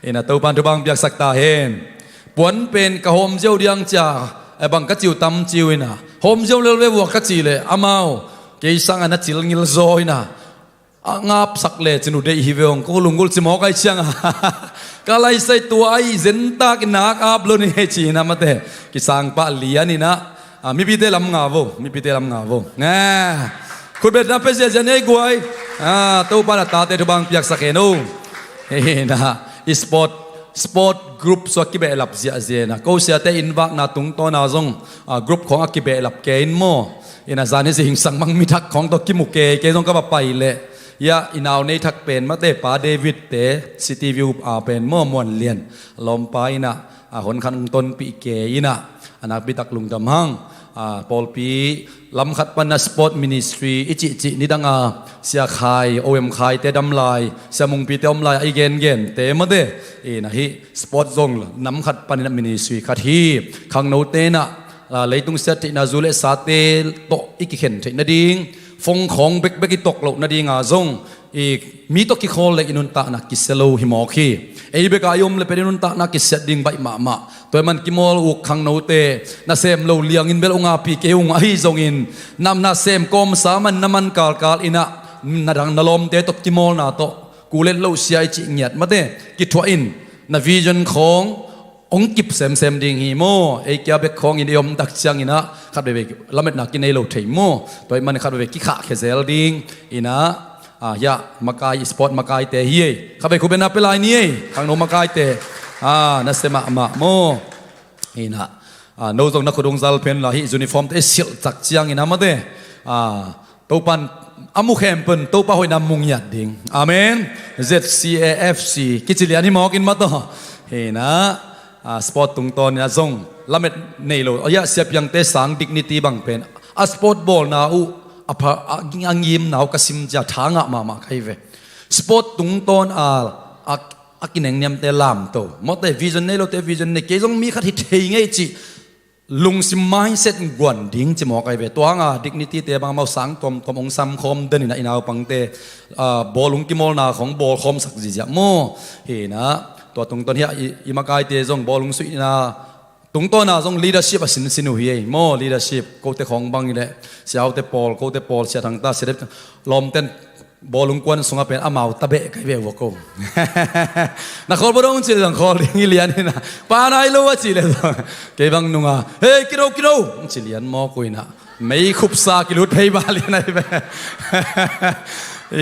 Ina Topan thupha hong piaksak ta hen. Puan pen ka hawm ziau diang cia, e bang ka ciu tam ciu ina hawm ziau lel ve vua ka ci leh amau kei sangin a cil ngil zaw ina a ngapsak le cin uh deih hi ve ong, ko lunggulh ci mawk ai cianga ka laisai tua ai zentak in nak ap lo ni hei ci ina mate. Kisang pah lian ina, a, mipite lam nga vo, mipite lam nga vo. Nga khutbetna pe ziazia nei guai. A, Topan a tate thupha hong piaksak hen o. Ina i sport, sport group sua kibehlap ziahziah ina ko siate innvakna tungtawna zong, a, group khawng a kibehlap ke in maw. Ina zan hi zingsang mang mi thak khawng tawh kimu ke, kei zong ka va pai leh ya i nau nei thak pen mate, Pa David te, City View a pen maw, Muan Lian lawmpa ina, a, hon khan hong tonpih ke ina a nakpitak lungdam hang. A, pawlpi lam khat pan a sport ministry i cihcih nidanga Sia Khai, O M Khai te dam lai, Sia Mungpi te om lai a i gengen te mate. Ina hih sport zong nam khat panin a ministry khat hi. Khangnote na, a, leitung siat theihna zu le sate tawh i kikhen theih nading, fong khawng bekbek i tawk loh nadinga zong i mi tawh kikhawl le i nuntakna kisia lo hi mawk hi. Ei beka i om le pen i nuntakna kisiat ding baih mahmah. Tua i man kimawl uk khangnote nasem lo liangin bel ung api kei ung ahi zongin nam nasem kawmsa man na man kalkal ina na dang na lawmte tawh kimawlna tawh kulet loh sia i cih ngiat mate kithuah in na vision khawng hong kip semsem ding hi maw. Ei kia bek khawngin i om tak ciangin ah khat veivei lametna kinei lo thei maw. Tua i man khat veivei kikhahkhia zel ding ina, a, hiah makai, sport makaite hi ei. Khat vei khupbetna pe lai ni ei. Khangno makaite, a, na sia mahmah maw. Ina, a, no zong na khut hong zal phen la hih uniform te i silh tak ciangin a mate, a, Topan a mu khempeuh in Topa hoihna mu ngiat ding. Amen. Z C A F C kici lian hi mawk in mataw. Hina, a, sport tungtawn ina zong lamet nei lo. Aya, siapiangte sang dignity bang pen a sport bawlna uh a pha, a ging a ngimna uh ka sim cia tha ngah mahmah ka hi ve. Sport tungtawn a, a, a kinengniamte lamto, mawte vision nei lote vision nei, kei zong mi khat hi thei ngei cih lungsim mindset guan ding ci mawk ahi ve. Tua hanga dignity te bang amau sang tuamtuam hong samkhawm den ina i naupangte, a, bawlung kimawlna khawng bawlkhawmsak ziziah maw. Hina, tua tungtawn hiah i, i makaite zong bawlung suihna tungtawna zong leadership a sinsin uh hi ei maw. Leadership kote khawng bang ileh siaute pawl, kote pawl, sia thangta, sia dep lawmten bawlung kuan sungah pen amau tabeh kai ve uh a ko. Na khawl bawdong cih le zong khawl ding i lian ina, pa nai lo a cih le zong kei bang nunga hei kino kino ci lian mawk uh ina mei khupsa kilut phei ba lian ahi ve.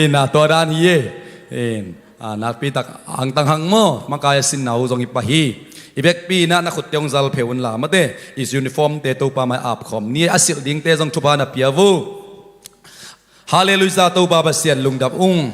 Ina tua dan hi ei. In, a, nakpitak angtang hang maw, makai a sinna uh zong i pah hi. I vekpi ina na khutte hong zal pheu unla mate, i uniform te Topa mai apkhawm ni, a silh dingte zong thupha na pia vo. Halleluiah, Topa Pasian lungdam ung.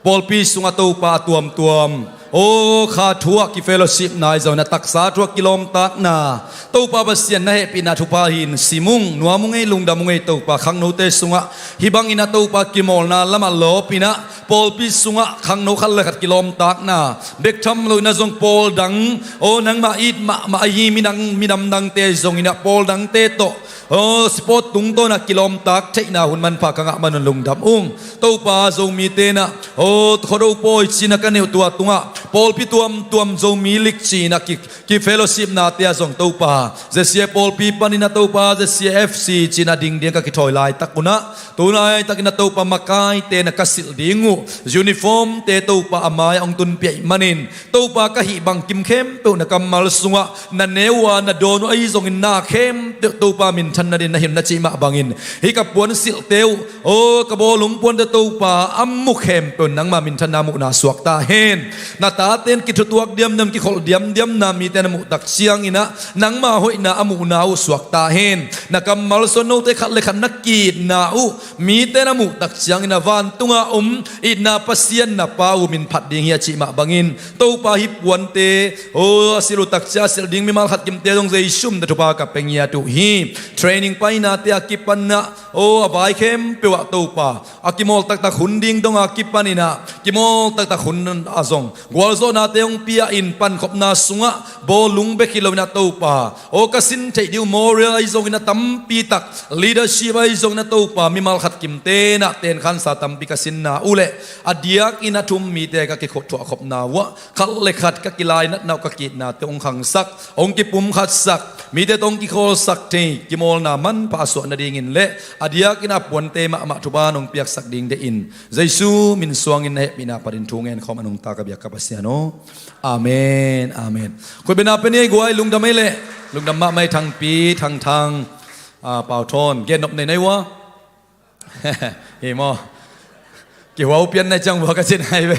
Pawlpi sungah Topa a tuamtuam, o, kha thuah ki fellowship na i zong na taksa thuah kilawmtakna Topa Pasian na hehpihna thupha hi in sim ung, nuam ung ei, lungdam ung ei Topa. Khangnote sungah hih bang ina Topa kimawlna lamah lawp ina pawlpi sungah khangno khat le khat kilawmtakna bek tham lo ina zong pawl dang, o, nangmah it mahmah ahi minam, minam dangte zong ina pawl dangte tawh, o, sport tungtawna kilawmtak theihna hun manpha ka ngah manun lungdam ung. Topa Zomite na, o, Khuado pawi cina ka neuh tua tungah pawlpi tuamtuam Zomi lik cina ki, ki fellowship nate ah zong Topa Z C A pawlpi panina Topa Z C A F C cina dingding ka kithawi laitak unah, tu laitakin a Topa makaite na ka silh ding uh uniform te Topa a mai-ah hong tunpiaih manin Topa ka hih bangkim khempeuh na kammal sungah na neu uh a na dawn uh ahi zongin na khempeuh Topa min minthan nading na hi un na cih mah bangin, hih ka puan silhte uh, aw ka bawlung puante Topa, a mu khempeuh nangma minthanna muhna suak ta hen. Na tate in kithutuak diamdiam, kikholh diamdiamna mite na muh tak ciangin ah nangma hoihna a muhna uh suak ta hen. Na kammal suan note khat le khat na ki-itna uh mite na muh tak ciangin ah vantunga om itna Pasian na Pa uh min phat ding hi a cih mah bangin, Topa hih puante, aw, a silh uh tak ciang a silh ding mimal khat kimte zong Jesu min tawh thupha ka pia ngiat uh hi. Training painate a kipan ah, aw, a vai khempeuh ah Topa, a kimawl taktak hun ding dong a kipan in ah, kimawl taktak hun ah zong gualzawhnate hong pia in, pankhopna sungah bawlung bek hi lo in ah Topa, aw, ka sin theih ding uh moral ahi zongin ah tampi tak, leadership ahi zongin ah Topa, mimal khat kimte in ah tenkhansa tampi ka sinna uh leh a diakin a thum mite ka kithuahkhopna uh ah khat le khat ka kilainatna uh, ka ki-itnate hong khangsak, hong kipumkhatsak, mite tawh hong kikhawlsak thei kimawlna manpha a suah nadingin le a diakin a puante mahmah thupha nong piaksak ding deihin Jesu min suangin na hehpihna panin thu ngen khawm a nungta ka biak ka Pasian aw. Amen, amen. Khutbetna pia ni ei guai, lungdam ei leh. Lungdam mahmah ei Thangpi, Thangthang, ah, Pauthawn, gen nop nei na hi ua. Hi maw? Kihuau pian na hi ciang vua ka cin ai ve.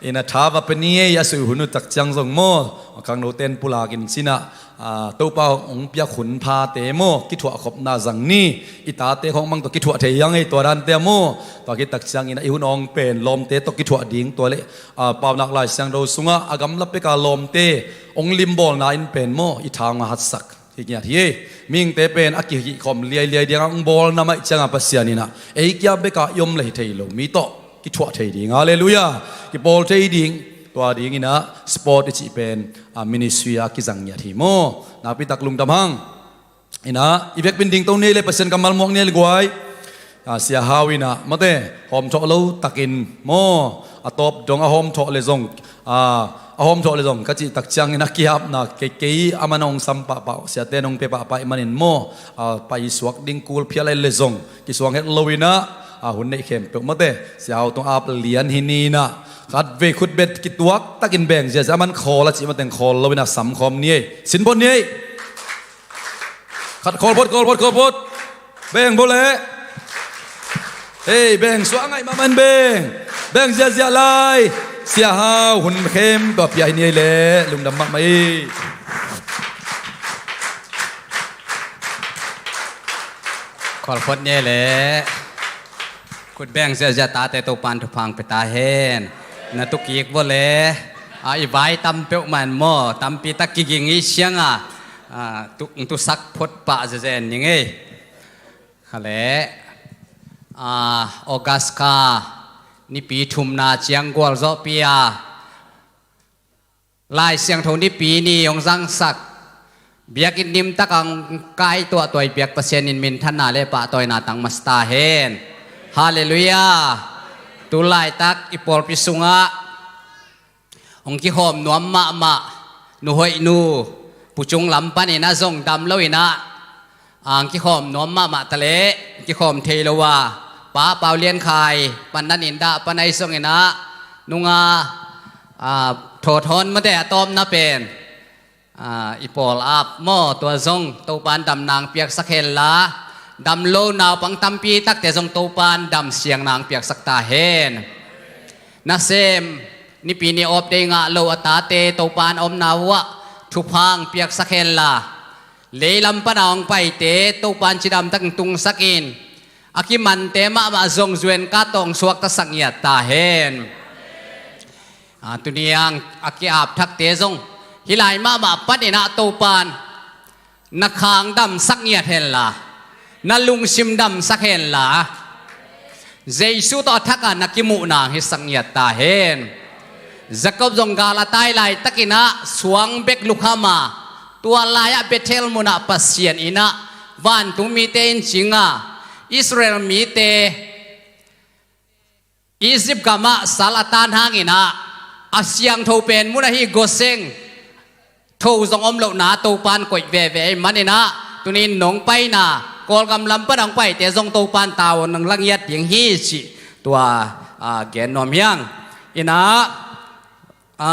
Ina tha va pia ni ei, a sui hun uh tak ciang zong maw, a khangnote in pulakin cin ah, ah, Topa hong piak hun phate maw, kithuahkhopna zang ni. I tate khawng mang tawh kithuah thei hi hang ei, tua dante ah maw. Tua khit tak ciangin ah i hun awng pen lawmte tawh kithuah ding, tua leh, ah, Paunak Lai Siangtho sungah a gamla peka lawmte hong limbawlna in pen maw, i tha hong hatsak hi ngiat hi. Mihingte pen a kihihkhawm liailiai dingah hong bawlna mah ih ciangah Pasian in ah ei kia bekah i om le hi thei lo, mi tawh kithuah thei ding, halleluiah, kipawl thei ding. Tua dingin ah sport i cih pen, ah, ministry ah kizang ngiat hi maw. Nakpitak lungdam hang. Ina i vekpi in dingto ni ei leh, Pasian kammal muak ni ei leh guai. Ah, Sia Hau in ah mate, hawmthawh lo takin maw, a tawp dong a hawmthawh leh zong, ah, a hawmthawh leh zong ka cih tak ciangin a kiapna kei, kei a man hong sam pahpah, siate in hong pia pahpah ih manin maw, ah, paisuak ding kul phial ei leh zong kisuang het lo in ah, ah, hun neih khempeuh mate, Sia Hau tung ap lian hi ni in ah, khatvei khutbet kituak takin beng ziazia a man khawl a cih mateng khawl lo in ah samkhawm ni ei, sin phot ni ei. Khat khawl phot, khawl phot, khawl phot. Beng bo leh. Hei, beng suah a ngaih mahmah in beng. Beng ziahziah lai. Sia Hau hun khempeuh a pia hi ni ei leh, lungdam mahmah ei. Khawl phot ni ei leh. Khut beng ziahziah tate Topa'n thupha hong pia ta hen. Na tu kik bo leh. A, i vai tam peuhmah in maw, tampi tak kiging i ciangah, a, tu, tusak phot pah zezen ning ei. Kha leh, a, August kha nipi thumna ciang gualzawhpi a Lai Siangtho Nipi ni hong zangsak, biakinn limtak a hong kaituahtuah i biak Pasian in minthanna le pahtawina tang masa ta hen. Halleluiah. Tu laitak i pawlpi sungah hong kikhawm nuam mahmah nu hoih nu, Pu Cung lam panin ah zong dam lo in ah, a, hong kikhawm nuam mahmah ta leh, hong kikhawm thei lo a, Pa Pau Lian Khai pan nan in dah pan ahi zongin ah, nunga, a, Thaw Thawn mate a tawpna pen, a, i pawl ap maw, tua zong Topa'n damna hong piaksak hen la, dam lo naupang tampi takte zong Topa'n damsiangna hong piaksak ta hen. Nasem, nipi ni off day ngah lo a tate Topa'n omna uh ah thupha hong piaksak hen la, leilam pana hong paite Topa'n cidamtak hong tungsak in, a kimante mahmah zong zuenka tawh hong suaktasak ngiat ta hen. A, tuni a a ki-ap thakte zong hih lai mahmah panin ah Topa'n na kha hong damsak ngiat hen la, na lungsim damsak hen la, Jesu tawh a thak a na kimuhna hong hisak ngiat ta hen. Jacob zong gal a tai laitakin ah suang bek lukham a, tua lai-ah Bethel munah Pasian in ah vantung mite in cing a, Israel mite Egypt gamah sal a tan hangin ah, a siangtho pen mun ahi Goseng tho zong om lohna Topa'n koih veve ahih manin ah, tuni-in nong paina Kawlgam lam pana hong paite zong Topa'n tavuan hong la ngiat ding hi cih tua, a, gen nuam hi hang. In ah, a,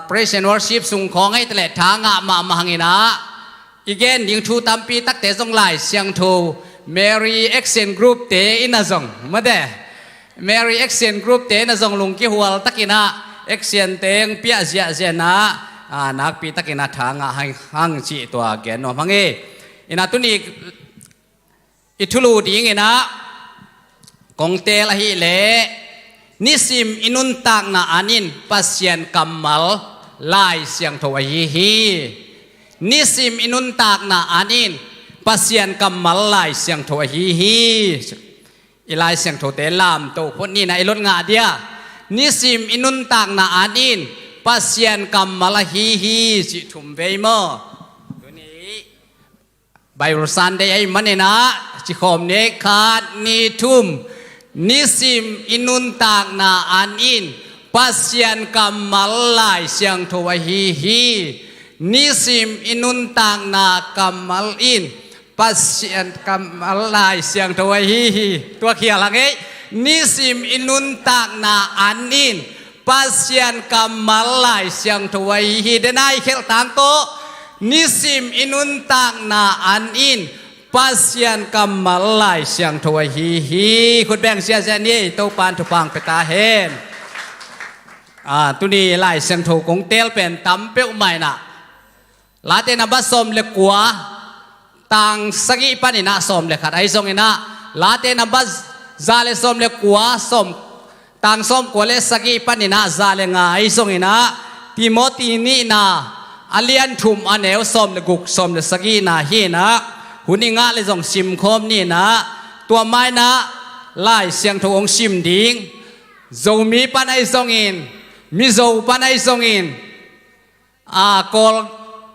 praise and worship sung khawng ahih leh tha ngah mahmah hang in ah, i gen ding thu tampi takte zong Lai Siangtho Mary Action Group te in a zong, mate, Mary Action Group te in a zong lungkihual takin ah action teng piah ziahziah in ah, a, nakpi takin ah tha ngah hang, hang cih tua gen nuam hang hi. In ah tuni i thulu dingin ah kong teel ahih leh, nisim i nuntakna an in Pasian kammal Lai Siangtho ahi hi. Nisim i nuntakna an in Pasian kammal Lai Siangtho ahi hi. I Lai Siangthote lamto phot ni in ah i lot ngah dia. Nisim i nuntakna an in Pasian kammal ahi hi, cih thum vei maw? Tuni Bible Sunday ahih manin ah, cikhawm ni, khat, nih, thum. Nisim i nuntakna an in Pasian kammal Lai Siangtho ahi hi. Nisim i nuntakna kammal in Pasian kammal Lai Siangtho ahi hi. Tua khial hang ei. Nisim i nuntakna an in Pasian kammal Lai Siangtho ahi hi. Denai khelh tang tawh, nisim i nuntakna an in Pasian kammal Lai Siangtho ahi hi. Khut beng ziahziah ni, Topa'n thupha hong pia ta hen. A, tuni Lai Siangtho kong teel pen tam peuhmah in ah, Late namba sawm le kua, tang sagih panin ah sawm le khat ahi zongin ah, Late namba za le sawm le kua, sawm, tang sawm kua le sagih panin ah za le nga ahi zongin ah, Timoti nihna a lian thum a neu sawm le guk, sawm le sagihna hi in ah, hun i ngah le zong simkhawm ni in ah, tua ma in ah Lai Siangtho hong sim ding, Zomi pan ahi zongin, Mizo pan ahi zongin, a, Kawl,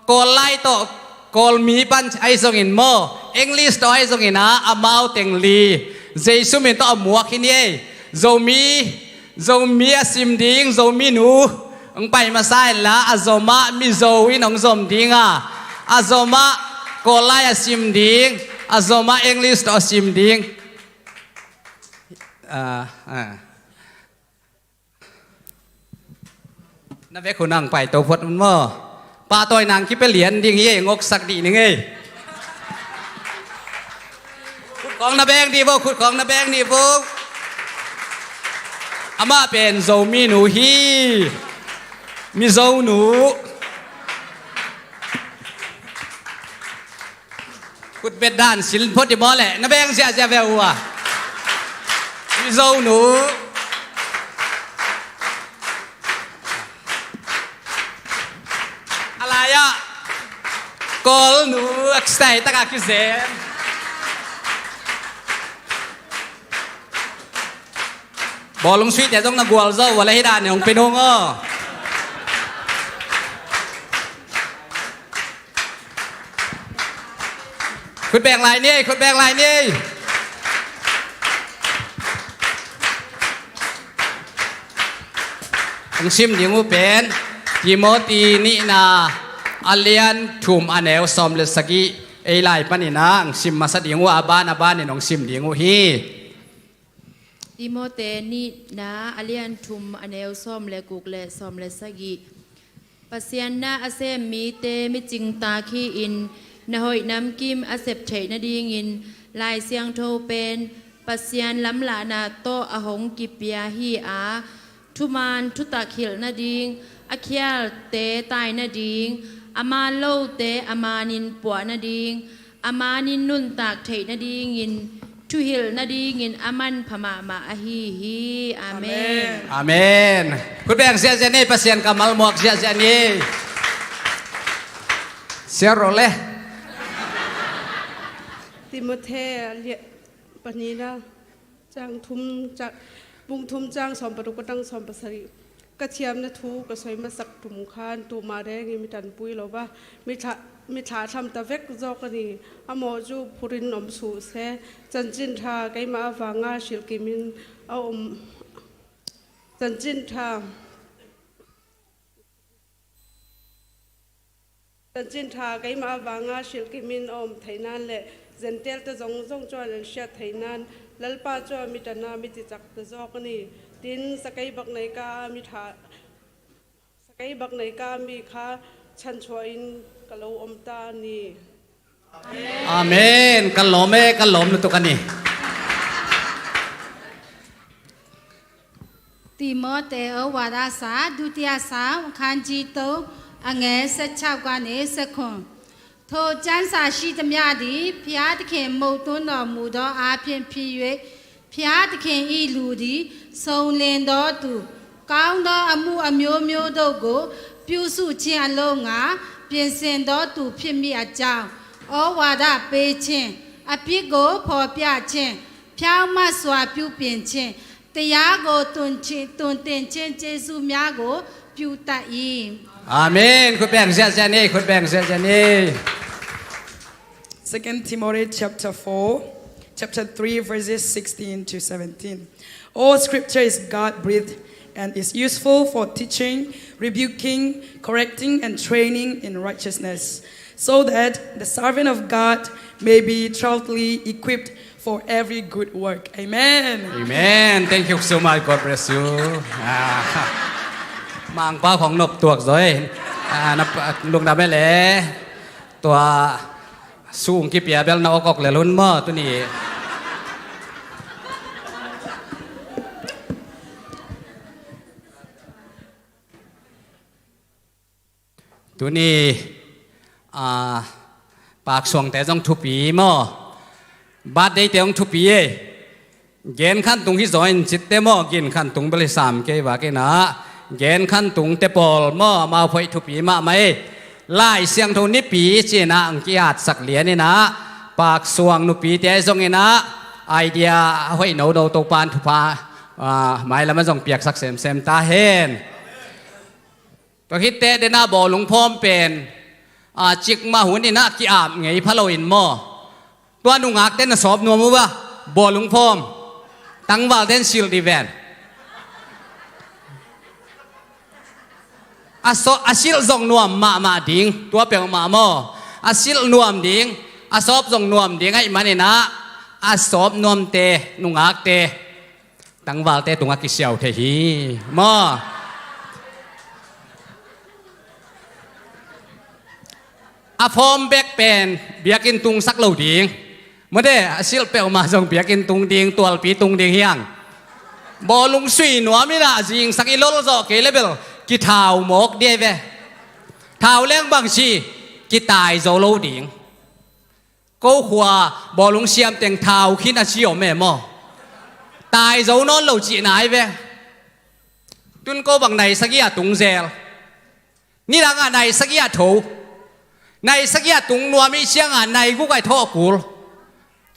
Kawl lai tawh, Kawl mi pan ahi zongin maw, English tawh ahi zongin ah, amau teng li, Jesu min tawh a muak hi ni ei. Zomi, Zomi a sim ding, Zomi nu hong pai masa inla, a zomah Mizo in hong zom ding a, a zomah Kawl lai a sim ding, a zomah English tawh a sim ding. A, a. Na vek hun hong paito phot un maw? Pahtawi nang kipia lian ding hi ei, ngoksak dih ning ei. Khut khawng na beng dih vo, khut khawng na beng dih vo. Amah pen Zomi nu hi. Mizo nu. Khut bet dan sil phot dih maw leh, na beng ziahziah ve uh a. Mizo nu. A lai-ah Kawl nu a kisai takah kizem. Bawlung suite zong na gualzo uh a leh hih dan in hong pia nung aw. Khut beng lai ni, khut beng lai ni. Hong sim ding uh pen Timoti nihna a lian thum a neu sawm le sagih, ei lai panin ah hong sim masa ding uh a, a ban a banin hong sim ding uh hi. Timote nihna a lian thum a neu sawm le guk le sawm le sagih. Pasian na a sem mite micingtak hi-in, na hoih namkim a sep theih nadingin Lai Siangtho pen Pasian lamlahna tawh a hong kipia hi a, thuman thutak hilh nading, a khialte tai nading, a man lote a manin puah nading, a manin nuntak theih nadingin, thuhilh nadingin a manpha mahmah ahi hi. Amen. Amen. Khut beng ziahziah ni, Pasian kammal muak ziahziah ni. Siar rawh le. Timote a lian panina, cang thum, cang, bung thum cang sawm paruk a tang sawm pasarih. Ka thiamna thu ka soi masak tum khan tuma rengin mi tanpui lo va, mi thla, mi thlahthlamta vek zawk a ni. A mawh cu phurhin om suh seh. Chanchin ṭha keimah avanga hrilhkimin a om. Chanchin ṭha, Chanchin ṭha keimah avanga hrilhkimin a om theih nan le Jentail te zong zong cuan an hriat theih nan, Lalpa cu a mi ṭan a mi cicak ta zawk a ni. Tin, sakei bak nei ka a mi ṭha, sakei bak nei ka a mi kha chanchuah in ka lo om ta a ni. Amen. Ka lawm e, ka lawm lutuk a ni. တိမောသေဩဝါဒစာ ဒုတိယစာ အခန်းကြီး သုံး အငယ် ဆယ့်ခြောက် ကနေ ဆယ့်ခုနစ်။ ထိုကျမ်းစာရှိသမျှသည် ဘုရားသခင် မုတ်သွင်းတော်မူသောအားဖြင့်ဖြစ်၍ ဘုရားသခင်၏ လူသည် စုံလင်သောသူ၊ ကောင်းသောအမှုအမျိုးမျိုးတို့ကို ပြုစုခြင်းအလို့ငှာ ပြင်ဆင်သောသူဖြစ်မည်အကြောင်း၊ ဩဝါဒပေးခြင်း၊ အပြစ်ကိုဖော်ပြခြင်း၊ ဖြောင့်မတ်စွာပြုပြင်ခြင်း၊ တရားကိုသွန်ခြင်း၊ သွန်သင်ခြင်းကျေးဇူးများကို ပြုတတ်၏။ Amen. Khut beng ziahziah ni, khut beng ziahziah ni. Second Timothy chapter four, chapter three, verses sixteen to seventeen. All scripture is God-breathed and is useful for teaching, rebuking, correcting, and training in righteousness, so that the servant of God may be thoroughly equipped for every good work. Amen. Amen. Thank you so much. God bless you. Ah. Mangpa khong nop tuak zoi. Ah, na pa, lungdam e le. Tua sung kipia bel na okok le lun maw tuni. Tuni, ah, Paksuangte zong thupi maw? Birthday te zong thupi e. Gen khan tung hi zaw in citte maw, gin khan tung bel hi sam kei va kei na. Gen khan tungte pawl maw, amau phoih thupi mahmah e. Lai Siangtho nipi ci-in ah ang ki-atsak lian in ah, Paksuang nupite zong in ah, idea a hoih nono Topan thupha, ah, mailam ah zong piaksak semsem ta hen. Tua khit teh den ah bawlung phawm pen, ah, cikmah hun in ah ki-ap ngei pha lo in maw. Tua nungakte na sawp nuam uh a, bawlung phawm. Tangvalte in silh dih ven. A saw-, a silh zong nuam mahmah ding, tua peuhmah maw. A silh nuam ding, a sawp zong nuam ding ahih manin ah, a sawp nuamte, nungakte tangvalte tungah kisiau thei hi. Maw? A phawm bek pen biakinn tungsak lo ding. Mawte, a silh peuhmah zong biakinn tung ding, tualpi tung ding hi hang. Bawlung sui nuam in ah zingsak i lol zawh kei le bel kithau mawk dih ve. Thau leng bang ci, kitai zo lo ding. Ko khua bawlung siam teng thau khin a ci om e maw? Tai zo nawn lo cihna hi ve. Tun ko bang nai sagih a tung zel. Nidang ah nai sagih a tho. Nai sagih a tung nuam i ciang a nai guk a i thawh kul.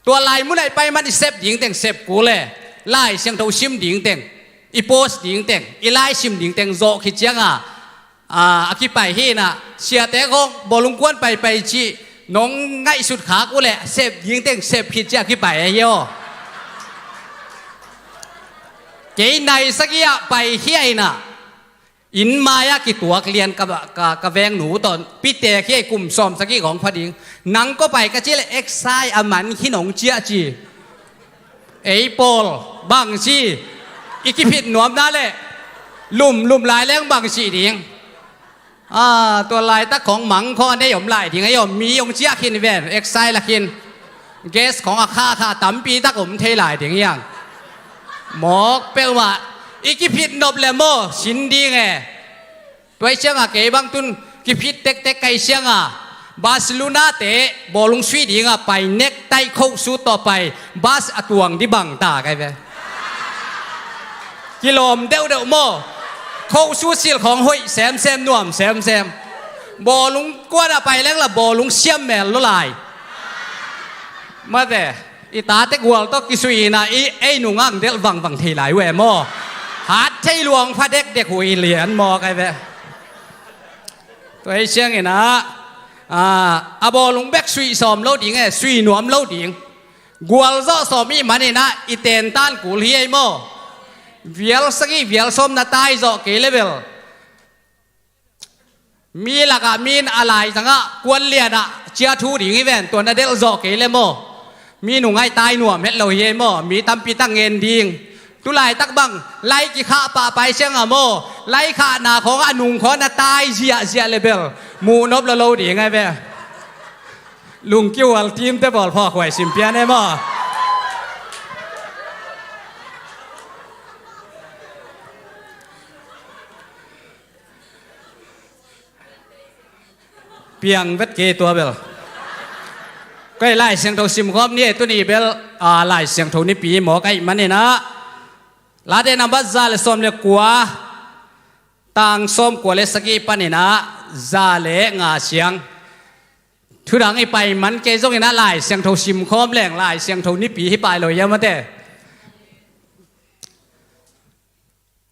Tua lai mun a i pai man i sep ding teng sep kul e. Lai Siangtho sim ding teng, i post ding teng, i lai sim ding teng zawh khit ciang a, a, a kipai hi in ah, siate khong bawlung kuan paipai cih nong ngaihsut khak uh leh sep ding teng sep khit ciah a kipai ahi aw. Kei nai sagih ah pai hi a in ah, inn mai ah kituak lian ka, ka, ka vengnu tawh, pite khi a i kum sawm sagih khong pha ding. Nang ko pai ka ci leh eksai a man khi nong ciah ci. Ei pawl bang ci, i kiphit nuamna le lumlum lai leng bang ci ding. A, tua laitak khong mang khong a nei om lai ding, ei om mi hong ciah khin ven, eksai la khin. Gas khong a kha kha tampi tak om thei lai ding hiang. Mawk peuhmah, i kiphit nop le maw, sin ding e. Tua hi ciang a kei bang tun kiphit tektek ka hi ciang a, Barcelona te bawlung sui ding a pai, nektaih khosu tawh pai, bas a tuang dih bang ta ka hi ve. Kilawm deuhdeuh maw? Khosu silh khong hoih semsem, nuam semsem. Bawlung kuan a pai leng la bawlung siam mel lo lai. Mate. I tate gual tawh kisui in ah, i, ei nungak delh vangvang thei lai uh e maw? Hat thei luang pha dekdek uh i lian maw ka hi ve. Tua hi ciang in ah, a, a bawlung bek sui sawm lo ding e, sui nuam lo ding. Gual zawh sawm i hih manin ah, i tentan kul hi ei maw? Vial sagih, vial sawm na tai zawh kei le bel. Mi lakah mi in a laizangah kuan lianah cia thu ding hi ven, tua na delh zawh kei le maw? Mi nungak tai nuam het lo hi ei maw? Mi tampi tak ngen ding. Tulaitak bang lai kikhah pahpai ciangah maw, lai khahna khawngah a nung khawng na tai ziahziah le bel muh nop lo lo ding ai ve. Lungkiual team te bawl phawk huai sim pian e maw? Piang vet kei tua bel. Kei Lai Siangtho simkhawm ni e, tuni bel, a, Lai Siangtho nipi mawk ahih manin ah, Late nambat za le sawm le kua, tang sawm kua le sagih panin ah za le nga ciang thudang i pai man kei zongin ah Lai Siangtho simkhawm leng Lai Siangtho nipi hi pai lo hiam a te.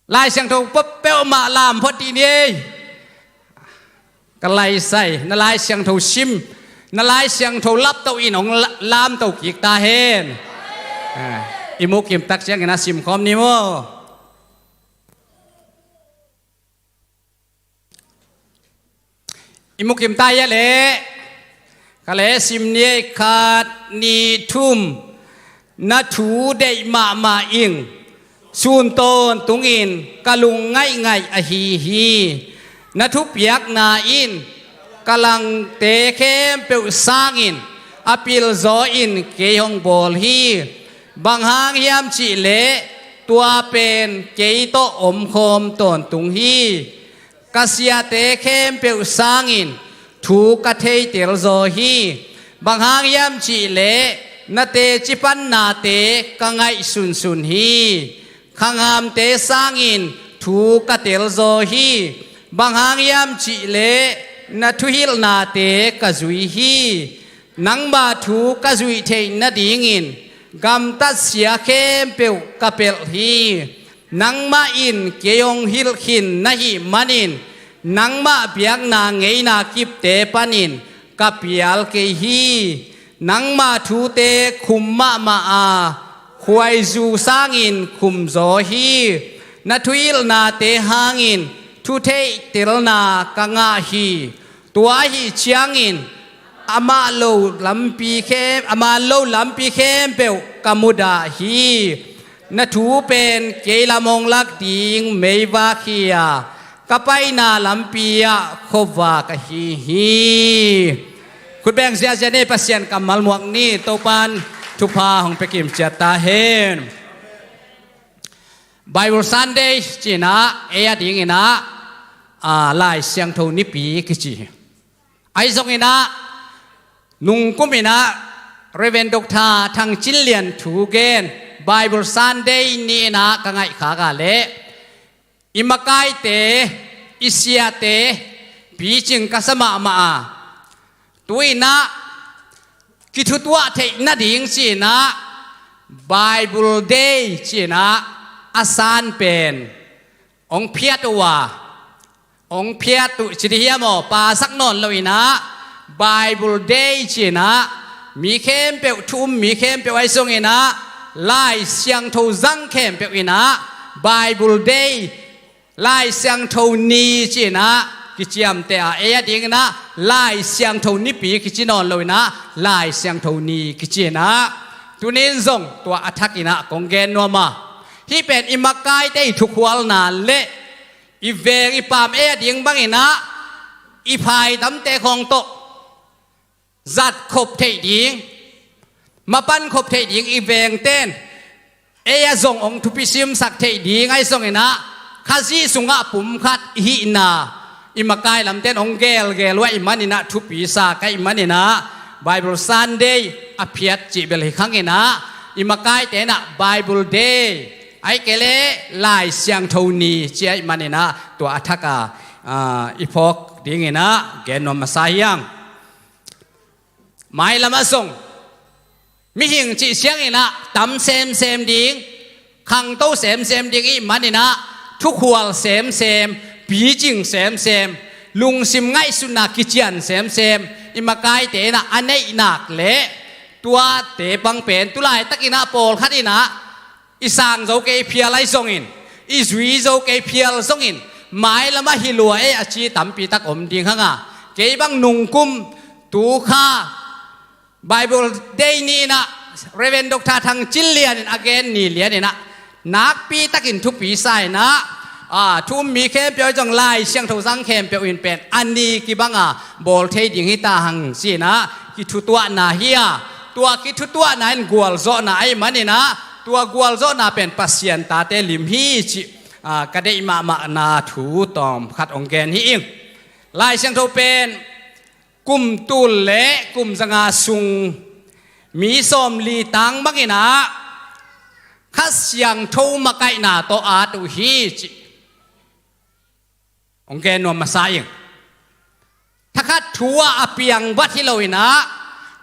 Lai Siangtho peuhmah lam phot dih ni ei. Ka laisai, na Lai Siangtho sim, na Lai Siangtho laptoh in hong la-, lamto kik ta hen. Ah, i mukim tak ciangin ah simkhawm ni maw? I mukim ta hia leh, ka le sim ni ei, khat, nih, thum. Na thu deih mahmah ing. Sun tawntungin ka lung ngaihngaih ahi hi. Na thupiakna in ka langte khempeuh sangin a pilzaw in kei hong bawl hi. Bang hang hiam cih leh tua pen kei tawh omkhawm tawntung hi. Ka siate khempeuh sangin thu ka theitel zaw hi. Bang hang hiam cih leh na teci pannate ka ngaihsunsun hi. Khanghamte sangin thu ka tel zaw hi. Bang hang hiam cih leh na thuhilhnate ka zui hi. Nangma thu ka zuih theih nadingin gamtatsia khempeuh ka pelh hi. Nangmah in kei hong hilh khin na hih manin nangmah biakna ngeina kipte panin ka pial kei hi. Nangma thute khum mahmah a, khuaizu sangin khum zaw hi. Na thuhilhnate hangin thutheihtelna ka ngah hi. Tua ahi ciangin amah lo lampi khem, amah lo lampi khempeuh ka mudah hi. Na thu pen kei lam hong lak ding meivak hi a, ka paina lampi ah khuavak ahi hi. Khutbeng ziazia ni, Pasian kammal muak ni, Topan thupha hong pia kimciat ta hen. Bible Sunday ci-in ah ei a dingin ah, a, Lai Siangtho nipi kici hi. Ahi zongin ah nungkum in ah Reverend Doctor Thang Cin Lian thu gen Bible Sunday ni-in ah ka ngaihkhak a leh i makaite, i siate picing ka sa mahmah a, tu-in ah kithutuah theih nading ci-in ah Bible Day ci-in ah a san pen hong phiat uh a, hong phiat uh ci dih hiam aw, pasak nawn lo-in ah Bible Day ci-in ah mi khempeuh, thu um mi khempeuh ahi zongin ah Lai Siangtho zang khempeuh in ah Bible Day, Lai Siangtho ni ci-in ah kiciamteh a, ei a dingin ah Lai Siangtho nipi kici nawn lo-in ah Lai Siangtho ni kici-in ah tuni-in zong tua a thakin ah kong gen nuam a, hih pen i makaite i thukhualna le i veng i pam ei a ding bangin ah i phaitamte khawng tawh zat khop theih ding, mapan khop theih ding i vengte'n ei a zong hong thupi simsak theih ding ahi zongin ah Khazih sungah pumkhat i hihna i makai lamte'n hong gelgel uh ahih manin ah, thupi sa ka hih manin ah Bible Sunday a phiat cih bel hi khangin ah i makaite in ah Bible Day ahih kei leh Lai Siangtho ni ci ahih manin ah tua a thak a, a, i phawk dingin ah gen nuam masa hi hang. Mailam ah zong mihing cih ciangin ah tam semsem ding, khangto semsem ding i hih manin ah thukhual semsem, picing semsem, lungsim ngaihsutna kician semsem i makaite in ah a neih nak leh tuate bang pen tu laitakin ah pawlkhat in ah i sang zo kei phial ahi zongin, i zui zo kei phial zongin, mailam ah hi lua ei a ci tampi tak om ding hang a, kei bang nungkum tu kha Bible Day ni-in ah Reverend Doctor Thang Cin Lian in a gen ni lian in ah nakpi takin thupi sa in ah, a, thu um mi khempeuh ahi zong Lai Siangtho zang khempeuh in pen a ni kibang a bawl thei ding hi ta hang ci-in ah kithutuahna hi a, tua kithutuahna in gualzawhna ahih manin ah, tua gualzawhna pen Pasian tate lim hi cih, ah, ka deih mahmahna thu tawm khat hong gen hi ing. Lai Siangtho pen kum tul le kum zanga sung mi sawmli tang bangin ah Kha Siangtho makaihna tawh at uh hi cih hong gen nuam masa ing. Thakhat thu ah a piang vat hi loin ah,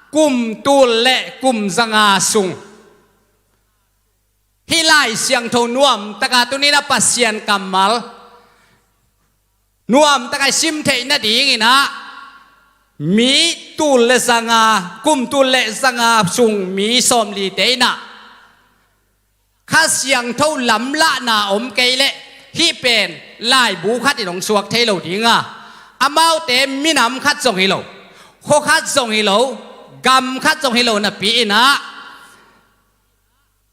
kum tul le kum zanga sung hih Lai Siangtho nuam taka tuni-in ah Pasian kammal nuam taka i sim theih nadingin ah, mi tul le zanga, kum tul le zanga sung mi sawmlite in ah Kha Siangtho lamlahna om kei leh hih pen laibu khat in hong suak thei lo ding a, amaute minam khat zong hi lo, khua khat zong hi lo, gam khat zong hi lo napi-in ah,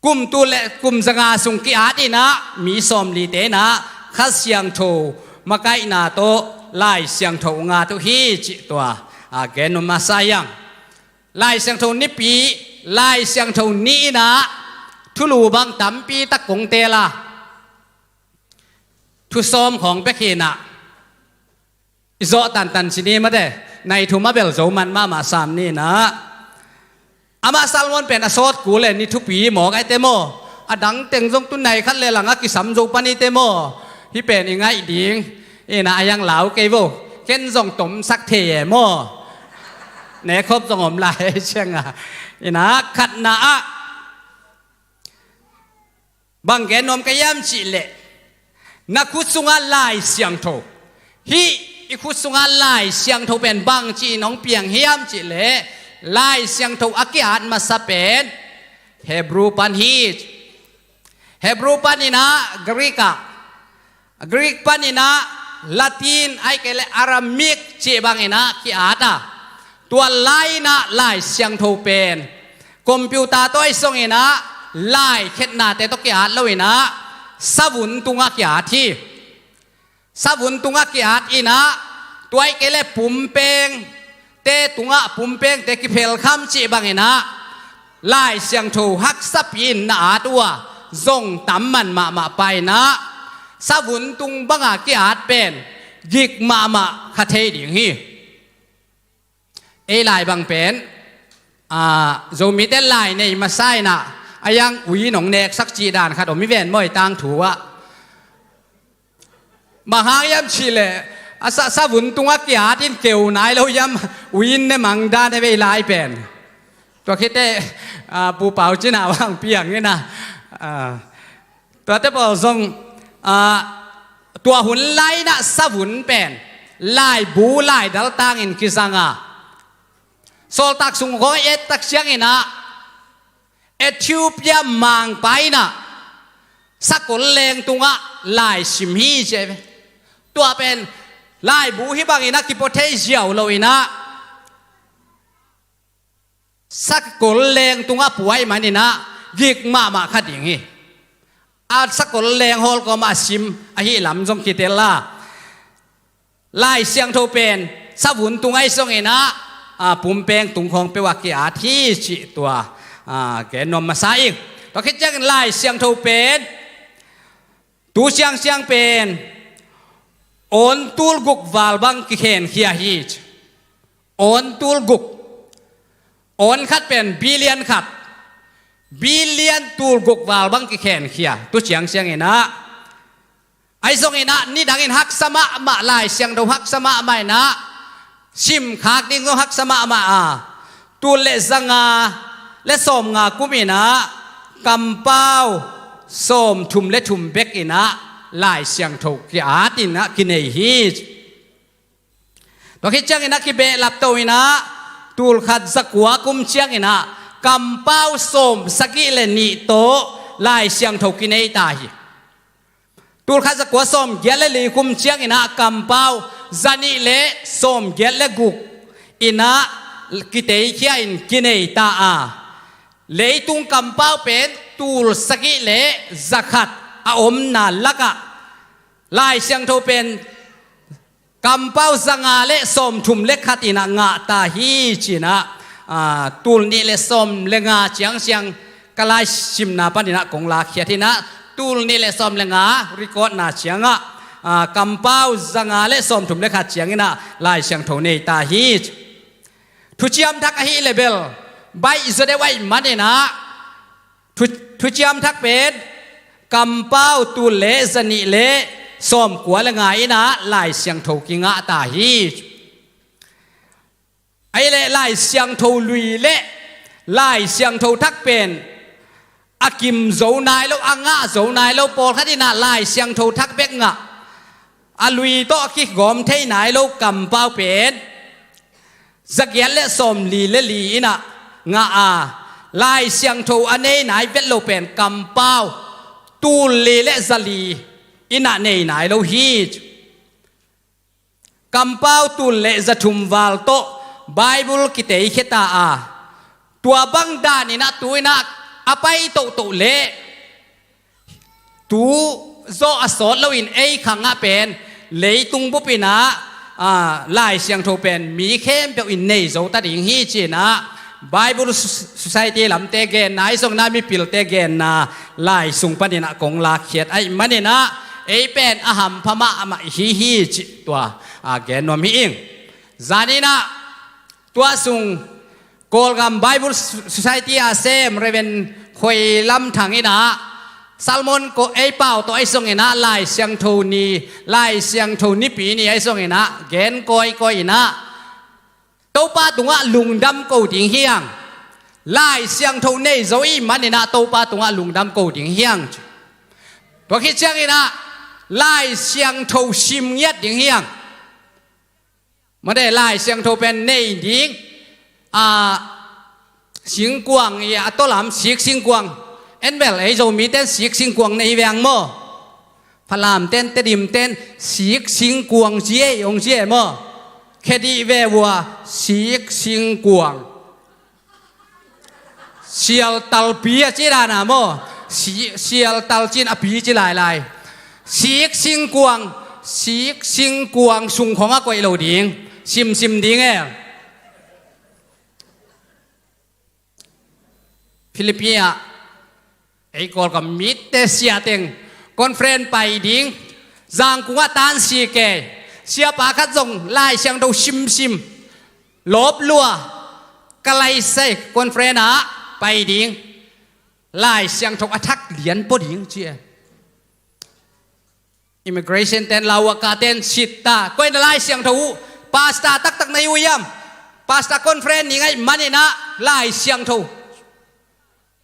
kum tul le kum zanga sung ki-at in ah, mi sawmlite in ah Kha Siangtho makaihna tawh Lai Siangtho hong at uh hi cih tua, a, gen nuam masa ing. Lai Siangtho nipi, Lai Siangtho ni in ah thulu bang tampi tak kong teel a, thu sawm khawng pek hi in ah, i zawh tantan ci ni mate, nai thum a bel zo man mahmah sam ni in ah. Amah Solomon pen a sawt kul le ni thupi mawk ai te maw? A dang teng zong tu nai khat le lang a kisam zo pan i te maw? Hih pen i ngaih ding. In ah a hiang lau kei vo. Ken zong tomsak thei e maw? Nekhop zong om lai ciang a. In ah khatna ah bang gen nuam ka hiam cih leh, na khut sungah Lai Siangtho, hih i khut sungah Lai Siangtho pen bang ci-in hong piang hiam cih leh, Lai Siangtho a ki-at masa pen Hebrew pan hi. Hebrew pan in ah Greek ah, Greek pan in ah Latin ahih kei leh Aramaic cih bangin ah ki-at a, tua lai in ah Lai Siangtho pen computer tawh ahi zongin ah, lai khetnate tawh ki-at loin ah, savun tungah ki-at hi. Savun tungah ki-at in ah, tua ahih kei leh pumpengte tungah, pumpengte kiphelkham cih bangin ah, Lai Siangtho haksapi-in na at uh a, zong tam man mahmah pa in ah, savun tung banga ki-at pen gik mahmah kha thei ding hi. Ei lai bang pen, a, Zomite lai nei masa in ah, a hiang ui in hong neksak cih dan khat om hi ven maw, i tangthu ah. Bang hang hiam cih leh, a sa, savun tungah ki-at in keu nai lo hiam, ui in ne mang dan e, ei lai pen. Tua khit teh, a, Pu Pau Cin Hau hong piang in ah, a, tuate pawl zong, a, tua hun lai in ah savun pen laibu laidal tangin kizang a, Sawltak Sung khawng i et tak ciangin ah, Ethiopia mangpa in ah sakol leng tungah lai sim hi ci hi ve. Tua pen laibu hih bangin ah kipua thei ziau lo in ah, sakol leng tungah pua ahih manin ah gik mahmah kha ding hi. A sakol leng hawl kawmah a sim ahih lam zong kitel a, Lai Siangtho pen savun tung ahi zongin ah, a, pumpeng tung khawng peuh ah ki-at hi cih tua, a, gen nuam masa ing. Tua khit ciangin Lai Siangtho pen tu siangsiang pen awn tul guk val bang kikhenkhia hi. Awn tul guk. Awn khat pen billion khat. Billion tul guk val bang kikhenkhia. Tu siangsiang in ah, ahi zongin ah nidangin haksa mahmah, Lai Siangtho haksa mahmah in ah, simkhak ding zong haksa mahmah a, tul le zanga le sawmnga kum in ah kampau sawmthum le thum bek in ah Lai Siangtho ki-at in ah kinei hi. Tua khit ciangin ah kibehlap to in ah, tul khat zakua kum ciangin ah kampau sawmsagih le nih tawh Lai Siangtho kinei ta hi. Tul khat zakua sawmgiat le li kum ciangin ah kampau zanih le sawmgiat le guk in ah kiteikhia in kinei ta a, leitung kampau pen tul sagih le zakhat a omna lakah Lai Siangtho pen kampau zanga le sawmthum le khat in ah ngah ta hi ci-in ah, tul nih le sawm le nga ciangciang ka lai simna paninah kong lakkhiat hinah, tul nih le sawm le nga recordna ciangah kampau zanga le sawmthum le khat cianginah Lai Siangtho nei ta hi. Thuciam Thak ahih le bel baih zaw deuh ahih maninah Thuciam Thak pen kampau tul le zanih le sawmkua le nga inah Lai Siangtho kingah ta hi. Ahih leh Lai Siangtho lui le Lai Siangtho Thak pen a kim zo nai lo, a ngah zo nai lo, pawlkhat inah Lai Siangtho Thak bek ngah, a lui tawh a kigawm thei nai lo kampau pen zagiat le sawmli le li inah ngah a, Lai Siangtho a nei nai vet lo pen kampau tul li le zali inah nei nai lo hi. Kampau tul le zathum val tawh Bible kiteikhia ta a, tua bang daninah tu inah a pai tohtoh le tu zawh a sawt loin ei khangah pen leitung bupinah Lai Siangtho pen mi khempeuh in nei zo ta ding hi cinah Bible Society lamte genna ahi zongin ah mipilte genna lai sung paninah kong lakkhiat ahih maninah ei pen a hampha mahmah hi hi cih tua gen nuam hi ing. Zaninah tua sung Kawlgam Bible Society a sem Reverend Khoi Lam Thang inah Salmon ko ei pau tawh ahi zonginah Lai Siangtho ni, Lai Siangtho nipi ni ahi zonginah gen kawikawi inah Topa tungah lungdam ko ding hiang. Lai Siangtho nei zo i maninah Topa tungah lungdam ko ding hiang. Tua khit cianginah Lai Siangtho sim ngiat ding hiang. Mate Lai Siangtho pen nei ding a singkuang i a tawlam sik singkuang. En bel ei Zomite'n sik singkuang nei veng maw? Falamte'n, Tedimte'n sik singkuang ci ei hong ci ei maw? Khedih ve vua sik singkuang. Sialtalpi a ci dana maw? Sialtal cin a pi ci lailai. Sik singkuang, sik singkuang sungkhawng a koih lo ding. Simsim ding e. Philippi ah ei Kawlgam mite siateng conference pai ding, Zangkung ah tan si kei, siapa khat zong Lai Siangtho simsim lawp lua, ka lai sai conference ah pai ding, Lai Siangtho a thak lian pua ding ci e. Immigration ten, lauaka ten sit ta, koi na Lai Siangtho uh, pastor taktak na hi uh hiam? Pastor conference ni ngaih maninah Lai Siangtho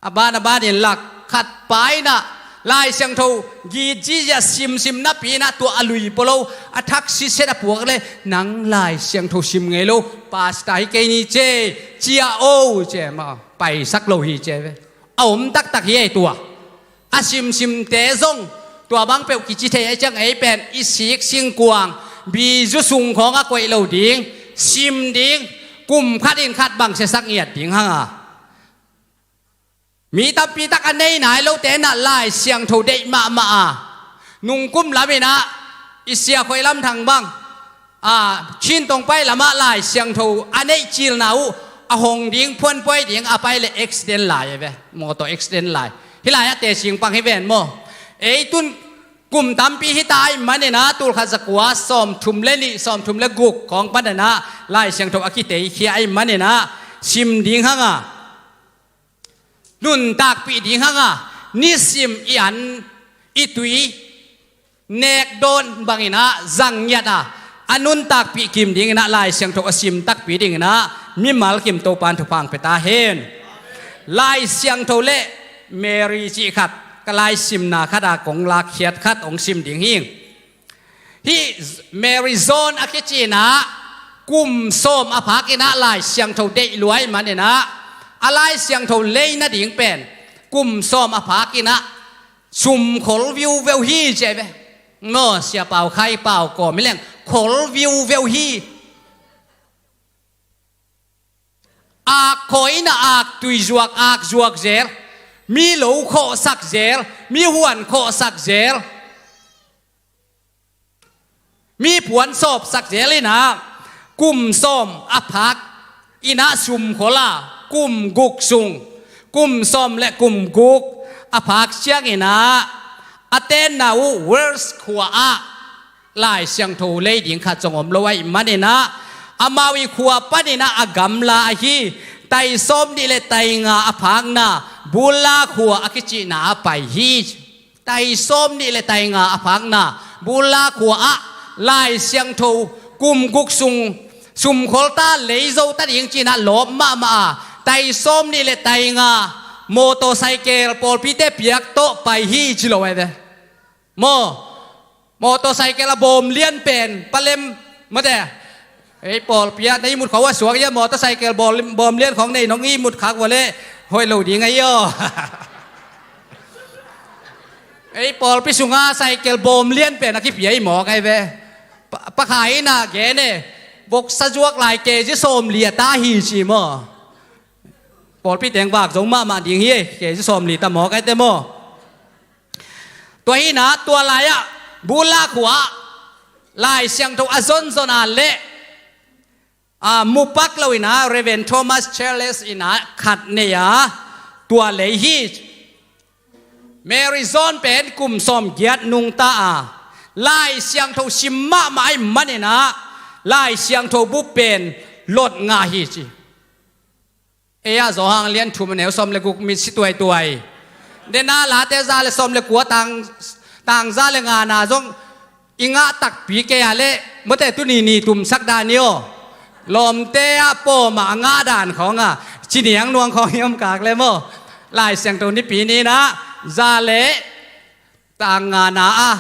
a ban a banin lak khat painah Lai Siangtho gitgit zia simsim napi inah tua a lui pua lo, a thak sitset a puak le, nang Lai Siangtho sim ngei lo pastor hi kei ni ce, cia o ce ma paisak lo hi ce ve. A om taktak hi ei tua. A simsimte zong tua bang peuh kici thei a ciang ei pen i sik singkuang bizu sungkhawng a koih lo ding, sim ding, kum khat in khat bang siasak ngiat ding hanga. Mi tampi tak a nei nai lote inah Lai Siangtho deih mahmah a, nungkum laminah i sia Khoi Lam Thang bang a, Chin tong pai lamah Lai Siangtho a neih cilna uh a hong ding, phuanpuai ding a pai le accident lai a ve, mawtaw accident lai. Hih lai ah tecing pang hi ven maw? Ei tun kum tampi hita ahih maninah tulkhat zakua sawmthum le nih, sawmthum le guk khawng paninah Lai Siangtho a kiteikhia ahih maninah sim ding hanga, nuntakpih ding hanga, nisim i an i tui nekdawn banginah zang ngiat a, a nuntakpih kim dinginah Lai Siangtho a sim takpi dinginah mimal kim Topan thupha hong pia ta hen. Lai Siangtho le Mary cih khat, ka lai simna khat a kong lakkhiat khat hong sim ding hing. Hih Mary John a kicinah kum sawm a phakinah Lai Siangtho deih luai maninah a Lai Siangtho lei nading pen kum sawm a phakinah sum khol viuveu hi ci a ve. Maw, sia pau khai pau kawm hi leng khol viuveu hi. Ak khawh inah ak tui zuak, ak zuak zel, mi lo khawhsak zel, mi huan khawhsak zel, mi puan sawpsak zel inah kum sawm a phak in ah sumkhol a, kum guk sung, kum sawm le kum guk a phak ciangin ah a tenna uh Wales khua ah Lai Siangtho lei ding khat zong om lo ahih manin ah, amau i khua panin ah a gamla ahi tai sawm nih le tai nga a phakna Bula khua a kicihna ah pai hi. Tai sawm nih le tai nga a phakna Bula khua ah Lai Siangtho kum guk sung sumkhol ta, lei zo ta ding ci-in ah lawp mahmah a, tai sawm nih le tai nga motorcycle pawlpite piak tawh pai hi ci lo ai ve. Maw, motorcycle a bawm lian pen palem mate. Ei pawlpi ah na ihmut khawng a suak ia, motorcycle bawm, bawm lian khawng nei nong ihmut khak vua leh hoih lo ding ahi aw. Ei pawlpi sunga cycle bawm lian pen a kipia i mawk ai ve. Pa, pakhat in ah gen e, voksa zuak lai kg sawmli a ta hi ci maw. Pawlpi teng vak zo mahmah ding hi e, kg sawmli ta mawk ai te maw. Tua hi-in ah tua lai-ah Bula khua ah Lai Siangtho a zonzon a leh a, mu pak lo in ah Reverend Thomas Challis in ah khat nei a, tua lei hi. Mary John pen kum sawmgiat nungta a, Lai Siangtho sim mahmah ahih manin ah Lai Siangtho bu pen lot ngah hi ci. Ei ah Johan lian thum a neu sawm le guk mi si tuaituai. Dena Late za le sawm le kua tang, tang za le ngana zong i ngah takpi kei a leh mate tuni ni tumsak dan hi aw. Lawmte ah pawm a ngah dan khawng a, ci niang nuang khawng hi om kak le maw. Lai Siangtho Nipi ni-in ah za le tang ngana ah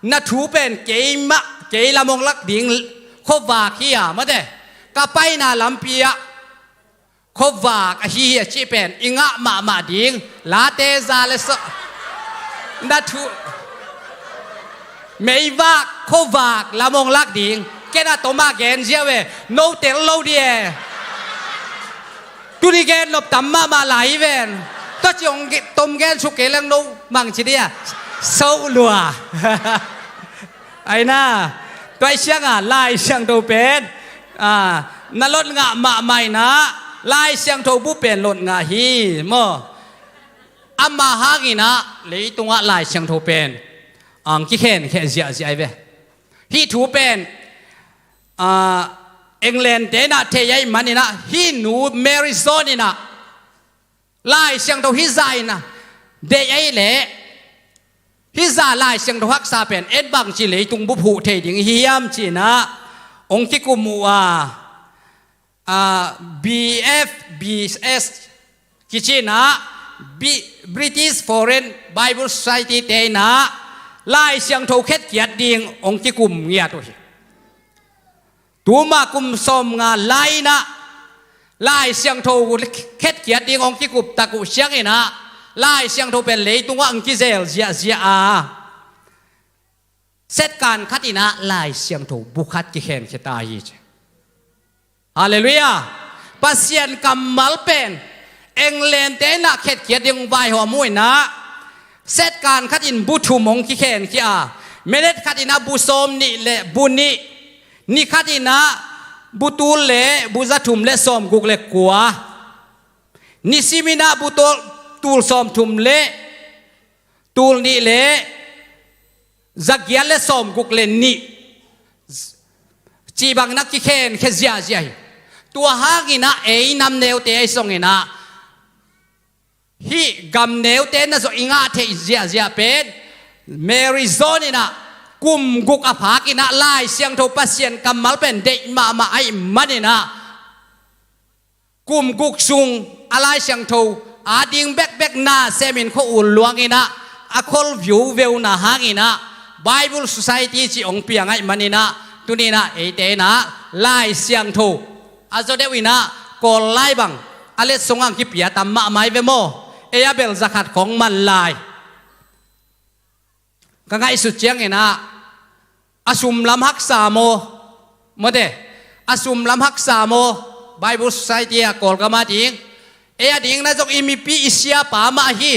na thu pen keimah, kei lam hong lak ding khuavak hi a mate. Ka paina lampi ah khuavak ahi hi a cih pen i ngah mahmah ding. Late za le sawm na thu meivak khuavak lam hong lak ding. Ken a tom a gen ziau e, no tel lo di e. Tuni gen nop tam mahmah lai hi ven. Tua ci hong ge-, tom gen suk kei leng no mang ci di a, so lua. Ai na, tua i siang a Lai Siangtho pen a, na lot ngah mahmah in ah Lai Siangtho bu pen lot ngah hi maw. Amah hangin ah leitungah Lai Siangtho pen ang kikhenkhia ziahziah ai ve. Hih thu pen a, England te in ah thei ahih manin ah hih nu Mary John in ah Lai Siangtho hih zah in ah deih ahih leh hih zah Lai Siangtho haksa pen en bangci leitung bup huh thei ding hi hiam ci-in ah hong kikum uh a, a, B F B S kici-in ah Bi-, British Foreign Bible Society te in ah Lai Siangtho khetkiat ding hong kikum ngiat uh hi. Tuma kum sawmnga lai-in ah Lai Siangtho khetkiat ding hong kikup tak uh ciangin ah Lai Siangtho pen leitungah hong kizel ziahziah a, setkan khat in ah Lai Siangtho bu khat kikhenkhia ta hi ci. Halleluiah. Pasian kammal pen England te in ah khetkiat ding vaihawm uh in ah setkan khat in bu thum hong kikhenkhia a, minute khat in ah bu sawm nih le bu nih, ni khat in ah bu tul le bu za thum le sawm guk le kua, nisim in ah bu tul, tul sawm thum le tul nih le za giat le sawm guk le nih cih bangin ah kikhenkhia ziahziah hi. Tua hangin ah ei nam neute ahi zongin ah hih gam neute na zawh i ngah theih ziahziah pen Mary John in ah kum guk a phak in ah Lai Siangtho Pasian kammal pen deih mahmah ahih manin ah kum guk sung a Lai Siangtho a ding bekbek na semin khua-ul luang in ah a khol viuveu na hangin ah Bible Society cih hong piang ahih manin ah tuni in ah eite in ah Lai Siangtho a zaw deuh in ah Kawl lai bang a letsong ang kipia tam mahmah hi ve maw. Ei a bel za khat khawng man lai. Ka ngaihsut ciangin ah a sum lam haksa maw, mawte, a sum lam haksa maw, Bible Society a Kawlgam a ding, ei a ding na zong i mipi i siapa mah hi.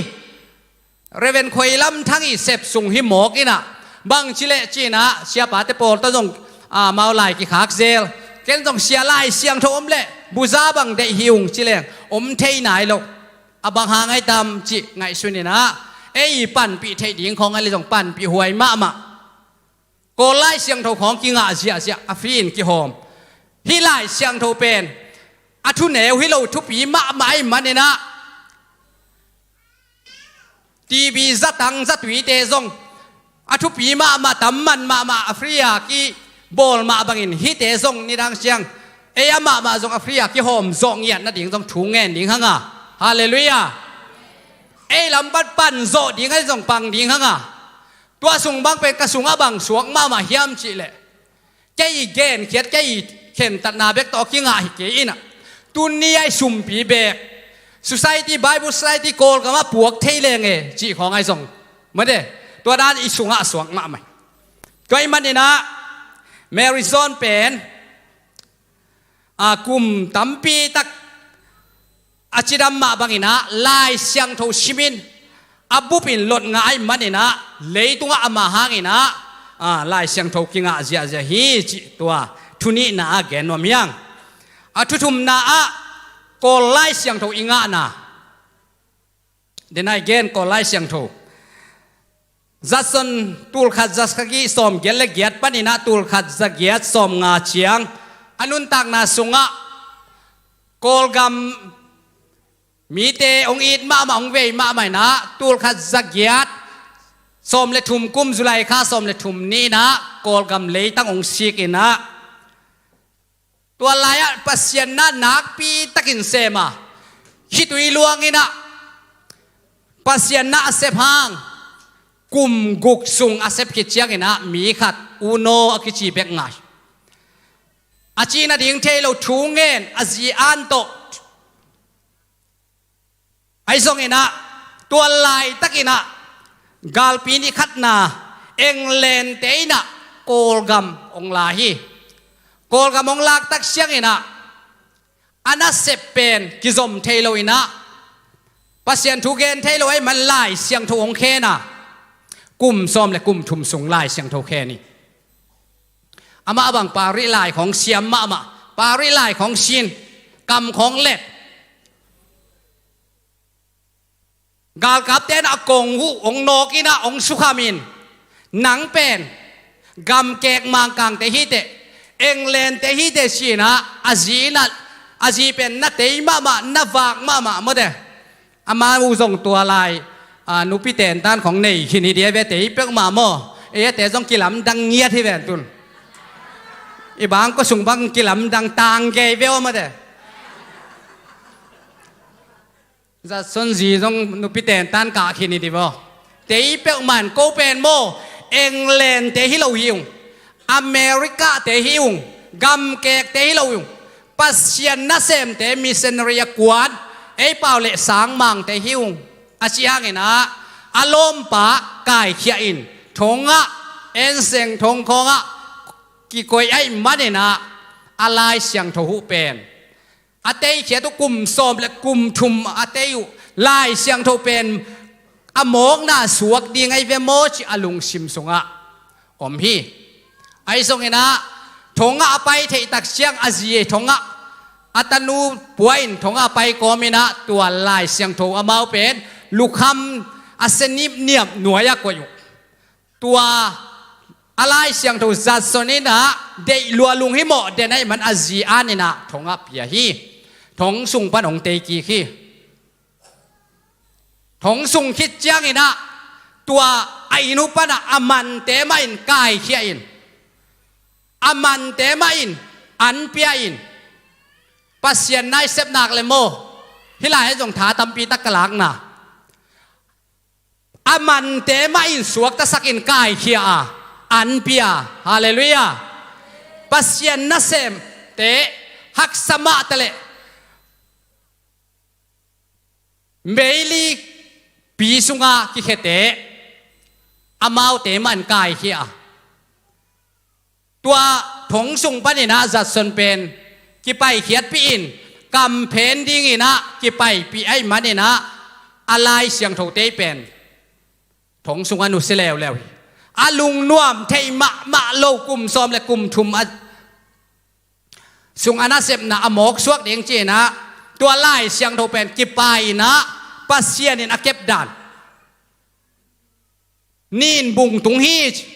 Reverend Khoi Lam Thang i sep sung hi mawk in ah, bang ci leh ci-in ah siapate pawl tawh zong amau lai kikhak zel. Ken zong sia Lai Siangtho om leh Buza bang deih hi ung ci leng om thei nai lo. A bang hang ai tam cih ngaihsun inah ei i panpih theih ding khawng ai le zong panpih huai mahmah. Kawl Lai Siangtho khawng kingah ziahziah a free in kihawm. Hih Lai Siangtho pen a thuneu hi lo, thupi mahmah ai maninah T B zatang zatuite zong a thupi mahmah, tam man mahmah, a free a kibawl mah bangin hihte zong nidang ciang ei amahmah zong a free a kihawm zawh ngiat nading zong thu ngen ding hanga. Halleluiah. Ei lam pan pan zawh ding ai zong pang ding hanga. Tua sung bang pen ka sungah bang suak mahmah hiam cihleh, kei i genkhiat, kei i khentatna bek tawh kingah hi kei inah, tuni ai sumpi bek Society, Bible Society Kawlgamah puak thei leng e cih khawng ai zong mate, tua dan i sungah a suak mahmah. Tua i maninah Mary John pen a kum tampi tak a cidam mah banginah Lai Siangtho simin a bupin lot ngah ai maninah leitungah ama hanginah a, Lai Siangtho kingah ziahziah hi cih tua thunihna ah gen nuam hiang. A thuthumna ah Kawl Lai Siangtho i ngahna denai gen Kawl Lai Siangtho Judson tulkhat zakhat sawm giat le giat paninah tulkhat zagiat sawm nga ciang a nuntakna sungah Kawlgam mite hong it mahmah, hong vei mahmah inah tulkhat zagiat sawm le thum kum July kha sawm le thum ninah Kawlgam leitang hong sik inah tua lai-ah Pasian na nakpi takin sem a, khitui luang inah Pasian na a sep hang kum guk sung a sep khit cianginah mi khat Uno a kici bek ngai. A cih nading thei lo thu ngen a zi an tawh. Ahi zonginah tua laitakinah galpi ni khatna England-te inah Kawlgam hong la hi. Kawlgam hong laktak sianginah a nasep pen kizom thei lo inah Pasian thu gen thei lo ahih man Lai Siangtho hong khen a, kum sawm le kum thum sung Lai Siangtho khen hi. Amah bang Paris lai khawng siam mahmah, Paris lai khawng sin, kam khawng let. Galkapte in a kong uh hong nawk inah hong sukhamin, nang pen gamkek Mangkangte hiteh, England-te hiteh ci-inah a zi inah, a zi pen na tei mahmah, na vak mahmah mawte. Amau zong tua lai a, nupi tentan khawng nei khin hi dia ve, tei peuhmah maw. Ei ate zong kilamdang ngiat hi ven tun. I bang kua sung bang kilamdang tang gei ve aw mawte. Judson zi zong nupi tentan kah khin hi di vaw. Tei peuhmah in ko pen maw, England-te hi lo hi ung, America-te hi ung, gamkekte hi lo hi ung, Pasian nasemte missionary a kuan ei pau le sangmangte hi ung. A ci hanginah a lawmpa kaikhia in thongah, enseng thong khawngah kikoih ahih maninah a Lai Siangtho huh pen a teikhiat uh kum sawm le kum thum a tei uh Lai Siangtho pen a mawkna suak ding ahi ve maw ci a lungsim sungah om hi. Ahi zonginah thongah a pai theih tak ciang a zi thongah a tanu pua in thongah a pai kawminah tua Lai Siangtho amau pen lukham a sia nipniap nuai-ah koih uh. Tua a Lai Siangtho Judson inah deih lua lung hi mawh den ahih man a zi an inah thongah pia hi. Thong sung pan hong tei kik hi. Thong sung khit cianginah tua a inn uh panah a mante mah in kaikhia in, a mante mah in an pia in, Pasian na i sep nak le maw, hih lai-ah zong tha tampi tak ka lakna, a mante mah in suaktasak in kaikhia a, an pia. Halleluiah. Pasian nasemte haksa mah taleh meili pi sunga kikhete amaute mah in kaikhia a, tua thong sung paninah Judson pen kipaikhiatpih in, kamphen dinginah kipaipih ahih maninah a Lai Siangthote pen thong sungah nusia leuleu hi. A lungnuam theih mahmah lo kum sawm le kum thum a sung a nasepna a mawksuak ding ci-in ah, tua Lai Siangtho pen kipai in ah, Pasian in a kepdan. Nin bung tung hi ci.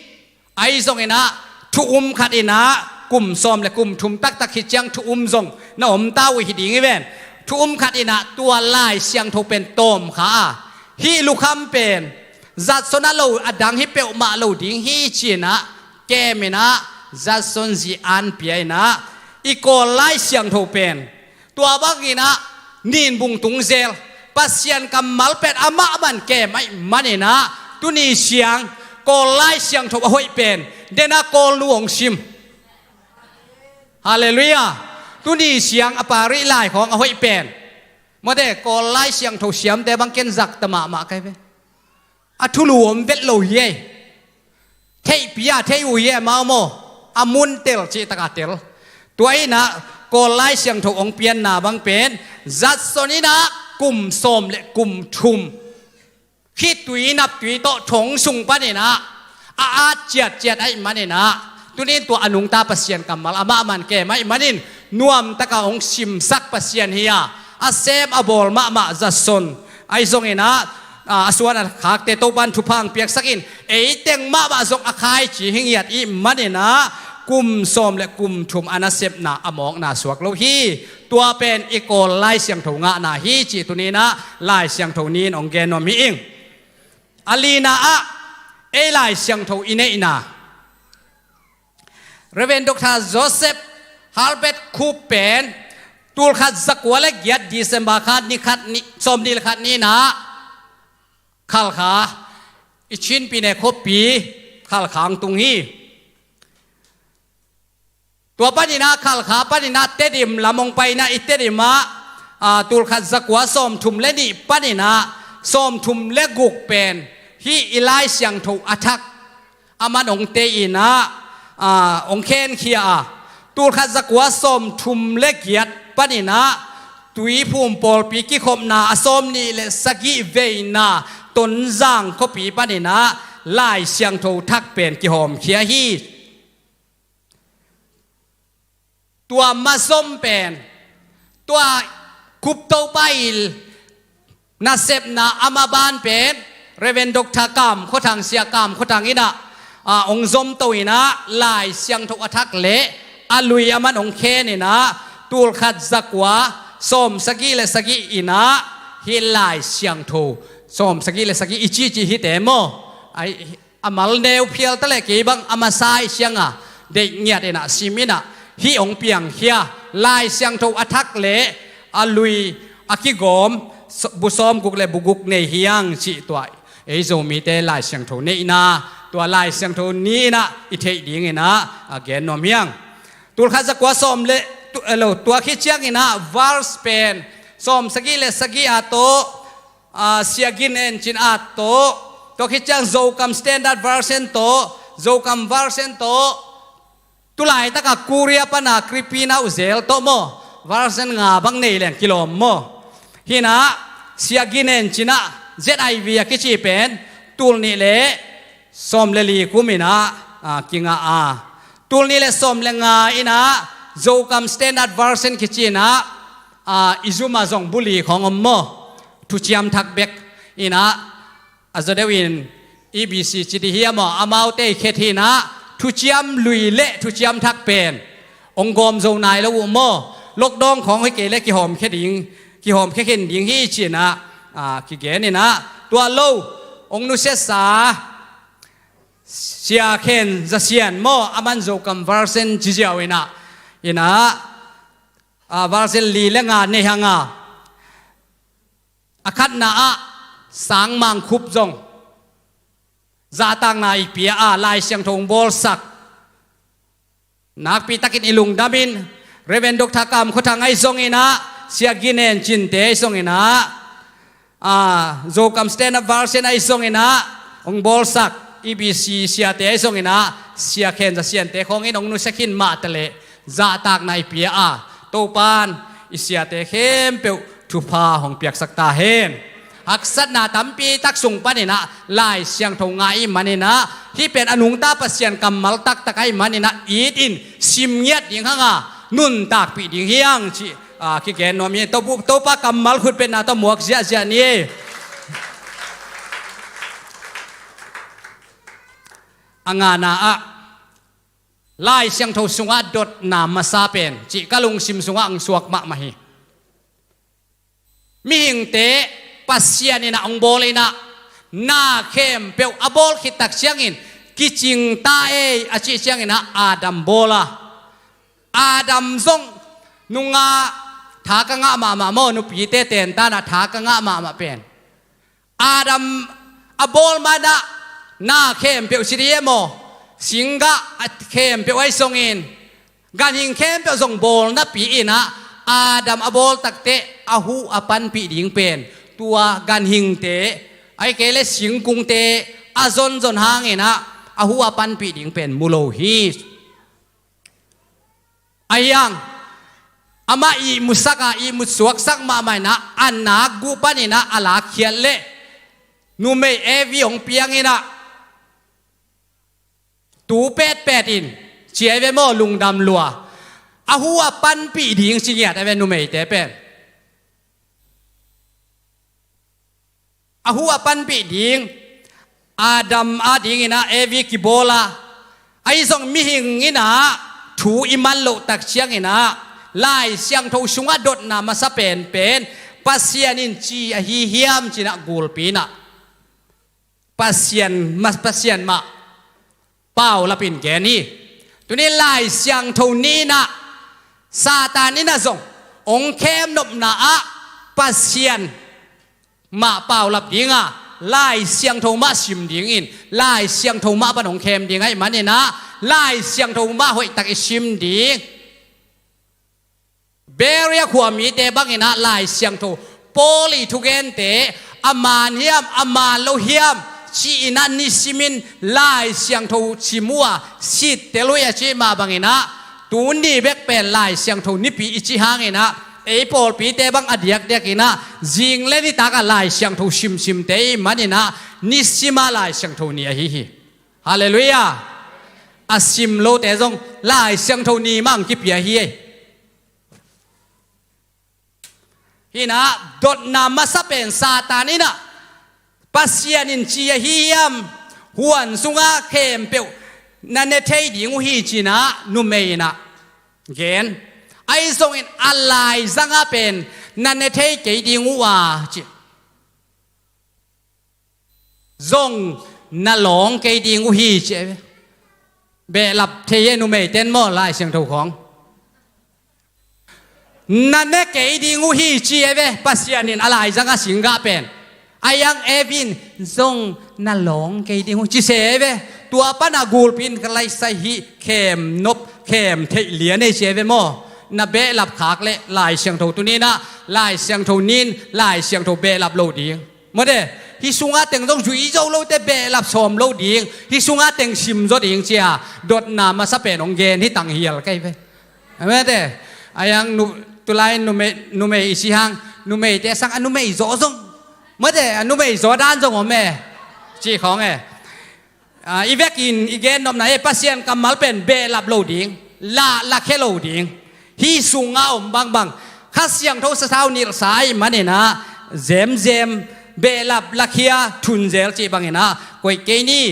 Ahi zongin ah, thu um khat in ah, kum sawm le kum thum taktak hi ciang thu um zong na om ta uh hi ding hi ven. Thu um khat in ah, tua Lai Siangtho pen tawm kha a, hih lukham pen zatson a lo, a dang hi peuhmah lo ding hi ci-in ah, kem in ah, zatson zi an pia in ah, i Kawl Lai Siangtho pen tua bangin ah, nin bung tung zel, Pasian kammal pen amah man kem ahih manin ah, tuni siang Kawl Lai Siangtho a hoih pen, den a Kawlnu hong sim. Halleluiah. Tuni siang a Pari Lai khawng a hoih pen, mawte, Kawl Lai Siangtho siamte bang ken zak ta mahmah kai ve. A thulu om vet lo hi ei. Theihpi a thei uh hi ei, amau maw. A mun tel cih taka tel. Tua in ah, Kawl Lai Siangtho hong pianna bang pen, zatson in ah kum sawm le kum thum, khitui naptui tawh thong sung panin ah, a at ciatciat ahih manin ah, tuni in tua a nungta Pasian kammal amah man kem ahih manin, nuamtaka hong simsak Pasian hi a, a sem a bawl mahmah zatson. Ahi zongin ah, a, a suan a khakte Topa'n thupha hong piaksak in, ei teng mahmah zong a khaici hi ngiat ahih manin ah, kum sawm le kum thum a nasepna a mawkna suak lo hi. Tua pen i Kawl Lai Siangtho ngahna hi cih tuni in ah, Lai Siangtho ni-in hong gen nuam hi ing. A lina ah, ei Lai Siangtho i neihna, Reverend Doctor Joseph Halbert Cope pen, tulkhat zakua le giat December kha ni khat ni, sawmnih le khat ni-in ah, Khalkha, i Chin pyine khuapi Khalkha hong tung hi. Tua panin ah, Khalkha panin ah Tedim lam hong pai in ah, i Tedim ah, a, tulkhat zakua sawmthum le nih panin ah, sawmthum le guk pen, hih i Lai Siangtho a thak aman hong tei in ah, a, hong khenkhia a, tulkhat zakua sawmthum le giat panin ah, Tuiphum pawlpi kikhopna a sawmnih le sagih veina Tonzang khuapi panin ah, Lai Siangtho thak pen kihawmkhia hi. Tua mazom pen, tua Cope Topa i nasepna a maban pen, Reverend Doctor Kam Khua Thang, Sia Kam Khua Thang in ah, a, hong zomto in ah, Lai Siangtho a thak le a lui aman hong khen in ah, tulkhat zakua sawmsagih le sagih in ah, hih Lai Siangtho sawmsagih le sagih i cici hite maw. Ai, a mal neu phial ta leh kei bang a masa ahih ciangin deih ngiat in ah, sim in ah, hih hong piangkhia, Lai Siangtho a thak le a lui a kigawm, bu sawmguk le bu guk nei hi hang cih tua ei Zomite Lai Siangtho neihna, tua Lai Siangtho ni in ah i theih dingin ah, a gen nuam hi hang. Tulkhat zakua sawm le, tu, eh, lo, tua khit ciangin ah verse pen sawmsagih le sagih a tawh, a, Sia Gin En Cin at tawh, tua khit ciang Zokam Standard Version tawh, Zokam Version tawh, tu laitak a Korea pan a Kripina uh zel tawh maw, version nga bang nei leng kilawm maw. Hi in ah, Sia Gin En Cin ah Z I V a kici pen, tul nih le sawm le li kum in ah, a, kingah a. Tul nih le sawm le nga in ah, Zokam Standard Version kici in ah, a, i zum ah zong bu li khawng om maw. Thuciam Thak bek in ah, a zaw deuh in E B C ci ding hi a maw, amaute i khet hi in ah, Thuciam Lui le Thuciam Thak pen hong gawm zo nai lo uh maw. Lockdown khawng hi kei leh kihawmkhia ding, kihawmkhia khin ding hi ci in ah, a, kigen in ah, tua lo, hong nusiasa Sia Khen Za Sian maw, aman Zokam Version ci ziau in ah, in ah, a, version li le nga nei hang a, a khatna ah Sang Mang Khup zong zahtakna i pia a, Lai Siangtho hong bawlsak. Nakpi takin i lungdam in, Reverend Doctor Kam Khua Thang ahi zongin ah, Sia Gin En Cinte ahi zongin ah, a, Zokam Standard Version ahi zongin ah, hong bawlsak, E B C siate ahi zongin ah, Sia Khen Za Siante khawng in hong nusia khin mah ta leh, zahtakna i pia a, Topa'n i siate khempeuh thupha hong piaksak ta hen. Haksatna tampi tak sung panin ah Lai Siangtho ngah ahih manin ah, hih pen a nungta Pasian kammal taktak ahih manin ah, it in sim ngiat ding hang a, nuntakpih ding hiang cih, a, kigen nuam hi. Topa, Topa kammal khutbetna tawh muak ziahziah ni. A ngana ah, Lai Siangtho sungah dotna masa pen cih ka lungsim sungah ang suak mahmah hi. Mihingte Pasian in ah hong bawl in ah, na khempeuh a bawl khit tak ciangin, kicing ta ei a cih ciangin ah Adam bawl a. Adam zong nungah tha ka ngah mahmah maw, nupite tentan ah tha ka ngah mahmah pen. Adam a bawl ma-in ah na khempeuh si dih e maw, singgah a khempeuh ahi zongin, ganhing khempeuh zong bawl napi in ah, Adam a bawl takteh a huh a panpih ding pen, tua ganhingte, ahih kei leh singkungte a zonzon hangin ah, a huh a panpih ding pen mu lo hi. Ahi hang, amah ihmusak a, ihmut suaksak mahmah in ah, a nak guh panin ah a lakkhiat leh, numei Evi hong piang in ah, tu petpet in, ci ahi ve maw, lungdam lua. A huh a panpih ding ci ngiat ahi ve numeite pen. A huh a panpih ding, Adam a dingin ah Evi kibawl a. Ahi zong mihing in ah thu i man loh tak ciangin ah, Lai Siangtho sungah dotna masa penpen, Pasian in ci ahi hiam ci-in ah gulpi in ah, Pasian, ma-, Pasian mah paulap in gen hi. Tuni Lai Siangtho ni in ah, Satan in ah zong hong khemnopna ah, Pasian mah paulap ding a, Lai Siangtho mah sim ding in, Lai Siangtho mah pan hong khem ding ahih manin ah, Lai Siangtho mah hoihtak i sim ding. Beria khua mite bangin ah Lai Siangtho, Paul i thugente, a man hiam, a man lo hiam, ci-in ah nisimin Lai Siangtho sim uh a, sitte lui a cih mah bangin ah, tuni bek pen Lai Siangtho nipi i cih hangin ah, ei pawlpite bang a diakdiakin ah, zing le nitak ah Lai Siangtho simsimte ahih manin ah, nisim ah Lai Siangtho ni ahi hi. Halleluiah. A sim lote zong Lai Siangtho ni mah ang kipia hi ei. Hi in ah, dotna masa pen Satan in ah, Pasian in ci ahi hiam, huan sungah khempeuh na ne thei ding uh hi ci-in ah, numei in ah gen. Ahi zongin a laizang ah pen na ne thei kei ding uh a ci. Zong na lawng kei ding uh hi ci ahi ve. Behlap thei e numeite'n maw, Lai Siangtho khawng. Na ne kei ding uh hi ci ahi ve, Pasian in a laizang ah singgah pen. Ahi hang Evi in zong na lawng kei ding uh ci se ahi ve. Tua pan a gulpi in ka laisai hi, khem nop, khem theih lian ei ci ahi ve maw. Na behlap khak leh Lai Siangtho tuni in ah, Lai Siangtho ni in, Lai Siangtho behlap lo ding. Mawte, hih sungah teng zong zui zo lote behlap sawm lo ding, hih sungah teng sim zaw ding ci-a dotna masa pen hong gen hi tanghial kei ve. Mawte, ahi hang nu-, tulai numei, numei i cih hang, numeite sang a numei zaw zong. Mawte, a numei zaw dan zong om e. Cih khawng e. Ah, i vekin i gennopna e, Pasian kammal pen behlap lo ding, lah lakhia lo ding. Hih sungah om bangbang Kha Siangtho sathau nilhsa ahih manin ah, zemzem, behlap lakhia thunzel cih bangin ah koih kei ni.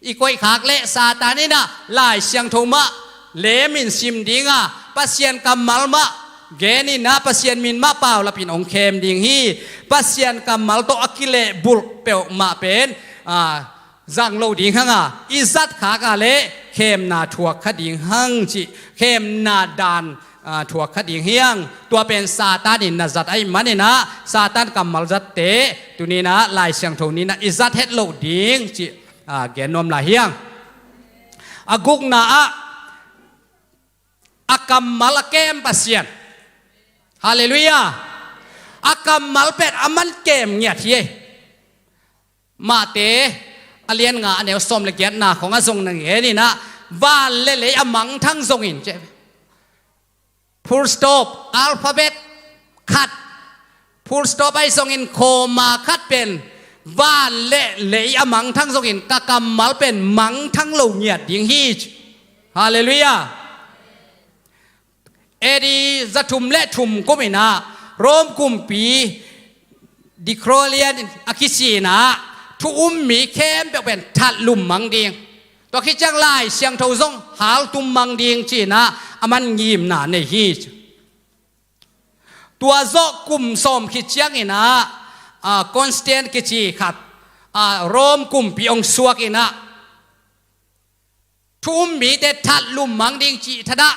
I koih khak leh Satan in ah Lai Siangtho mah lemin sim ding a, Pasian kammal mah genin ah, Pasian min mah paulapin hong khem ding hi. Pasian kammal tawh a kilehbulh peuhmah pen, ah, zang lo ding hang a, i zat khak a leh khemna thuak kha ding hang cih, khemna dan, ah, thuak kha ding hiang. Tua pen Satan in na zat ahih manin ah, Satan kammal zatte tuni in ah Lai Siangtho ni in ah i zat het loh ding cih, ah, gen nuam lai hiang. A gukna ah, a kammal a kem Pasian. Halleluiah. A kammal pen aman kem ngiat hi ei. Matthai a lian nga a neu sawm le giatna khawng ah zong na ngen in ah, van le lei a mangthang zongin ci. Full stop, alphabet khat. Full stop ahi zongin comma khat pen, van le lei a mangthang zongin ka kammal pen mangthang lo ngiat ding hi ci. Halleluiah. A D za thum le thum kum in ah Rome kumpi Diocletian a kici in ah thu um mi khempeuh pen that lummang ding, tua khit ciang Lai Siangtho zong haltum mang ding ci in ah aman ngimna nei hi. Tua zawh kum sawm khit ciangin ah, ah, Constantine kici khat, ah, Rome kumpi hong suak in ah thu um mite that lummang ding cih thadah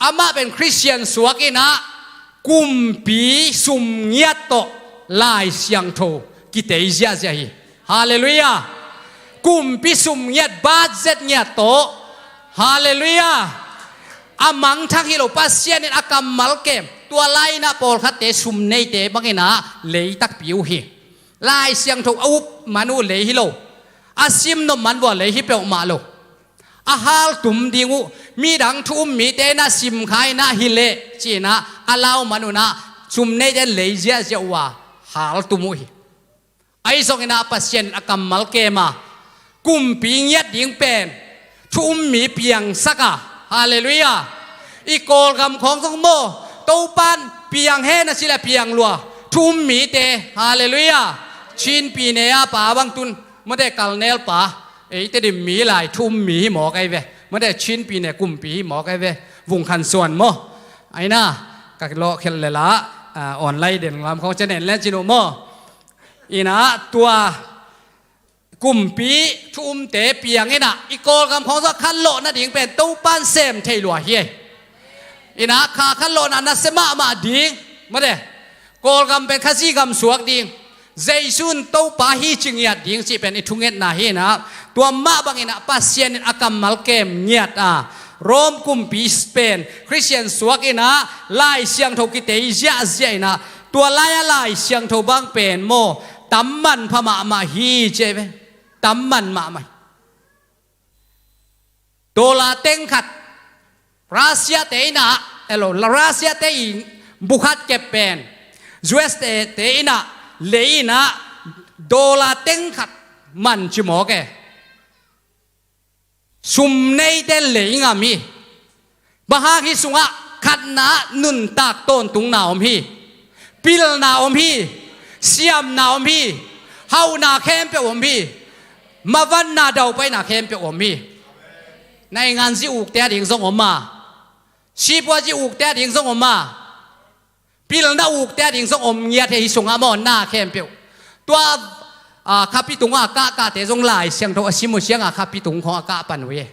amah pen Khristian suak in ah kumpi sum ngiat tawh Lai Siangtho kitei ziahziah hi. Halleluiah. Kumpi sum ngiat, budget ngiat tawh. Halleluiah. A mangthang hi lo, Pasian in a kammal kem. Tua lai in ah pawlkhatte sum neite bangin ah lei takpi uh hi. Lai Siangtho a up man uh lei hi lo. A sim nop man vua lei hi peuhmah lo. A haltum ding uh, midang thu um mite in ah sim kha in ah hi leh ci in ah a lau man un ah sum neite in lei ziahziah uh a haltum uh hi. Ahi zongin ah Pasian a kammal kem a, kumpi ngiat ding pen thu um mi piangsak a. Halleluiah. I Kawlgam khawng zong maw, Topan piang hen a ci leh piang lua thu um mite. Halleluiah. Chin pi ne a pa bang tun, mate Colonel pa, ei Tedim mi lai thu um mi hi mawk ahi ve. Mate Chin pi ne kumpi hi mawk ahi ve. Vung Khan Suan maw, ahi na, ka lawhkhelh le la, ah, online den lam khawng cian en len cin uh maw. In ah tua kumpi thu umte piang in ah i Kawlgam khawng zong khanlawh nading pen Topan sem thei lua hi. In ah kha khanlawhna nasia mahmah ding, mate Kawlgam pen Khazih gam suak ding, Jesu in Topa hi ci ngiat ding cih pen i thungetna hi in ah, tua mah bangin ah Pasian in a kammal kem ngiat a, Rome kumpi pen Khristian suak in ah Lai Siangtho kitei ziahziah in ah, tua lai a Lai Siangtho bang pen maw, tam manpha mahmah hi ci ve. Tam man mahmah hi. Dollar teng khat Russia te in ah, elo, Russia te in bu khat kep pen U S te, te in ah lei in ah dollar teng khat man ci mawk e. Sum neite lei ngam hi. Bang hang hih sungah khatna nuntak tawntungna om hi. Pilna om hi. Siamna om hi. Hauhna khempeuh om hi. Mavanna daupaina khempeuh om hi. Naingan zi ukte a ding zong om a, sipua zi ukte a ding zong om a, pilna ukte a ding zong om ngiat hi, hih sungah maw, na khempeuh. Tua, ah, khapi tungah a kahkahte zong Lai Siangtho a sim uh ciangah khapi tung khawng a kah pan uh hi.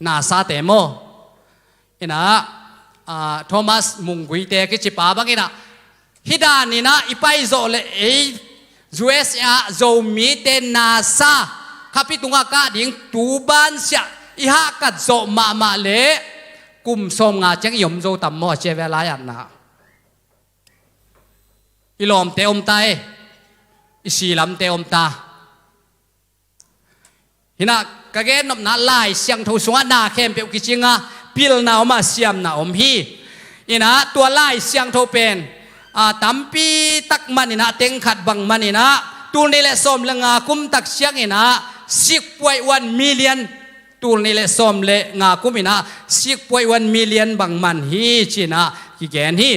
Nasate maw. In ah, ah, Thomas Mungguite kici pa bang in ah, hih dan in ah i pai zawh leh ei U S A ah Zomite nasa khapi tungah kah ding tu bansiah i hahkat zawh mahmah leh kum sawmnga ciang i om zo tam maw, a ci ve lai-atna. I lawmte om ta e, i silamte om ta. Hi in ah ka gennopna Lai Siangtho sungah na khempeuh kicing a, pilna om a, siamna om hi. In ah tua Lai Siangtho pen, a, tampi tak man in ah, teng khat bang man in ah, tul nih le sawm le nga kum tak ciang in ah six point one million, tul nih le sawm le nga kum in ah six point one million bang man hi ci in ah kigen hi.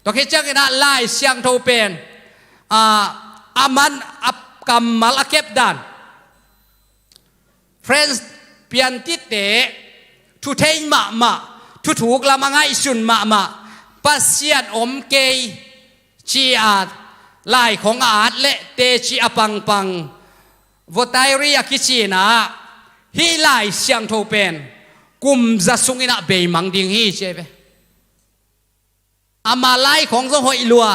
Tua khit ciang in ah Lai Siangtho pen, a, a man, a kammal a kep dan, French piantitte, thu thei mahmah, thuthuk lam a ngaihsun mahmah, Pasian om kei ci a, lai khawng a at leh teci a pangpang, Voltaire a kici in ah, hih Lai Siangtho pen kum za sung in ah beimang ding hi ci ve. Ama lai khawng zong hoih lua.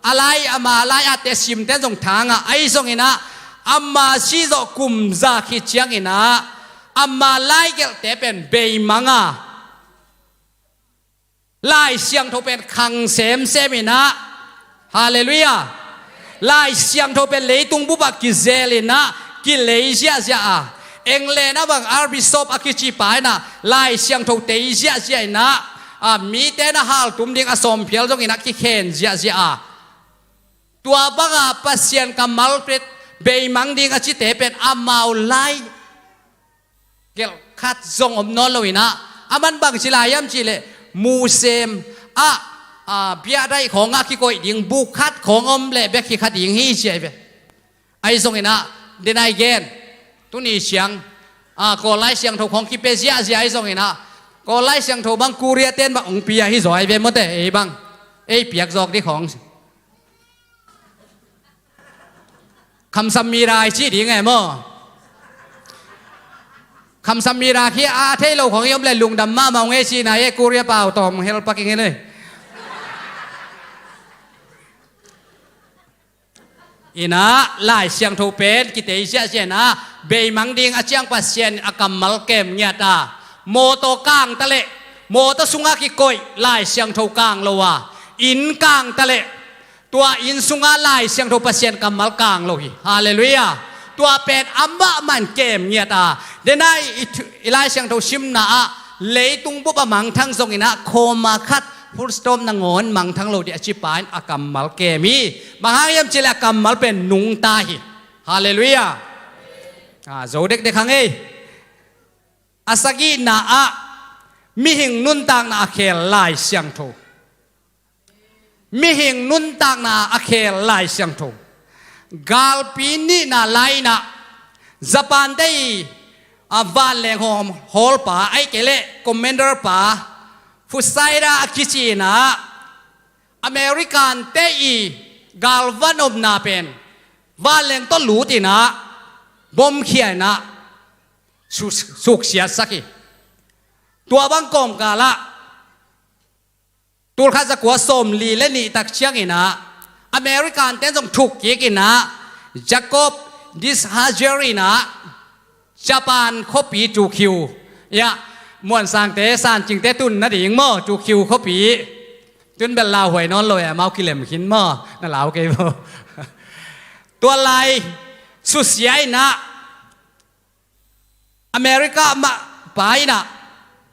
A lai, ama lai-atte simte zong thang a, ahi zong in ah, ama si zawh kum za khit ciang in ah, ama lai gelhte pen beimang a, Lai Siangtho pen khang semsem in ah, Halleluiah. Lai Siangtho pen leitung bup ah kizel in ah, kilei ziahziah a. England a bang Archbishop a kici pa in ah Lai Siangtho tei ziahziah in ah, a, mite in ah haltum ding a sawm phial zong in ah kikhen ziahziah a. Tua bang a Pasian kammal pen beimang ding a cite pen amau lai gelh khat zong om nawn lo in ah, A man bang ci lai hiam cih leh, museum ah, a, biakdaih khawng ah kikoih ding, buk khat khawng om leh bek hi kha ding hi ci ahi ve. Ahi zongin ah, den a i gen, tuni ciang, a, Kawl Lai Siangtho khawng kipia ziahziah ahi zongin ah, Kawl Lai Siangtho bang Korea ten bang hong pia hi zaw ahi ve maw te, ei bang, ei piak zawk ding khawng. Khamsam mira i cih ding e maw? Khamsam mira khi a thei lo khawng i om leh lungdam mahmah ung ei cihna e, Korea pau tawm hel pak ing ei. Inah Lai Siangtho pen kitei ziahziah inah, beimang ding a ciang Pasian a kammal kem ngiat a, mawtaw kang ta leh, mawtaw sungah kikoih Lai Siangtho kang lo a, inn kang ta leh, tua inn sungah Lai Siangtho Pasian kammal kang lo hi. Halleluiah. Tua pen amah man kem ngiat a, den a i, i, i Lai Siangtho simna ah leitung bup a mangthang zongin ah, comma khat, full stop nangawn mangthang lo ding a cipa in a kammal kem hi. Bang hang hiam cih leh a kammal pen nungta hi. Halleluiah. A, zo dekdek hang ei. A sagihna ah, mihing nuntakna a khel Lai Siangtho. Mihing nuntakna a khel Lai Siangtho. Galpi nihna lai inah, Japan te i, a, vanleng hawl, hawlpa, ahih kei leh commander pa, Fusaida a kici inah, American te i galvan omna pen vanleng tawh lut inah, bomkhia inah, su-, suksiatsak hi. Tua bang kawmkal ah, tulkhat zakua sawmli le nih tak ciangin ah, American ten zong thuk kik inah, Jacob Disaster inah, Japan khuapi Tokyo, ya, Muansangte, Sancingte tun nading maw, Tokyo khuapi. Tun bel lauhuai nawn lo e, amau kilem khin maw, na lau kei maw? Tua lai susia inah, America mah pa inah,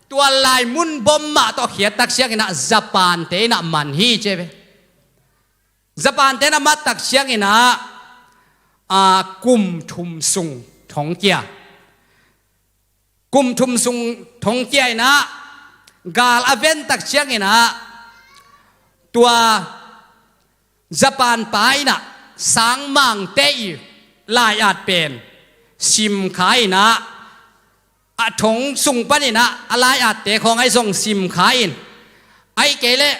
tua lai mun bom mah tawh khiat tak ciangin ah, Japan te inah man hi ci ve. Japan te inah mat tak ciangin ah, a, kum thum sung thongkia. Kum thum sung thongkia inah, gal a ven tak ciangin ah, tua Japan pa inah, sangmangte i lai-at pen simkha inah, a thong sung panin ah, a lai-atte khawng ahi zong simkha in, ahih kei leh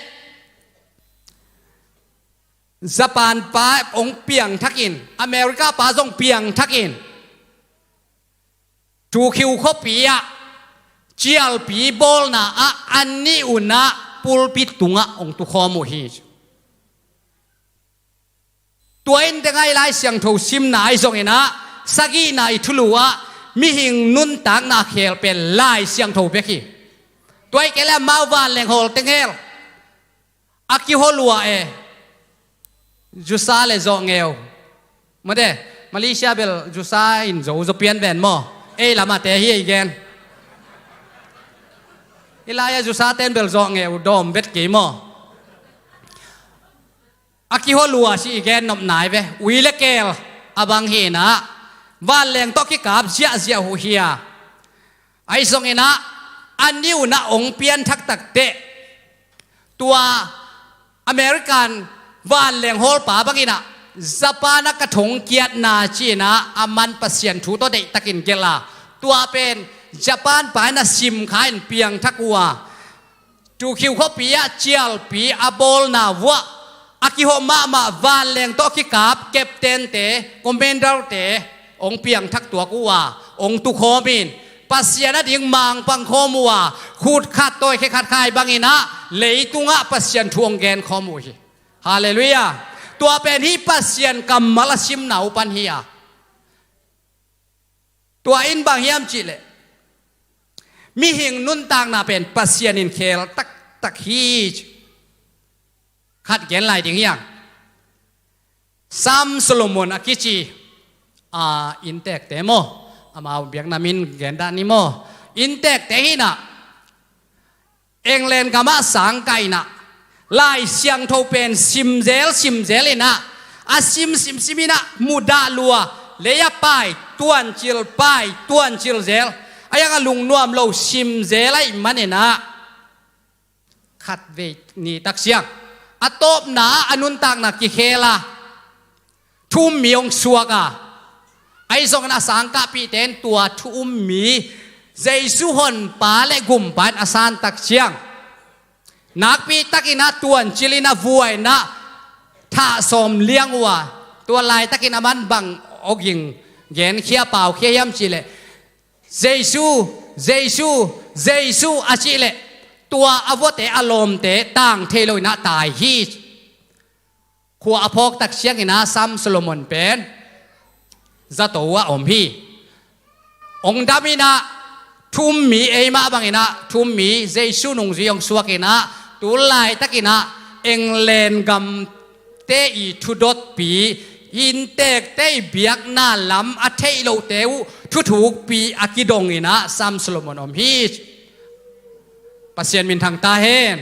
Japan pa hong piangthak in, America pa zong piangthak in, Tokyo khuapi ah cialpi bawlna ah an nih un ah pulpit tungah hong tukhawm uh hi. Tua in teng ah i Lai Siangtho simna ahi zongin ah, sagihna i thulu ah, mihing nuntakna a khel pen Lai Siangtho bek hi. Tua ahih kei leh amau vanleng hawl teng hel a kihaw lua e. Zusa le zawhngeu. Mate, Malaysia bel zusa in zo, zo pian ven maw. Ei lamah te hi ei gen. I lai-ah zusa ten bel zawhngeu dawm vet kei maw. A kihaw lua si i gen nop nai ve. Ui le keel a bang hi inah, vanleng tawh kikap ziahziah uh hi a. Ahi zongin ah, an nih un ah hong pianthak tak teh, tua American vanleng hawlpa bangin ah, Japan ah ka thongkiatna ci-in ah, a man Pasian thu tawh deihtakin gelh a. Tua pen Japan pa in ah simkha in piangthak uh a. Tokyo khuapi ah cialpi a bawlna vuah a kihawh mahmah vanleng tawh kikap captain-te, commander-te hong piangthak tuak uh a, hong tukhawm in, Pasian ading mangpang khawm uh a, khut khat tawi khe khat khai bangin ah leitungah Pasian thu hong genkhawm uh hi. Halleluiah. Tua pen hih Pasian kammal a simna uh pan hi a. Tua in bang hiam cihleh, mihing nuntakna pen Pasian in khel taktak hi. Khat gen lai ding hi hang. Sam Solomon a kici, a, inntekte maw, amau biakna min gen dah ni maw. Inntekte hi inah, England gamah sang kah inah, Lai Siangtho pen simzel simzel inah, a sim simsim inah mudah lua, lei-ah pai tuancil, pai tuancil zel. a iang a lungnuam lo simzel ahih manin ah khatvei ni tak ciang a tawpna ah a nuntakna kikhel a thu um mi hong suak a, ahi zongin a sangkahpihte in tua thu um mi Jesu honpa le gumpa in a san tak ciang nakpi takin ah tuancil in a vua in ah thah sawm liang uh a, tua laitakin a man bang awging genkhia paukhia hiam cihleh, "Jesu, Jesu, Jesu," a cihleh tua a vuate a lawmte tang thei lo in ah tai hi. Khua a phawk tak ciangin ah Sam Solomon pen zato ah om hi. Hong dam in ah thu um mi, eimah bangin ah thu um mi Jesu nungzui hong suak in ah tu laitakin ah England gamte i thudotpi, inntekte i biakna lam a theih lohte uh thuthukpi a kidong in ah Sam Solomon om hi. Pasian minthang ta hen.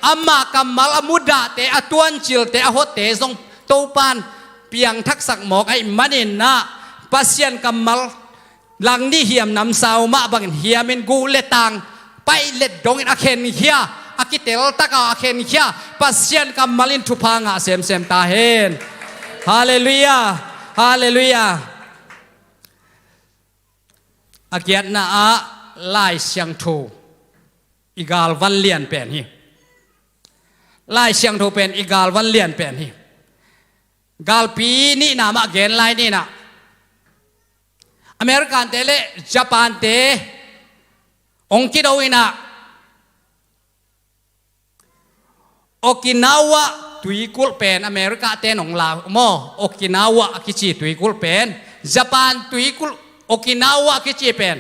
Ama kammal a mudahte, a tuancilte, a hotte zong Topan piangthaksak mawk ahih manin ah Pasian kammal langnih hiam namsau mah bangin hiamin guh le tang paih let dongin a khenkhia, a kiteltak a a khenkhia Pasian kammal in thupha ngah semsem ta hen. Halleluiah. Halleluiah. A giatna ah Lai Siangtho i galvan lian pen hi. Lai Siangtho pen i galvan lian pen hi. Galpi nihna mah gen lai ni in ah Americante le Japante hong kido in ah Okinawa tuikulh pen America ten hong la maw, Okinawa a kici tuikulh pen, Japan tuikulh Okinawa a kici pen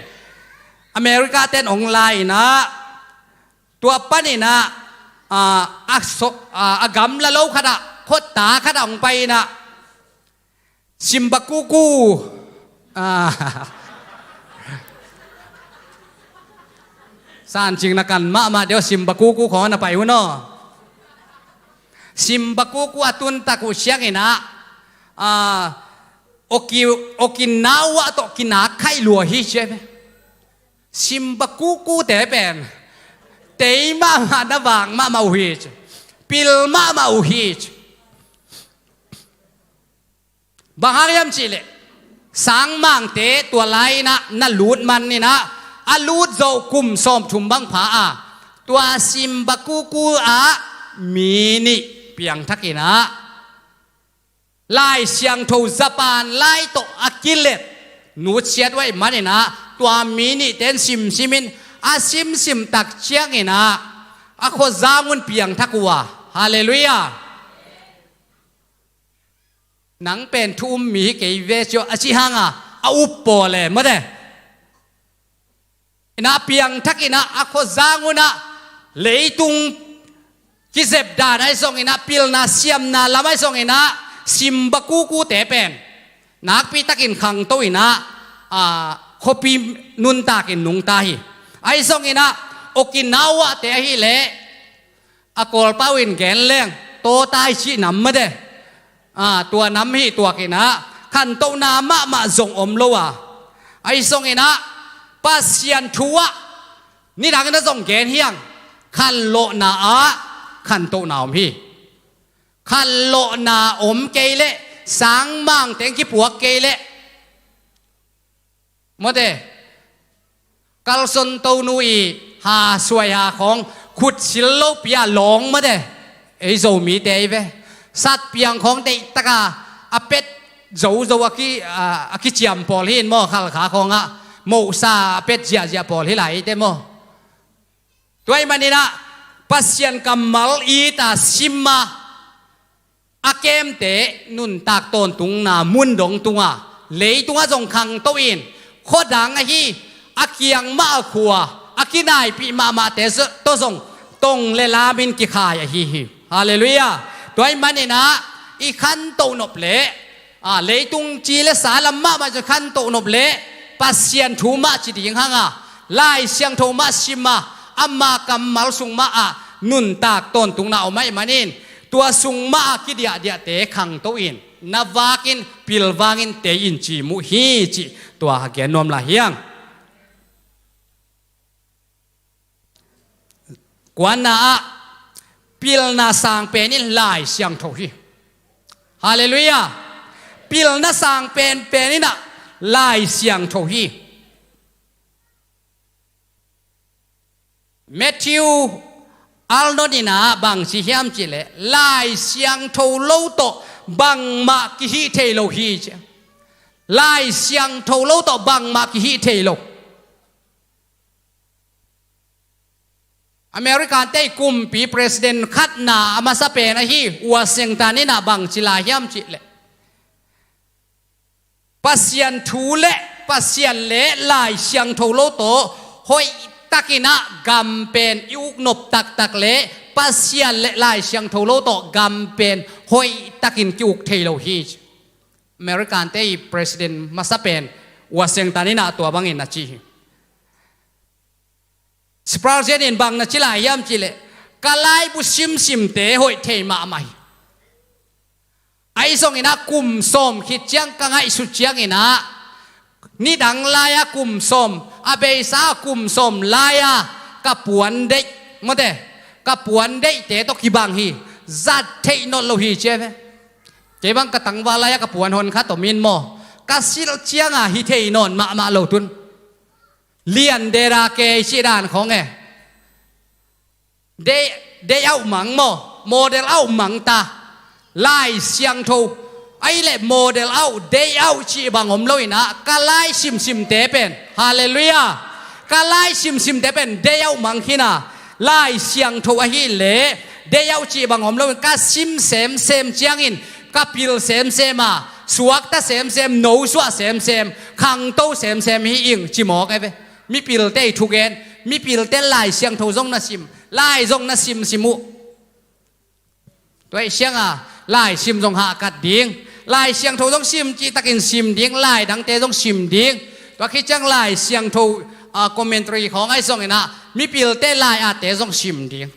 America ten hong la in ah tua panin ah, ah, a so-, ah, a gamla lo khatah, khuata khatah hong pai in ah Simbakuku. Ah. Sancing na kan mahmah deuh, Simbakuku khawng na pai un aw. Simbakuku a tuntak uh ciangin ah, ah, Oki-, Okinawa tawh kinakhaih lua hi ci ve. Simbakukute pen tei mahmah, na vak mahmah uh hi ci. Pil mahmah uh hi ci. Bang hang hiam cihleh, sangmangte tua lai-in ah na lut man in ah, a lut zawh kum sawmthum bang pha a, tua Simbakuku ah mi nih piangthak in ah, Lai Siangtho Japan lai tawh a kilet nutsiat uh ahih manin ah, tua mi nihte in simsim in, a simsim tak ciangin ah, a khuazang un piangthak uh a. Halleluiah. Nang pen thu um mi hi kei ve cio a cih hang a, a up pawl e, mawte. In ah piangthak in ah, a khuazang un ah, leitung kizep dan ahi zongin ah, pilna siamna lam ahi zongin ah, Simbakukute pen nakpi takin khangto in ah, a, khuapi nuntakin nungta hi. Ahi zongin ah, Okinawate ahih leh, a Kawlpau in gen leng, Tawtai cih nam mawte. A, tua nam hi tuak in ah, khantohna mahmah zong om lo a. Ahi zongin ah, Pasian thu ah, nidangin ah zong gen hi hang, khanlawhna ah khantohna om hi. Khanlawhna om kei leh, sangmangte in kipuak kei leh, mawte, Kalson Tonu i ha, suai ha khawng, khut sil lopi a lawng, mawte, ei Zomite ei ve. Satpiang khawng deihtak a, a pet zozo a ki, a, a kiciam pawl hi in maw, Khalkha khawng ah, mohsa a pet ziahziah pawl hi lai eite maw. Tua ahih manin ah, Pasian kammal it a sim a, a kemte nuntak tawntungna mun dong tung a, leitung ah zong khangto in, khuadang ahi, a kiang mah a khua, a kinaipih mahmahte tawh zong tong le lam in kikhai ahi hi. Halleluiah. Tua ahih manin ah, i khantoh nop leh, a, leitung ci le sa lam mahmah zong khantoh nop leh, Pasian thu mah ci ding hang a, Lai Siangtho mah sim a, ama kammal sung mah ah nuntak tawntungna om ahih manin, tua sung mah a kidiahdiahte khangto in, na vak in, pilvang in, tei in ci mu hi cih, tua gen nuam lai hi hang. Kuana ah pilna sang pen in Lai Siangtho hi. Halleluiah. Pilna sang penpen in ah Lai Siangtho hi. Matthew Arnold in ah bang ci hiam cihleh, Lai Siangtho lo tawh bangmah kihih thei lo hi ci. Lai Siangtho lo tawh bangmah kihih thei lo. American te kumpi president khatna a masa pen ahi Washington in ah bang ci lai hiam cihleh, Pasian thu le Pasian le Lai Siangtho lo tawh hoih takin ah gam pen i uk nop taktak le Pasian le Lai Siangtho lo tawh gam pen hoih takin ki uk thei lo hi. American te i president masa pen Washington in ah tua bangin a ci hi. Spurgeon in bang na ci lai hiam cihleh, ka laibu simsimte hoih thei mahmah hi. Ahi zongin ah kum sawm khit ciang ka ngaihsut ciangin ah nidang lai-a kum sawm, a beisa kum sawm lai-a ka puan deih, mawte, ka puan deihte tawh kibang hi. Zat theih nawn lo hi ci ve. Kei bang ka tangval lai-a ka puan hon khat om in maw, ka silh cianga hi thei nawn mahmah lo tun. Lian dera kei cih dan khawng e. Day, day out mang maw, model out mang ta. Lai Siangtho ahi leh model out, day out cih bang om lo in ah, ka lai simsimte pen, halleluiah, ka lai simsimte pen day out mang khin a, Lai Siangtho ahi leh day out cih bang om lo in, ka sim semsem ciangin ka pil semsem a, suakta semsem, nosuah semsem, khangto semsem hi ing ci mawk e ve. Mipilte i thugen, mipilte Lai Siangtho zong na sim, lai zong na simsim uh. Tua ih sianga lai sim zong hahkat ding, Lai Siangtho zong sim cihtakin sim ding, lai dangte zong sim ding. Tua khit ciang Lai Siangtho, ah, commentary khawng ahi zongin ah mipilte lai-ate zong sim ding.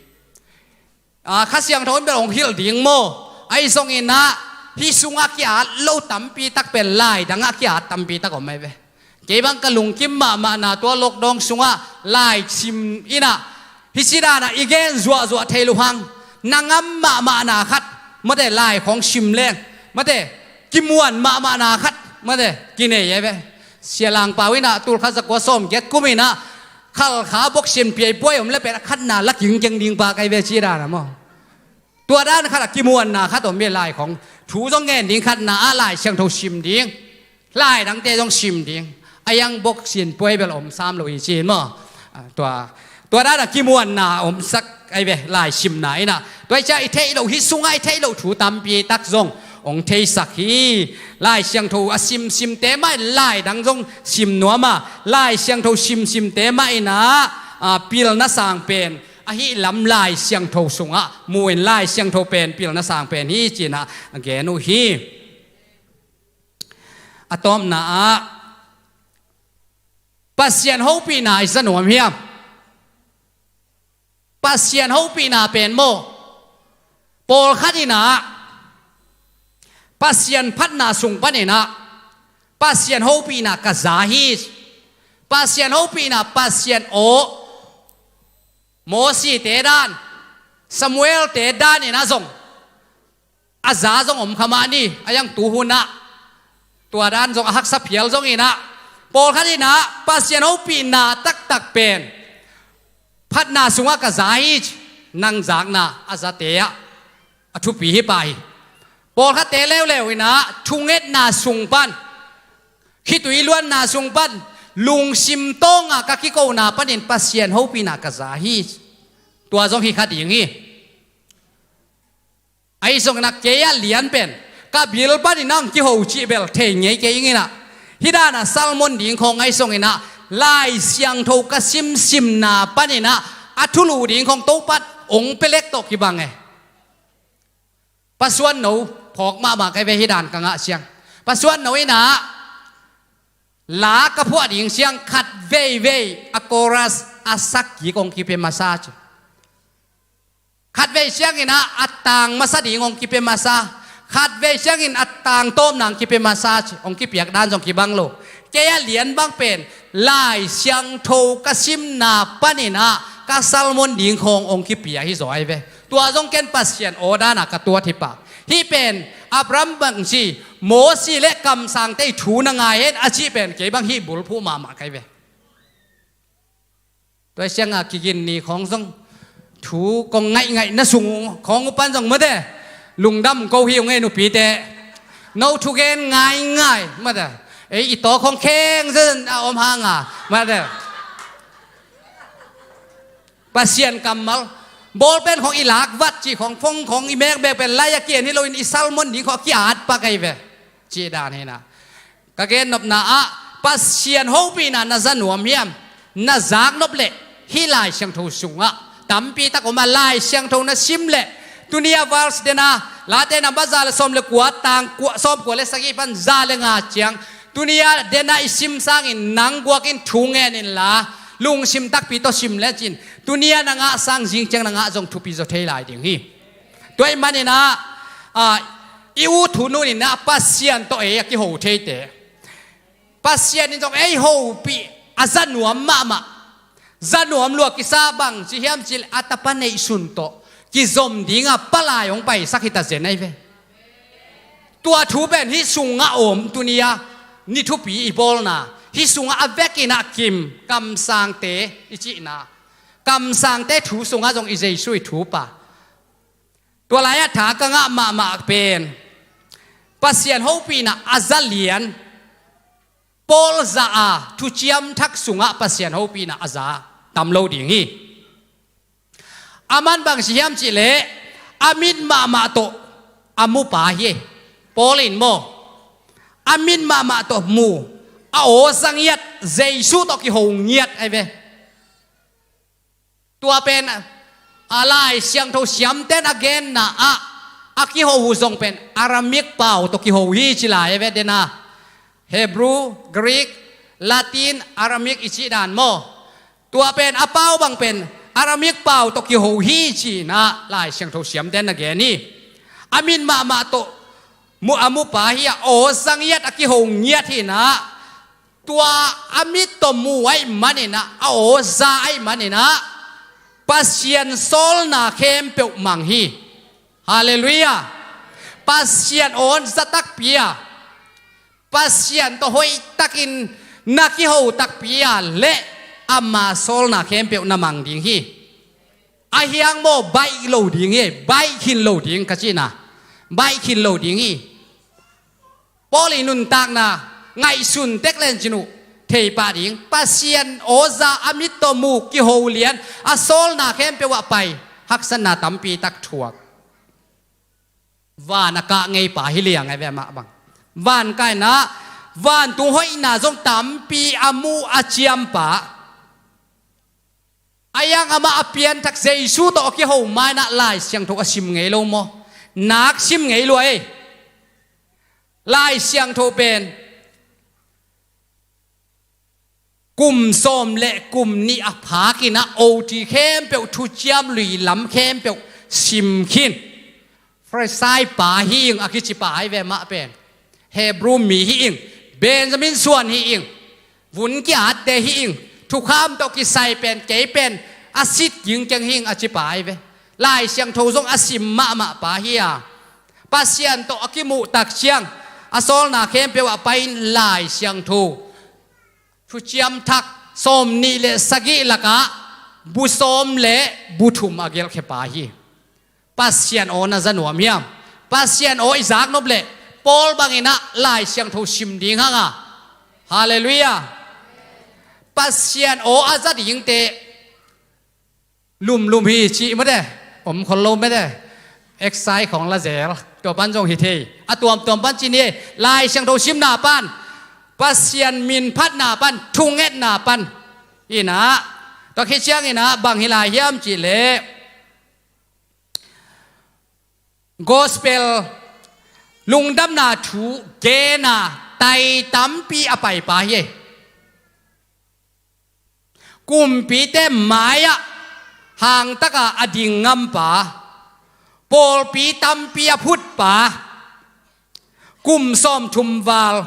Ah, Kha Siangtho in bel hong hilh ding maw? Ahi zongin ah hih sungah ki-at lo tampi tak pen lai dangah ki-at tampi tak om ahi ve. Kei bang ka lungkim mahmahna tua lockdown sungah lai sim in ah, hih ci dan ah i gen zuahzuah thei lo hang, na ngam mahmahna khat, mawte, lai khawng sim leng, mawte, kimuan mahmahna khat, mawte, kinei ahi ve. Sia Lang Pau in ah tul khat za kua sawm giat kum in ah Khalkha boxing piaipuai om le pen a khatna la kingkeng ding pa ka hi ve ci dan a maw. Tua dan khat a kimuanna khat om hi lai khawng. Thu zong ngen ding khatna ah Lai Siangtho sim ding. Lai dangte zong sim ding. A yang boxing puai bel om sam lo hi ci maw. Ah, tua, tua dan a kimuanna omsak ahi ve lai simna in ah. Tua hi ciah i theih loh, hih sungah i theih loh thu tampi tak zong hong theisak hi. Lai Siangtho a simsimte mah in lai dang zong sim nuam a, Lai Siangtho simsimte mah in ah, ah, pilna sang pen ahi lam Lai Siangtho sungah mu in Lai Siangtho pen pilna sang pen hi ci-in ah a gen uh hi. A tawpna ah Pasian hopihna i za nuam hiam? Pasian hopihna pen maw, pawlkhat in ah Pasian phatna sung panin ah Pasian hopihna ka za hi. Pasian hopihna, Pasian aw, Mosite dan, Samuelte dan in ah zong a za zong om kha mah ni, a yang tu hun ah tua dan zong a haksa phial zong in ah, pawlkhat in ah Pasian hopihna taktak pen phatna sungah ka za hi ci, nang zakna a zate ah a thupi hi pah hi. Pawlkhatte leuleu in ah thungetna sung pan, khitui luanna sung pan, lungsim tawngah ka kikona panin Pasian hopihna ka za hi ci, tua zong hi kha ding hi. Ahi zongin ah kei a lian pen ka bil panin ah hong kiho cih bel thei ngei kei ing in ah, hih dan a sermon ding khawng ahi zongin ah Lai Siangtho ka simsimna panin ah a thulu ding khawng Topan hong pia lek tawh kibang e. Pa Suan No, phawk mahmah ka hi ve hih dan ka ngah ciang. Pa Suan No in ah la ka phuah ding ciang khat veivei a chorus a sak kik hong kipia masa ci. Khatvei ciangin ah a tang masa ding hong kipia masa, khatvei ciangin a tang tawpna hong kipia masa ci, hong kipiak dan zong kibang lo. Kei a lian bang pen Lai Siangtho ka simna panin ah ka sermon ding khawng hong kipia hi zaw ahi ve. Tua zong ken Pasian aw dana ka tuat hi pah. Hih pen Abraham bangci, Mosi le kamsangte ii thu na ngai hen a cih pen kei bang hih bulphuh mahmah ka hi ve. Tua hi cianga kigin ni khawng zong thu kong ngaihngaih na sung khawng uh pan zong mate, lungdam ko hi ung ei nupite. No thugen ngaingai mate, ei i tawk khawng kheng zen a om hanga mate. Pasian kammal, bawlpen khawng i lakvat cih khawng, phone khawng i mekbek pen lai a kian hi loin i sermon ding khawng a ki-at pak ahi ve. Cih dan hi na. Ka gennopna ah Pasian hopihna na za nuam hiam? Na zaknop leh hih Lai Siangtho sungah tampi tak om a, Lai Siangtho na sim leh tuni a verse dena, Late namba za le sawm le kua, tang kua, sawm kua le sagih pan za le nga ciang, tuni a dena i sim sangin nang guakin thu ngen inla, lungsim takpi tawh sim lecin tuni a na ngah sang zing ciang na ngah zong thupi zaw thei lai ding hi. Tua ahih manin ah, ah, i ut hun hun in ah Pasian tawh ei a kiho theite, Pasian in zong ei hopih a za nuam mahmah. Za nuam lua kisa bang ci hiam cih leh a tapa neihsun tawh kizom dinga palai hong paisak hi ta zen ahi ve. Tua thu pen hih sungah om, tuni a ni thupi i bawlna, hih sungah a vekin ah kim, kamsangte i cihna, kamsangte thu sungah zong i Jesu i thu pa. Tua lai-ah tha ka ngah mahmah pen Pasian hopihna a za lian, Paul za a thuciam thak sungah Pasian hopihna a za tam lo ding hi. Aman bang ci hiam cih leh a mit mahmah tawh a mupa hi. Paul in maw, a mit mahmah tawh mu, a aw za ngiat, Jesu tawh kiho ngiat ahi ve. Tua pen a Lai Siangtho siamten a genna ah a kiho uh zong pen Aramaic pau tawh kiho hi ci lai a ve dena. Hebrew, Greek, Latin, Aramaic i cih dan maw? Tua pen a pau bang pen Aramaic pau tawh kiho hi ci-in ah Lai Siangtho siamten a gen hi. A mit mahmah tawh mu, a mupa hi a, aw za ngiat, a kiho ngiat hi-in ah, tua a mit tawh mu ahih manin ah, a aw za ahih manin ah, Pasian sawlna khempeuh mang hi. Halleluiah. Pasian aw za takpi a, Pasian tawh hoihtakin na kiho takpi a leh ama sawlna khempeuh na mang ding hi. A hiang maw, baih lo ding hi, baih khin lo ding ka cihna, baih khin lo ding hi. Paul i nuntakna ngaihsun tek len cin uh thei pah ding. Pasian aw za a mit tawh mu, kiho lian, a sawlna khempeuh ah pai, haksatna tampi tak thuak. Van a kah ngei pa hi liang ahi ve mah bang. Van kah in ah vantung hoihna zong tampi a mu a ciam pa. A hiang amah a pianthak Jesu tawh a kiho ma-in ah Lai Siangtho a sim ngei lo maw? Nak sim ngei lua ei. Lai Siangtho pen kum sawm le kum nih a phak in ah oti khempeuh, thuciam lui lam khempeuh sim khin. Farisai pa hi ing a kici pa ahi ve mah pen. Hebrew mi hi ing, Benjamin suan hi ing, vun ki-atte hi ing, thukham tawh kisai pen, kei pen a sit kingkeng hi ing a ci pa ahi ve. Lai Siangtho zong a sim mahmah pa hi a, Pasian tawh a kimuh tak ciang a sawlna khempeuh ah pai-in Lai Siangtho thuciam thak sawm nih le sagih lakah bu sawm le bu thum a gelhkhia pa hi. Pasian aw na za nuam hiam? Pasian aw i zaknop leh Paul bangin ah Lai Siangtho sim ding hang a. Halleluiah. Pasian aw a za dingte lumlum hi cih mate, om khol lo mate. Exercise khawng la zel, tua pan zong hi thei. A tuamtuam pan cin hi, Lai Siangtho simna pan, Pasian min phatna pan, thungetna pan. In ah, tua khit ciangin ah bang hi lai hiam cih leh, gospel, lungdamna thu gena tai tampi a paipa hi. Kumpite mai-ah hangtaka a ding ngampa, pawlpi tampi a phutpa, kum sawmthum val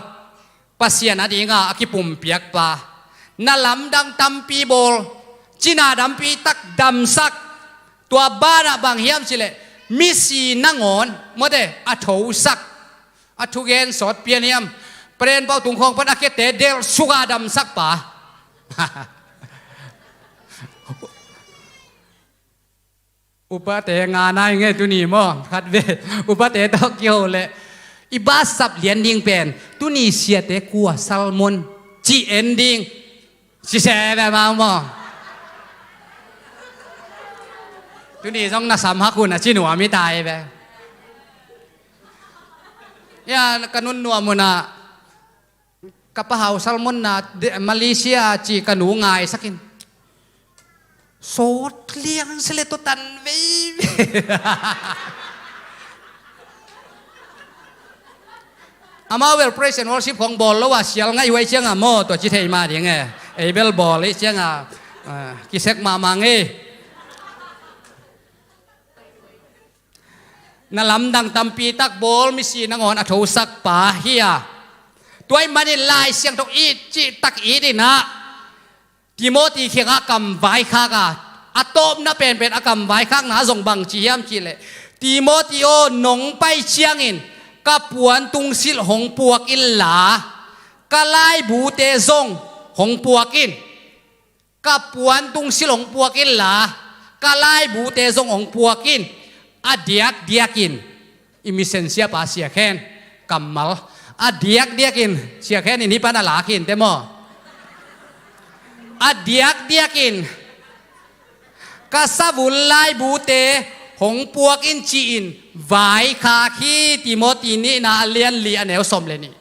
Pasian a dinga a kipumpiakpa, na lamdang tampi bawl, Cina dampi tak damsak. Tua banah bang hiam cileh, misi nangawn mawte a thosak. A thugen sawt pian hiam? Paren pau tung khawng pan a kete delh suka damsak pa. Upate nga nai nge tuni maw, khat ve. Upate tawh kiho leh i basap lian ding pen tuni siate kua salmon ci en ding. Sise ve mau maw. Tuni zong na sam hak hun a ci nuam hi ta hi ve. Ya, ka nun nuam hun ah ka pahau salmon na Malaysia ci ka nu ngaisakin. Sawt liang sele to tan vei. Amau bel praise and worship khong bawl lo a sial ngaih huai cianga maw tua ci thei ma ding e. Ei bel bawl i cianga kisek mahmah ngei. Na lamdang tampi tak bawl misi nangawn a thosak pa hi a. Tua i manin Lai Siangtho it cih tak it inah Timoti kiangah kam vaikhak a, a tawpna penpen a kam vaikhakna zong bang ci hiam cihleh, Timoti aw, nong pai ciangin ka puan tungsilh hong puak inla ka laibute zong hong puak in. Ka puan tungsilh hong puak inla ka laibute zong hong puak in. A diakdiakin i misen siapa Sia Khen kammal a diakdiakin Sia Khen in hih pan a lak hi inteh maw? A diakdiakin ka savun laibute hong puak in ci-in vaikhak hi. Timoti nihna a lian li a neu sawm le nih.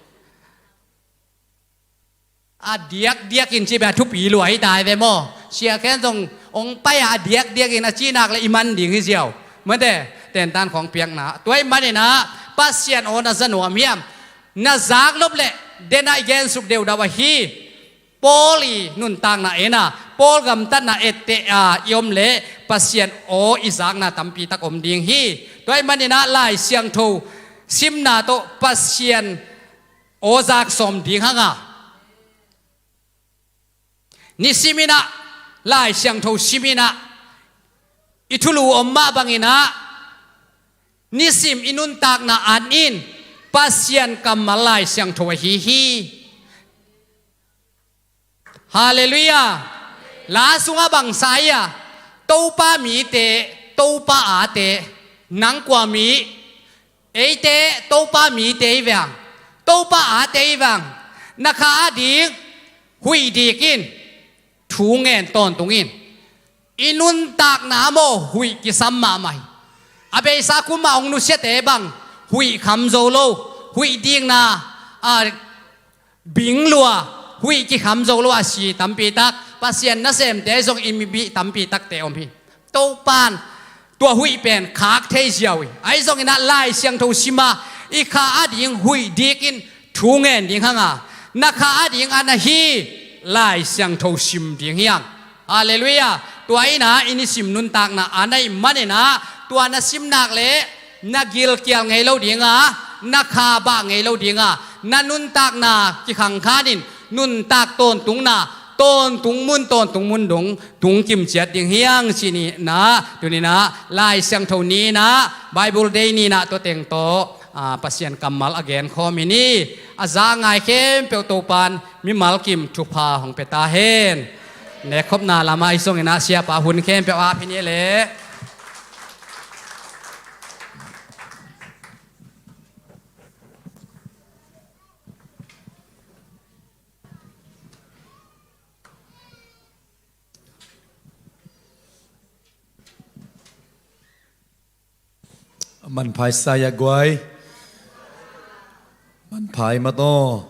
A diakdiakin ci bia thupi lua hi ta hi ve maw? Sia Khen zong hong pai a, a diakdiakin a cinak le i man ding hi ziau. Mate tentan khawng piakna tua i maninah Pasian aw na za nuam hiam? Na zak nop leh denah i gensuk deudau ahi. Paul i nuntakna ena, Paul gamtatna etteh a i om leh Pasian aw i zakna tampi tak om ding hi. Tua i maninah Lai Siangtho simna tawh Pasian aw zak sawm ding hanga. Nisiminah Lai Siangtho siminah i thulu om mah banginah nisim i nuntakna an in Pasian kammal Lai Siangtho ahi hi. Halleluiah. La sungah bangsa ia, Topa mite, Topa ate, nang kua mi? Eite Topa mite i veng, Topa ate i veng. Na kha a ding huih dik in, thu ngen tawntung in. I nuntakna maw huih kisam mahmah hi. A beisa kumah hong nusiate bang huih kham zo lo, huih dikna a bing lua, huih kikham zo lo a si tampi tak, Pasian nasemte zong i mibih tampi takte om hi. Topan tua huih pen khak thei ziau hi. Ahi zonginah Lai Siangtho sima i kha a ding huih dikin thu ngen ding hanga, na kha a ding a na hi Lai Siangtho sim ding hiang. Halleluiah. Tua inah i nisim nuntakna a na ih maninah tua na simnak le na gilkial ngei lo dinga, na kha bah ngei lo dinga, na nuntakna kikhangkhanin nuntak tawntungna, tawntung mun tawntung mun dong tungkim ciat ding hiang ci ninah, tuninah Lai Siangtho ninah, Bible Day ninah tua teng tawh a, Pasian kammal a genkhawm hi ni. A za ngai khempeuh Topan mimal kim thupha hong pia ta hen. Nekkhopna lamah i zonginah siapa hun khempeuh ap hi ni leh. Manphai sa ia guai. Manphai mataw.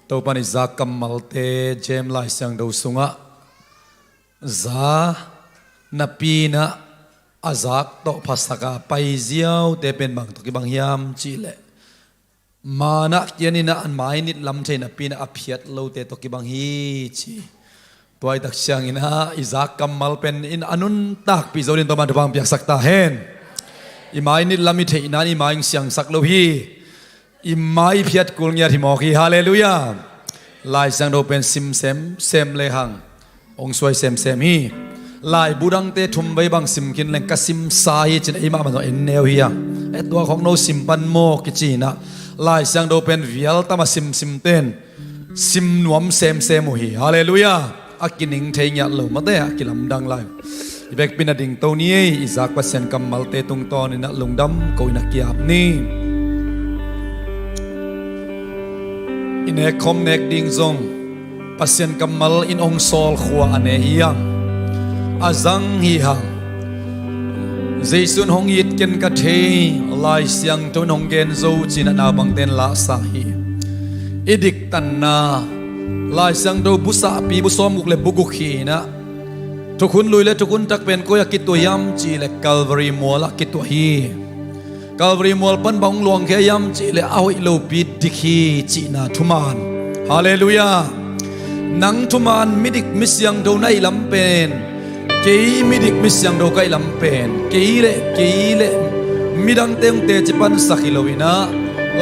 Topan i zak kammalte James Lai Siangtho sungah za napinah a zak tawh phasaka paiziaute pen bang tawh kibang hiam cihleh, manah kianinah a mainit lam thei napinah a phiat lote tawh kibang hi ci. Tuaitak sianginah i zak kammal pen in a nuntakpih zo din Topan thupha hong piaksak ta hen. I mainit lam i theihna in i mai hong siangsak lo hi. I mai phiat kul ngiat hi mawk hi. Halleluiah. Lai Siangtho pen sim semsem lehang hong suai semsem hi. Laibu dangte thum vei bang sim khin leng ka simsa hi ci-in ei mahmah zong en neu hi a. E, tua khawng no sim pan maw kici-in ah, Lai Siangtho pen vial tam a simsim ten sim nuam semsem uh hi. Halleluiah. A kining thei ngiat lo, mate a kilamdang lai uh. I vekpi-in a dingto ni ei. I zak Pasian kammalte tungtawnin ah lungdam ko-in ah ki-ap ni. I nekkhawm nek ding zong Pasian kammal in hong sawl khua a ne hi hang. A zang hi hang. Jesu in hong it ken ka thei, Lai Siangtho in hong gen zo ci-in ah naupangte in lahsa hi. I diktanna, Lai Siangtho bu sahpi bu sawmguk le bu guk hi-in ah, thukhun lui le thukhun thak pen koi-ah kituah hiam cih leh Calvary mual-ah kituah hi. Calvary mual pan bang hong luangkhia hiam cih leh a hoih lopi dik hi cihna thuman. Halleluiah. Nang thuman midik misiangtho na hih lam pen, kei midik misiangtho ka hih lam pen, kei leh, kei leh midangte hong teci pansak hi lo-in ah,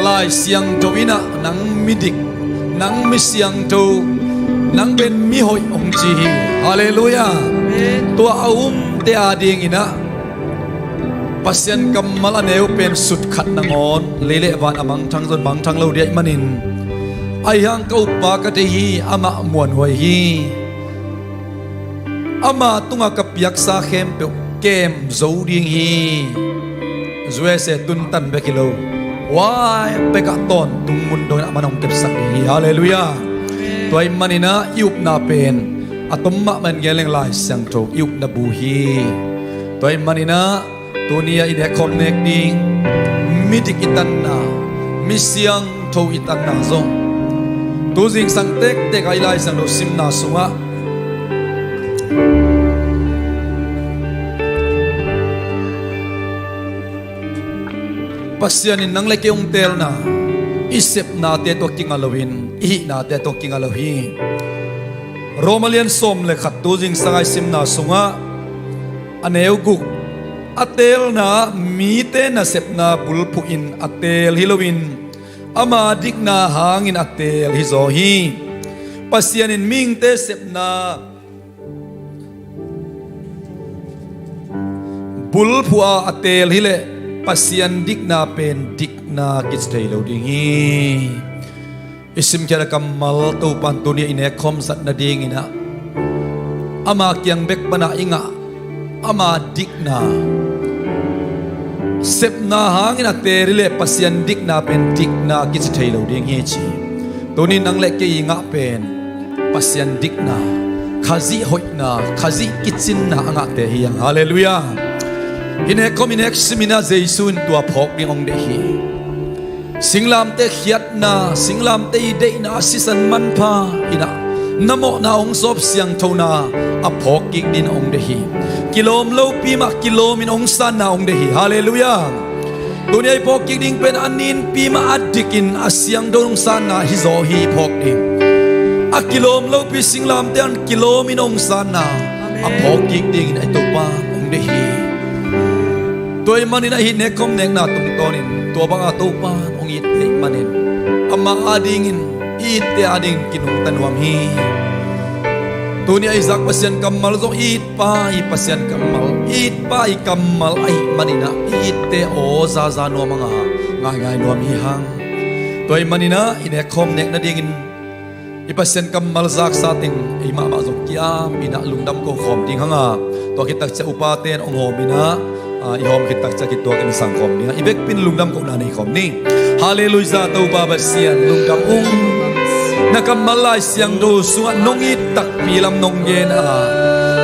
Lai Siangtho in ah nang midik, nang misiangtho, nang pen mihoih hong ci hi. Halleluiah. Amen. Tua a umte a dingin ah Pasian kammal a neu pen sukkhat nangawn, lei le van a mangthang zong mangthang lo ding ahih manin, ahi hang ka uppa ka thei hi, amah muanhuai hi. Ama tungah ka piaksa khempeuh kem zo ding hi. U S A tun tan bek hi lo, huai pekah tawntung mun dongin amah in hong kepsak ding hi. Halleluiah. Tua ahih manin ah i upna pen a tom mahmah in gen leng Lai Siangtho i upna bu hi. Tua ahih manin ah tuni-ah i nekkhawm nek ding midik i tanna, misiangtho i tanna zong tu zingsang tektek-a i Lai Siangtho simna sungah Pasian in nang le kei hong teelna, i sepnate tawh kinga loin i hihnate tawh kinga lo hi. Roma lian sawm le khat tu zingsang-a i simna sungah a neu guk, a teelna mite nasepna bulphuh in a teel hi loin ama dikna hangin a teel hizaw hi. Pasian in mihingte sepna bulphuh a a teel hileh Pasian dikna pen dikna kici thei lo ding hi. I simkhiat a kammal Topa in tuni-ah i nekkhawm zat nadingin ah ama kiang bek pana i ngah ama dikna sepna hangin a teel hileh Pasian dikna pen dikna kici thei lo ding hi ci. Tuni nang le kei i ngah pen Pasian dikna, Khazih hoihna, Khazih kicinna a ngahte hi hang. Halleluiah. I nekkhawm i nek simin ah Jesu in tua phawk ding hong deih hi. Singlamteh khiatna, singlamteh i deihna a sisan manpha in ah na mawhna hong sawp siangthona a phawk kik dingin hong deih hi. Kilawm lopi mah kilawmin hong sanna hong deih hi. Halleluiah. Tuni-ah i phawk kik ding pen a ninpi mah a dikin a siangtho hong sanna hizaw hi phawk ding. A kilawm lopi singlamteh in kilawmin hong sanna a phawk kik dingin a i Topa hong deih hi. Tua ahih manin ah hih nekkhawm nekna tungtawnin tua banga Topa hong itte ahih manin ama adingin i itte adingin kinungta nuam hi. Tuni-ah i zak Pasian kammal zong i itpa i Pasian kammal, i itpa i kammal ahih manin ah i itte aw zaza nuam hang a, ngaingai nuam hi hang. Tua ahih manin ah i nekkhawm nek nadingin i Pasian kammal zaksa teng ei mahmah zong ki-apin ah lungdam ko khawm ding hang a, tua khit takciang upaten hong hawmin ah, a, i hawm khit takciang kituakin sang khawm ding a, i vekpi-in lungdam kohna nei khawm ni. Halleluiah, Topa Pasian lungdam ung. Na kammal Lai Siangtho sungah nong it takpi lam nong gen a,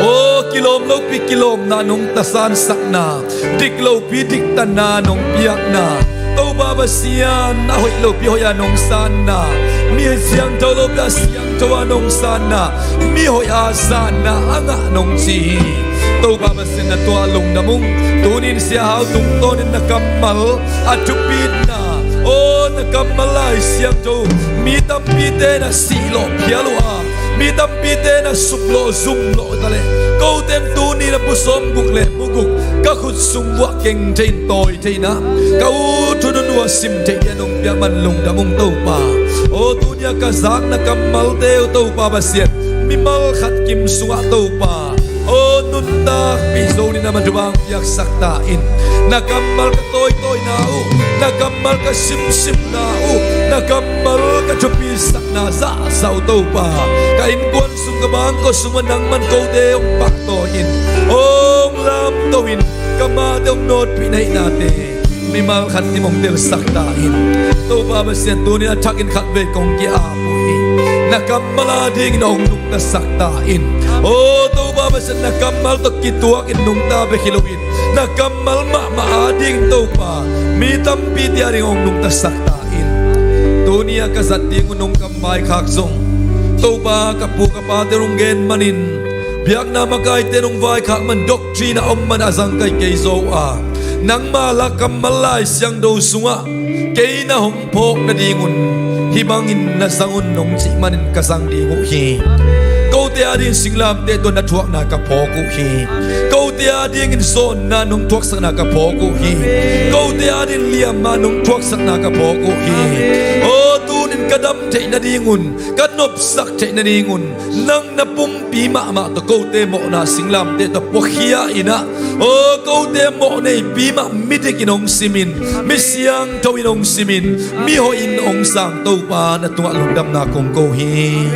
aw kilawm lopi kilawmna nong tasansakna, dik lopi diktanna nong piakna, Topa Pasian a hoih lopi hoih a nong sanna, mi siangtho lopi a siangtho a nong sanna, mi hoih a sanna a ngah nong ci hi. Topa Pasian na tua lungdam ung. Tunin Sia Hau tungtawnin na kammal a thupitna, aw na kammal Lai Siangtho mi tampite na sihlawh phial uh a, mi tampite na suplawh zumlawh ta leh, koten tuni na bu sawmguk le bu guk ka khut sung vuah keng thei in tawi thei in ah, ka ut hun hun uh a sim theih dingin nong piak man lungdam ung Topa. Aw tuni-ah ka zak na kammalte uh Topa Pasian, mimal khat kim sungah Topa, aw nun Takpi Zo ni na man thupha piaksak ta in. Na kammal ka tawitawina uh, na kammal ka simsimna uh, na kammal ka thupisakna zahzah uh Topa. Ka innkuan sung ka bangkua sungah nangman kote hong pahtawi in, hong lamto in, ka mate hong nawtpih na hihnate mimal khat dim hong telsak ta in. Topa Pasian, tuni a thakin khatvei kong ki-ap uh hi. Na kammal adingin hong nungtasak ta in. O Topa Pasian, na kammal tawh kituakin nungta bek hi loin, na kammal mahmah adingin Topa, mi tampite adingin hong nungtasak ta in. Tuni a ka zat ding uh nungkam vaikhak zong, Topa, ka pu ka pate hong gen manin, biakna makaite hong vaikhak man, doctrine a om man a zangkai kei zo a, nangma la kammal Lai Siangtho sungah kei na hong phawk nadingun hih bangin na zang un nong cih manin ka zang ding uh hi. Kote adingin singlamteh tawh na thuakna ka phawk uh hi. Kote adingin zawnna nong thuaksakna ka phawk uh hi. Kote adingin liamma nong thuaksakna ka phawk uh hi. O, tunin ka dam theih nadingun, ka nopsak theih nadingun, nang na pumpi mahmah tawh kote mawhna singlamteh tawh puakhia in ah, o, kote mawh neipi mah midikin hong simin, mi siangtho in hong simin, mi hoihin hong sang Topa na tungah lungdamna kong ko hi.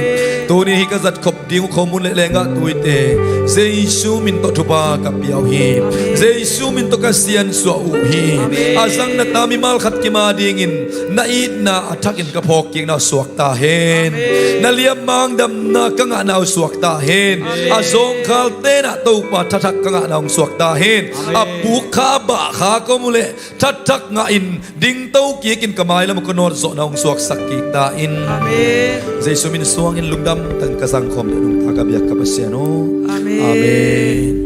Tuni hih ka zat khop ding uh khomun le lenggah tuite Jesu min tawh thupha ka pia uh hi. Jesu min tawh ka siansuah uh hi. A zang na ta mimal khat kim adingin na itna a thakin ka phawk kikna uh suak ta hen. Na liammang damna ka ngahna uh suak ta hen. A zawngkhal tenah Topa thathak ka ngahna hong suak ta hen. A puk kha a bah kha ka om uh leh thathak ngahin dingto kikin ka mailam uh ka nawt zawhna hong suaksak kik ta in. Jesu min suangin lungdam tangin ka zangkhawm deuh nungta ka biak ka Pasian aw. Amen.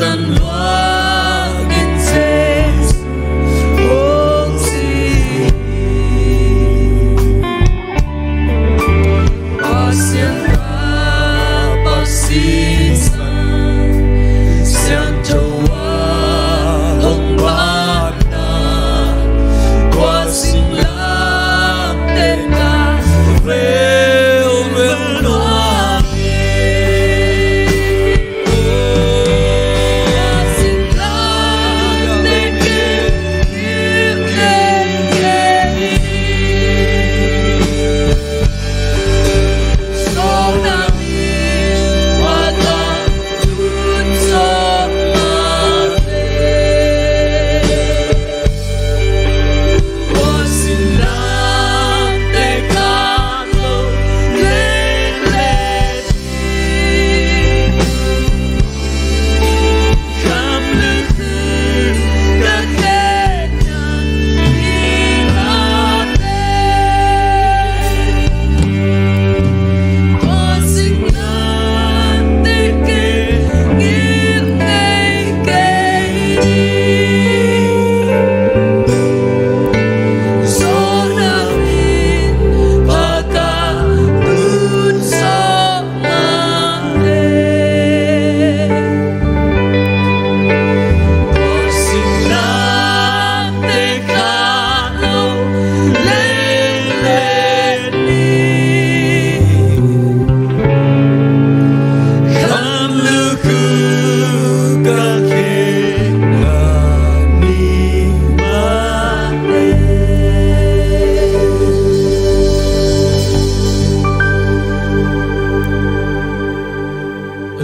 Tan luangin Jesu hong si hi. Pasian tapa sisan, siangtho a hong patna, tua singlamteh tawh relrel nuam hi.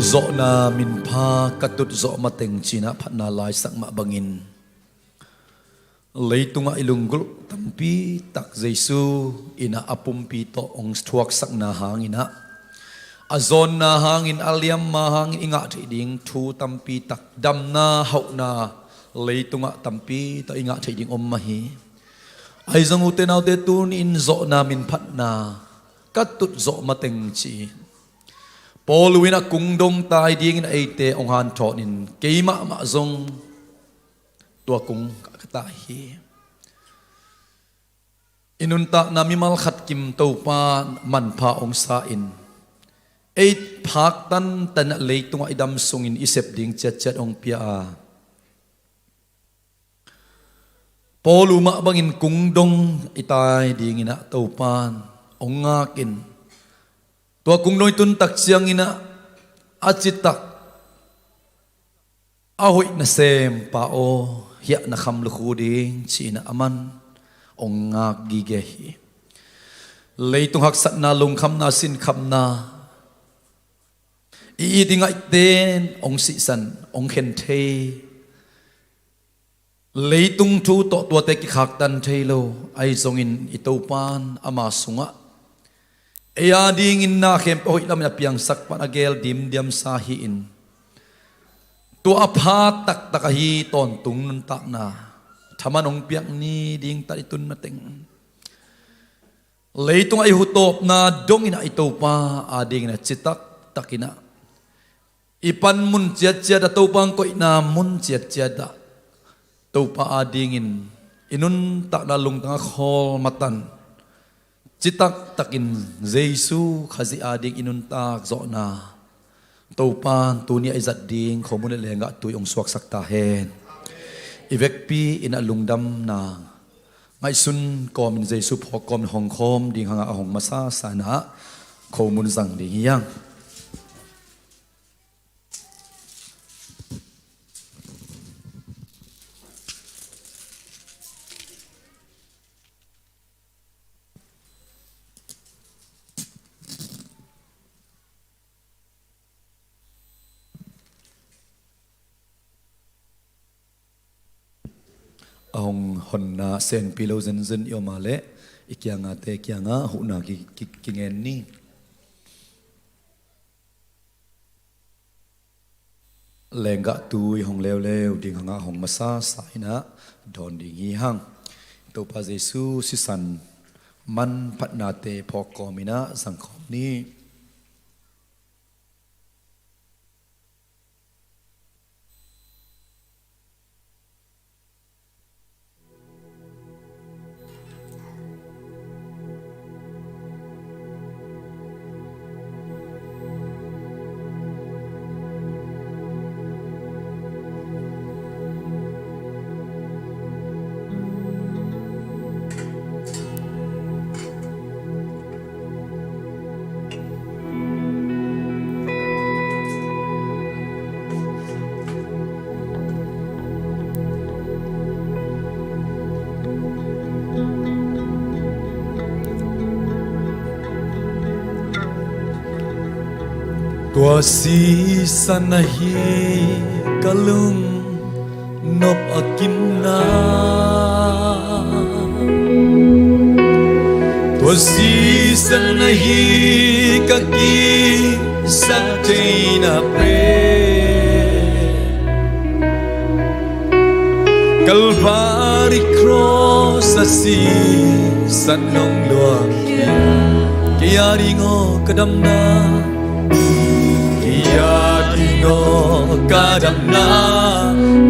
Zawhna minpha ka tut zawh mateng ci-in ah phatna laisak mah bangin, leitungah i lunggulh tampi tak Jesu in ah a pumpi tawh hong thuaksakna hangin ah, a zawnna hangin, a liamma hangin i ngah theih ding thu tampi tak, damna, hauhna, leitungah tampi tak i ngah theih ding om mah hi. Ahi zong ute naute, tuni-in zawhna minphatna ka tut zawh mateng ci-in Paul in a kungdong tai dingin a eite hong hanthawnin keimah mah zong tua kung ka tai hi. I nuntakna mimal khat kim Topa manpha hong sa-in, ei phak tantan a leitungah i dam sungin i sep ding ciatciat hong pia a, Paul mah bangin kungdong i tai dingin ah Topan hong ngakin, tua kungdong i tun tak ciangin ah a citak a hoih nasempa aw, hiah na kham lukhu ding ci-in ah aman hong ngak gige hi. Leitung haksatna, lungkhamna, sinkhamna, i it i ngaihte in hong sihsan, hong khen thei. Leitung thu tawh tuate kikhaktan thei lo, ahi zongin i Topan ama sungah ei a dingin na khempeuh a hoih lamin a piangsak pan a gel dimdiamsa hi-in, tua a pha taktak ahi tawntung nuntakna thaman hong piak ni ding tan i tun mateng, leitungah i hutawpna dongin ah i Topa a dingin ah citak takin ah, i pan mun ciatciat ah, Topa hong koihna mun ciatciat ah, Topa a dingin i nuntakna lungtang a khawl matan, citak takin Jesu Khazih a ding i nuntak zawhna Topa tuni-ah i zat ding khomun le lenggah tui hong suaksak ta hen. I vekpi in ah lungdamna ngaihsun kawmin Jesu phawk kawmin hong khawm ding hangah a hong masasa in ah khomun zang ding hi hang. A hong honna senpi lo zenzen i om a leh, i kiangate kiangah huhna ki, ki, kingen ni. Lenggah tui hong leuleu ding hangah hong masasa in ah dawn ding hi hang. Topa Jesu sisan manphatnate phawk kawmin ah zangkhawm ni. Tua sisan ahi ka lungnop a kimna, tua sisan ahi ka kisak theihna pen, Calvary cross a sisan hong luang. Kei a ding aw ka damna, kei a ding aw ka damna,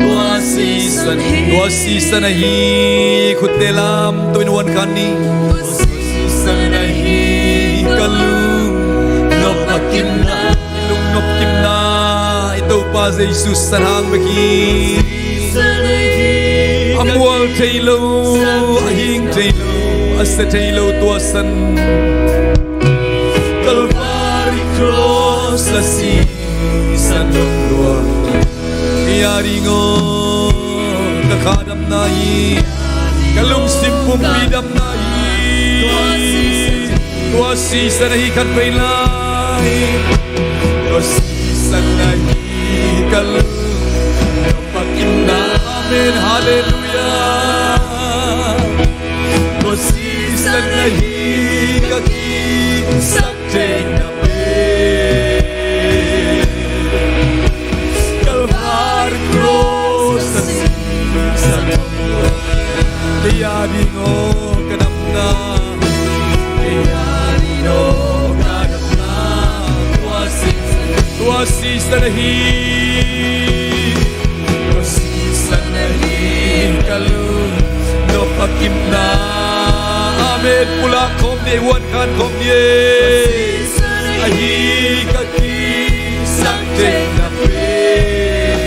tua sisan, tua sisan ahi. Khutte lamto in uan khan ni. Tua sisan ahi ka lungnop a kimna, lungnop kimna, i Topa Jesu san hang bek hi. A mual thei lo, a hing thei lo, a sia thei lo tua san, Calvary cross a sisan hong luang. Kei a ding aw ka kha damna hi, ka lungsim pumpi damna hi. Tua sisan ahi khat vei lai. Tua sisan ahi ka lungnop a kimna. Amen. Halleluiah. Tua sisan ahi ka kisak theihna pen, Calvary cross a sisan. Kei a ding aw ka damna, kei a ding aw ka damna, tua sisan, tua sisan ahi. Tua sisan ahi ka lungnop a kimna. Amen. Pulak khawm ni, uan khan khawm ni. Ahi ka kisak theihna pen,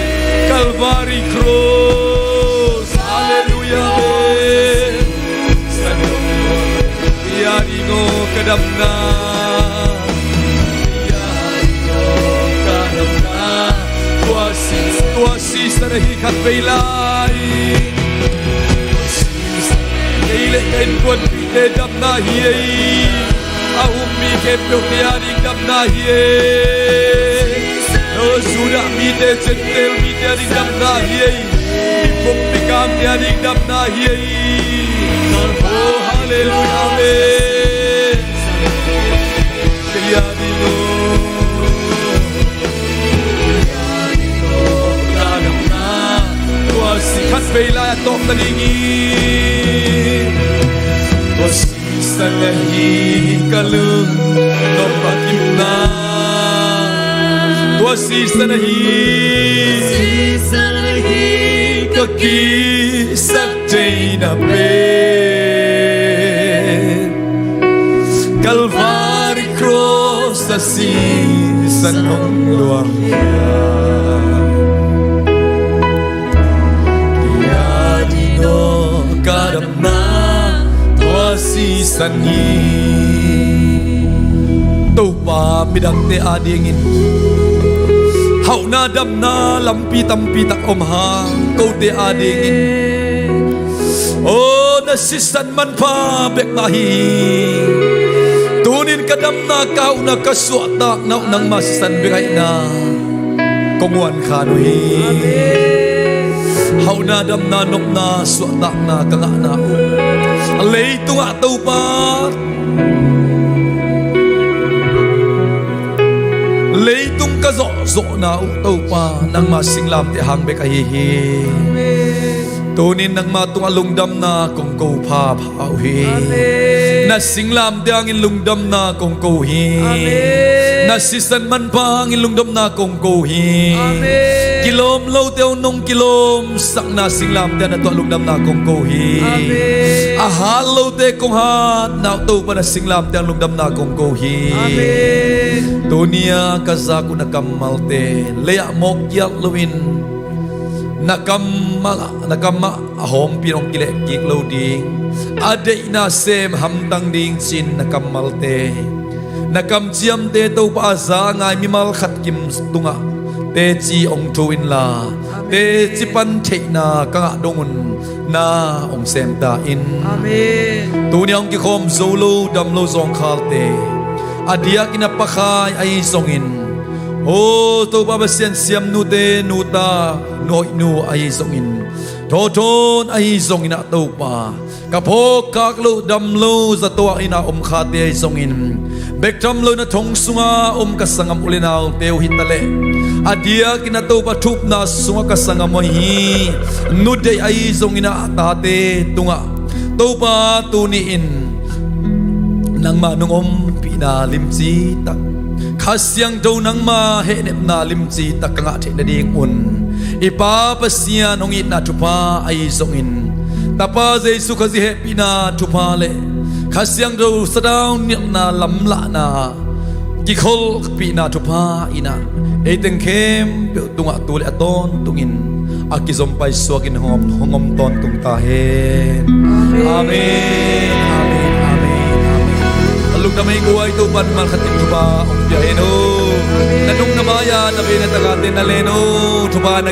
Calvary cross. Halleluiah. Amen. Kei a ding aw ka damna, kei a ding aw ka damna. Tua si, tua sisan ahi khat vei lai. Kei le ka innkuanpihte damna hi ei. A um mi khempeuhte a ding damna hi ei. O Judah mite, Gentile mite a ding damna hi ei. Mi pumpi kamte a ding damna hi ei. Oh, halleluiah, amen. Kei a ding aw, kei a ding aw ka damna, tua si, khat vei lai a tawp ta ding hi. Tua sisan ahi ka lungnop a kimna, tua sisan ahi, sisan ahi ka kisak theihna pen, Calvary cross a sisan hong luang. Kei a ding aw ka damna, tua sisan hi. Topa midangte a dingin hauhna damna lampi tampi tak om hang, kote a dingin, o, na sisan manpha bek mah hi. Tunin ka damna, ka hauhna, ka suahtakna uh nangma sisan bek ahihna kong uan khan uh hi. Hauhna, damna, nopna, suahtakna ka ngahna uh, a leitungah Topa, leitung ka zawhzawhna uh Topa, nangma singlamteh hang bek ahi hi. Tunin nangma tungah lungdamna kong ko phapha uh hi. Amen. Na singlamteh hangin lungdamna kong ko uh hi. Amen. Na sisan manpha hangin lungdamna kong ko uh hi. Amen. Kilawm lote uh nong kilawmsakna singlamteh na tuah lungdamna kong ko uh hi. Amen. A hat lote kong hatna uh Topa na singlamteh hang lungdamna kong ko uh hi. Amen. Tuni-a ka zak uh na kammalte lei-ah mawk kiat loin na kammal ah, na kam ah a hawmpi in hong kileh kik lo ding, a deihna sem hamtang ding ci-in na kammalte, na kamciamte Topa a za a ngai mimal khat kim tungah teci hong thu inla, teci pan theihna ka ngah dong un na hong sem ta in. Amen. Tuni-a hong kikhawm zo lo dam lo zawngkhalte, a diakin a pakhai ahi zongin, O Topa Pasian, siamnute nuta, nuhoihnu ahi zongin, thawthawn ahi zongin ah Topa, ka phawkkak loh dam lo zato-ah inn-a om khate ahi zongin, bek tham loin a thong sunga om ka sanggam u le naute uh hi taleh, a diakin a Topa thupna sungah ka sanggam uh hi, nudeih ahi zongin ah a tate tungah Topa tuni-in nangma nong ompihna limci tak, Kha Siangtho nangma hehnepna limci tak ka ngah theih nadingun i Pa Pasian hong itna thupha ahi zongin, Tapa Jesu Khazih hehpihna thupha le Kha Siangtho Sadaun nilhna lamlahna kikholhpihna thupha in ah ei teng khempeuh tungah tu le a tawntungin a kizom paisuakin hong om, hong om tawntung ta hen. Amen. Amen. Amen. Amen. A lungdam ei guai, Topa'n malkhat in thupha hong pia hen aw. Na nung na mai-a na ve na taka te na len aw. Thupha na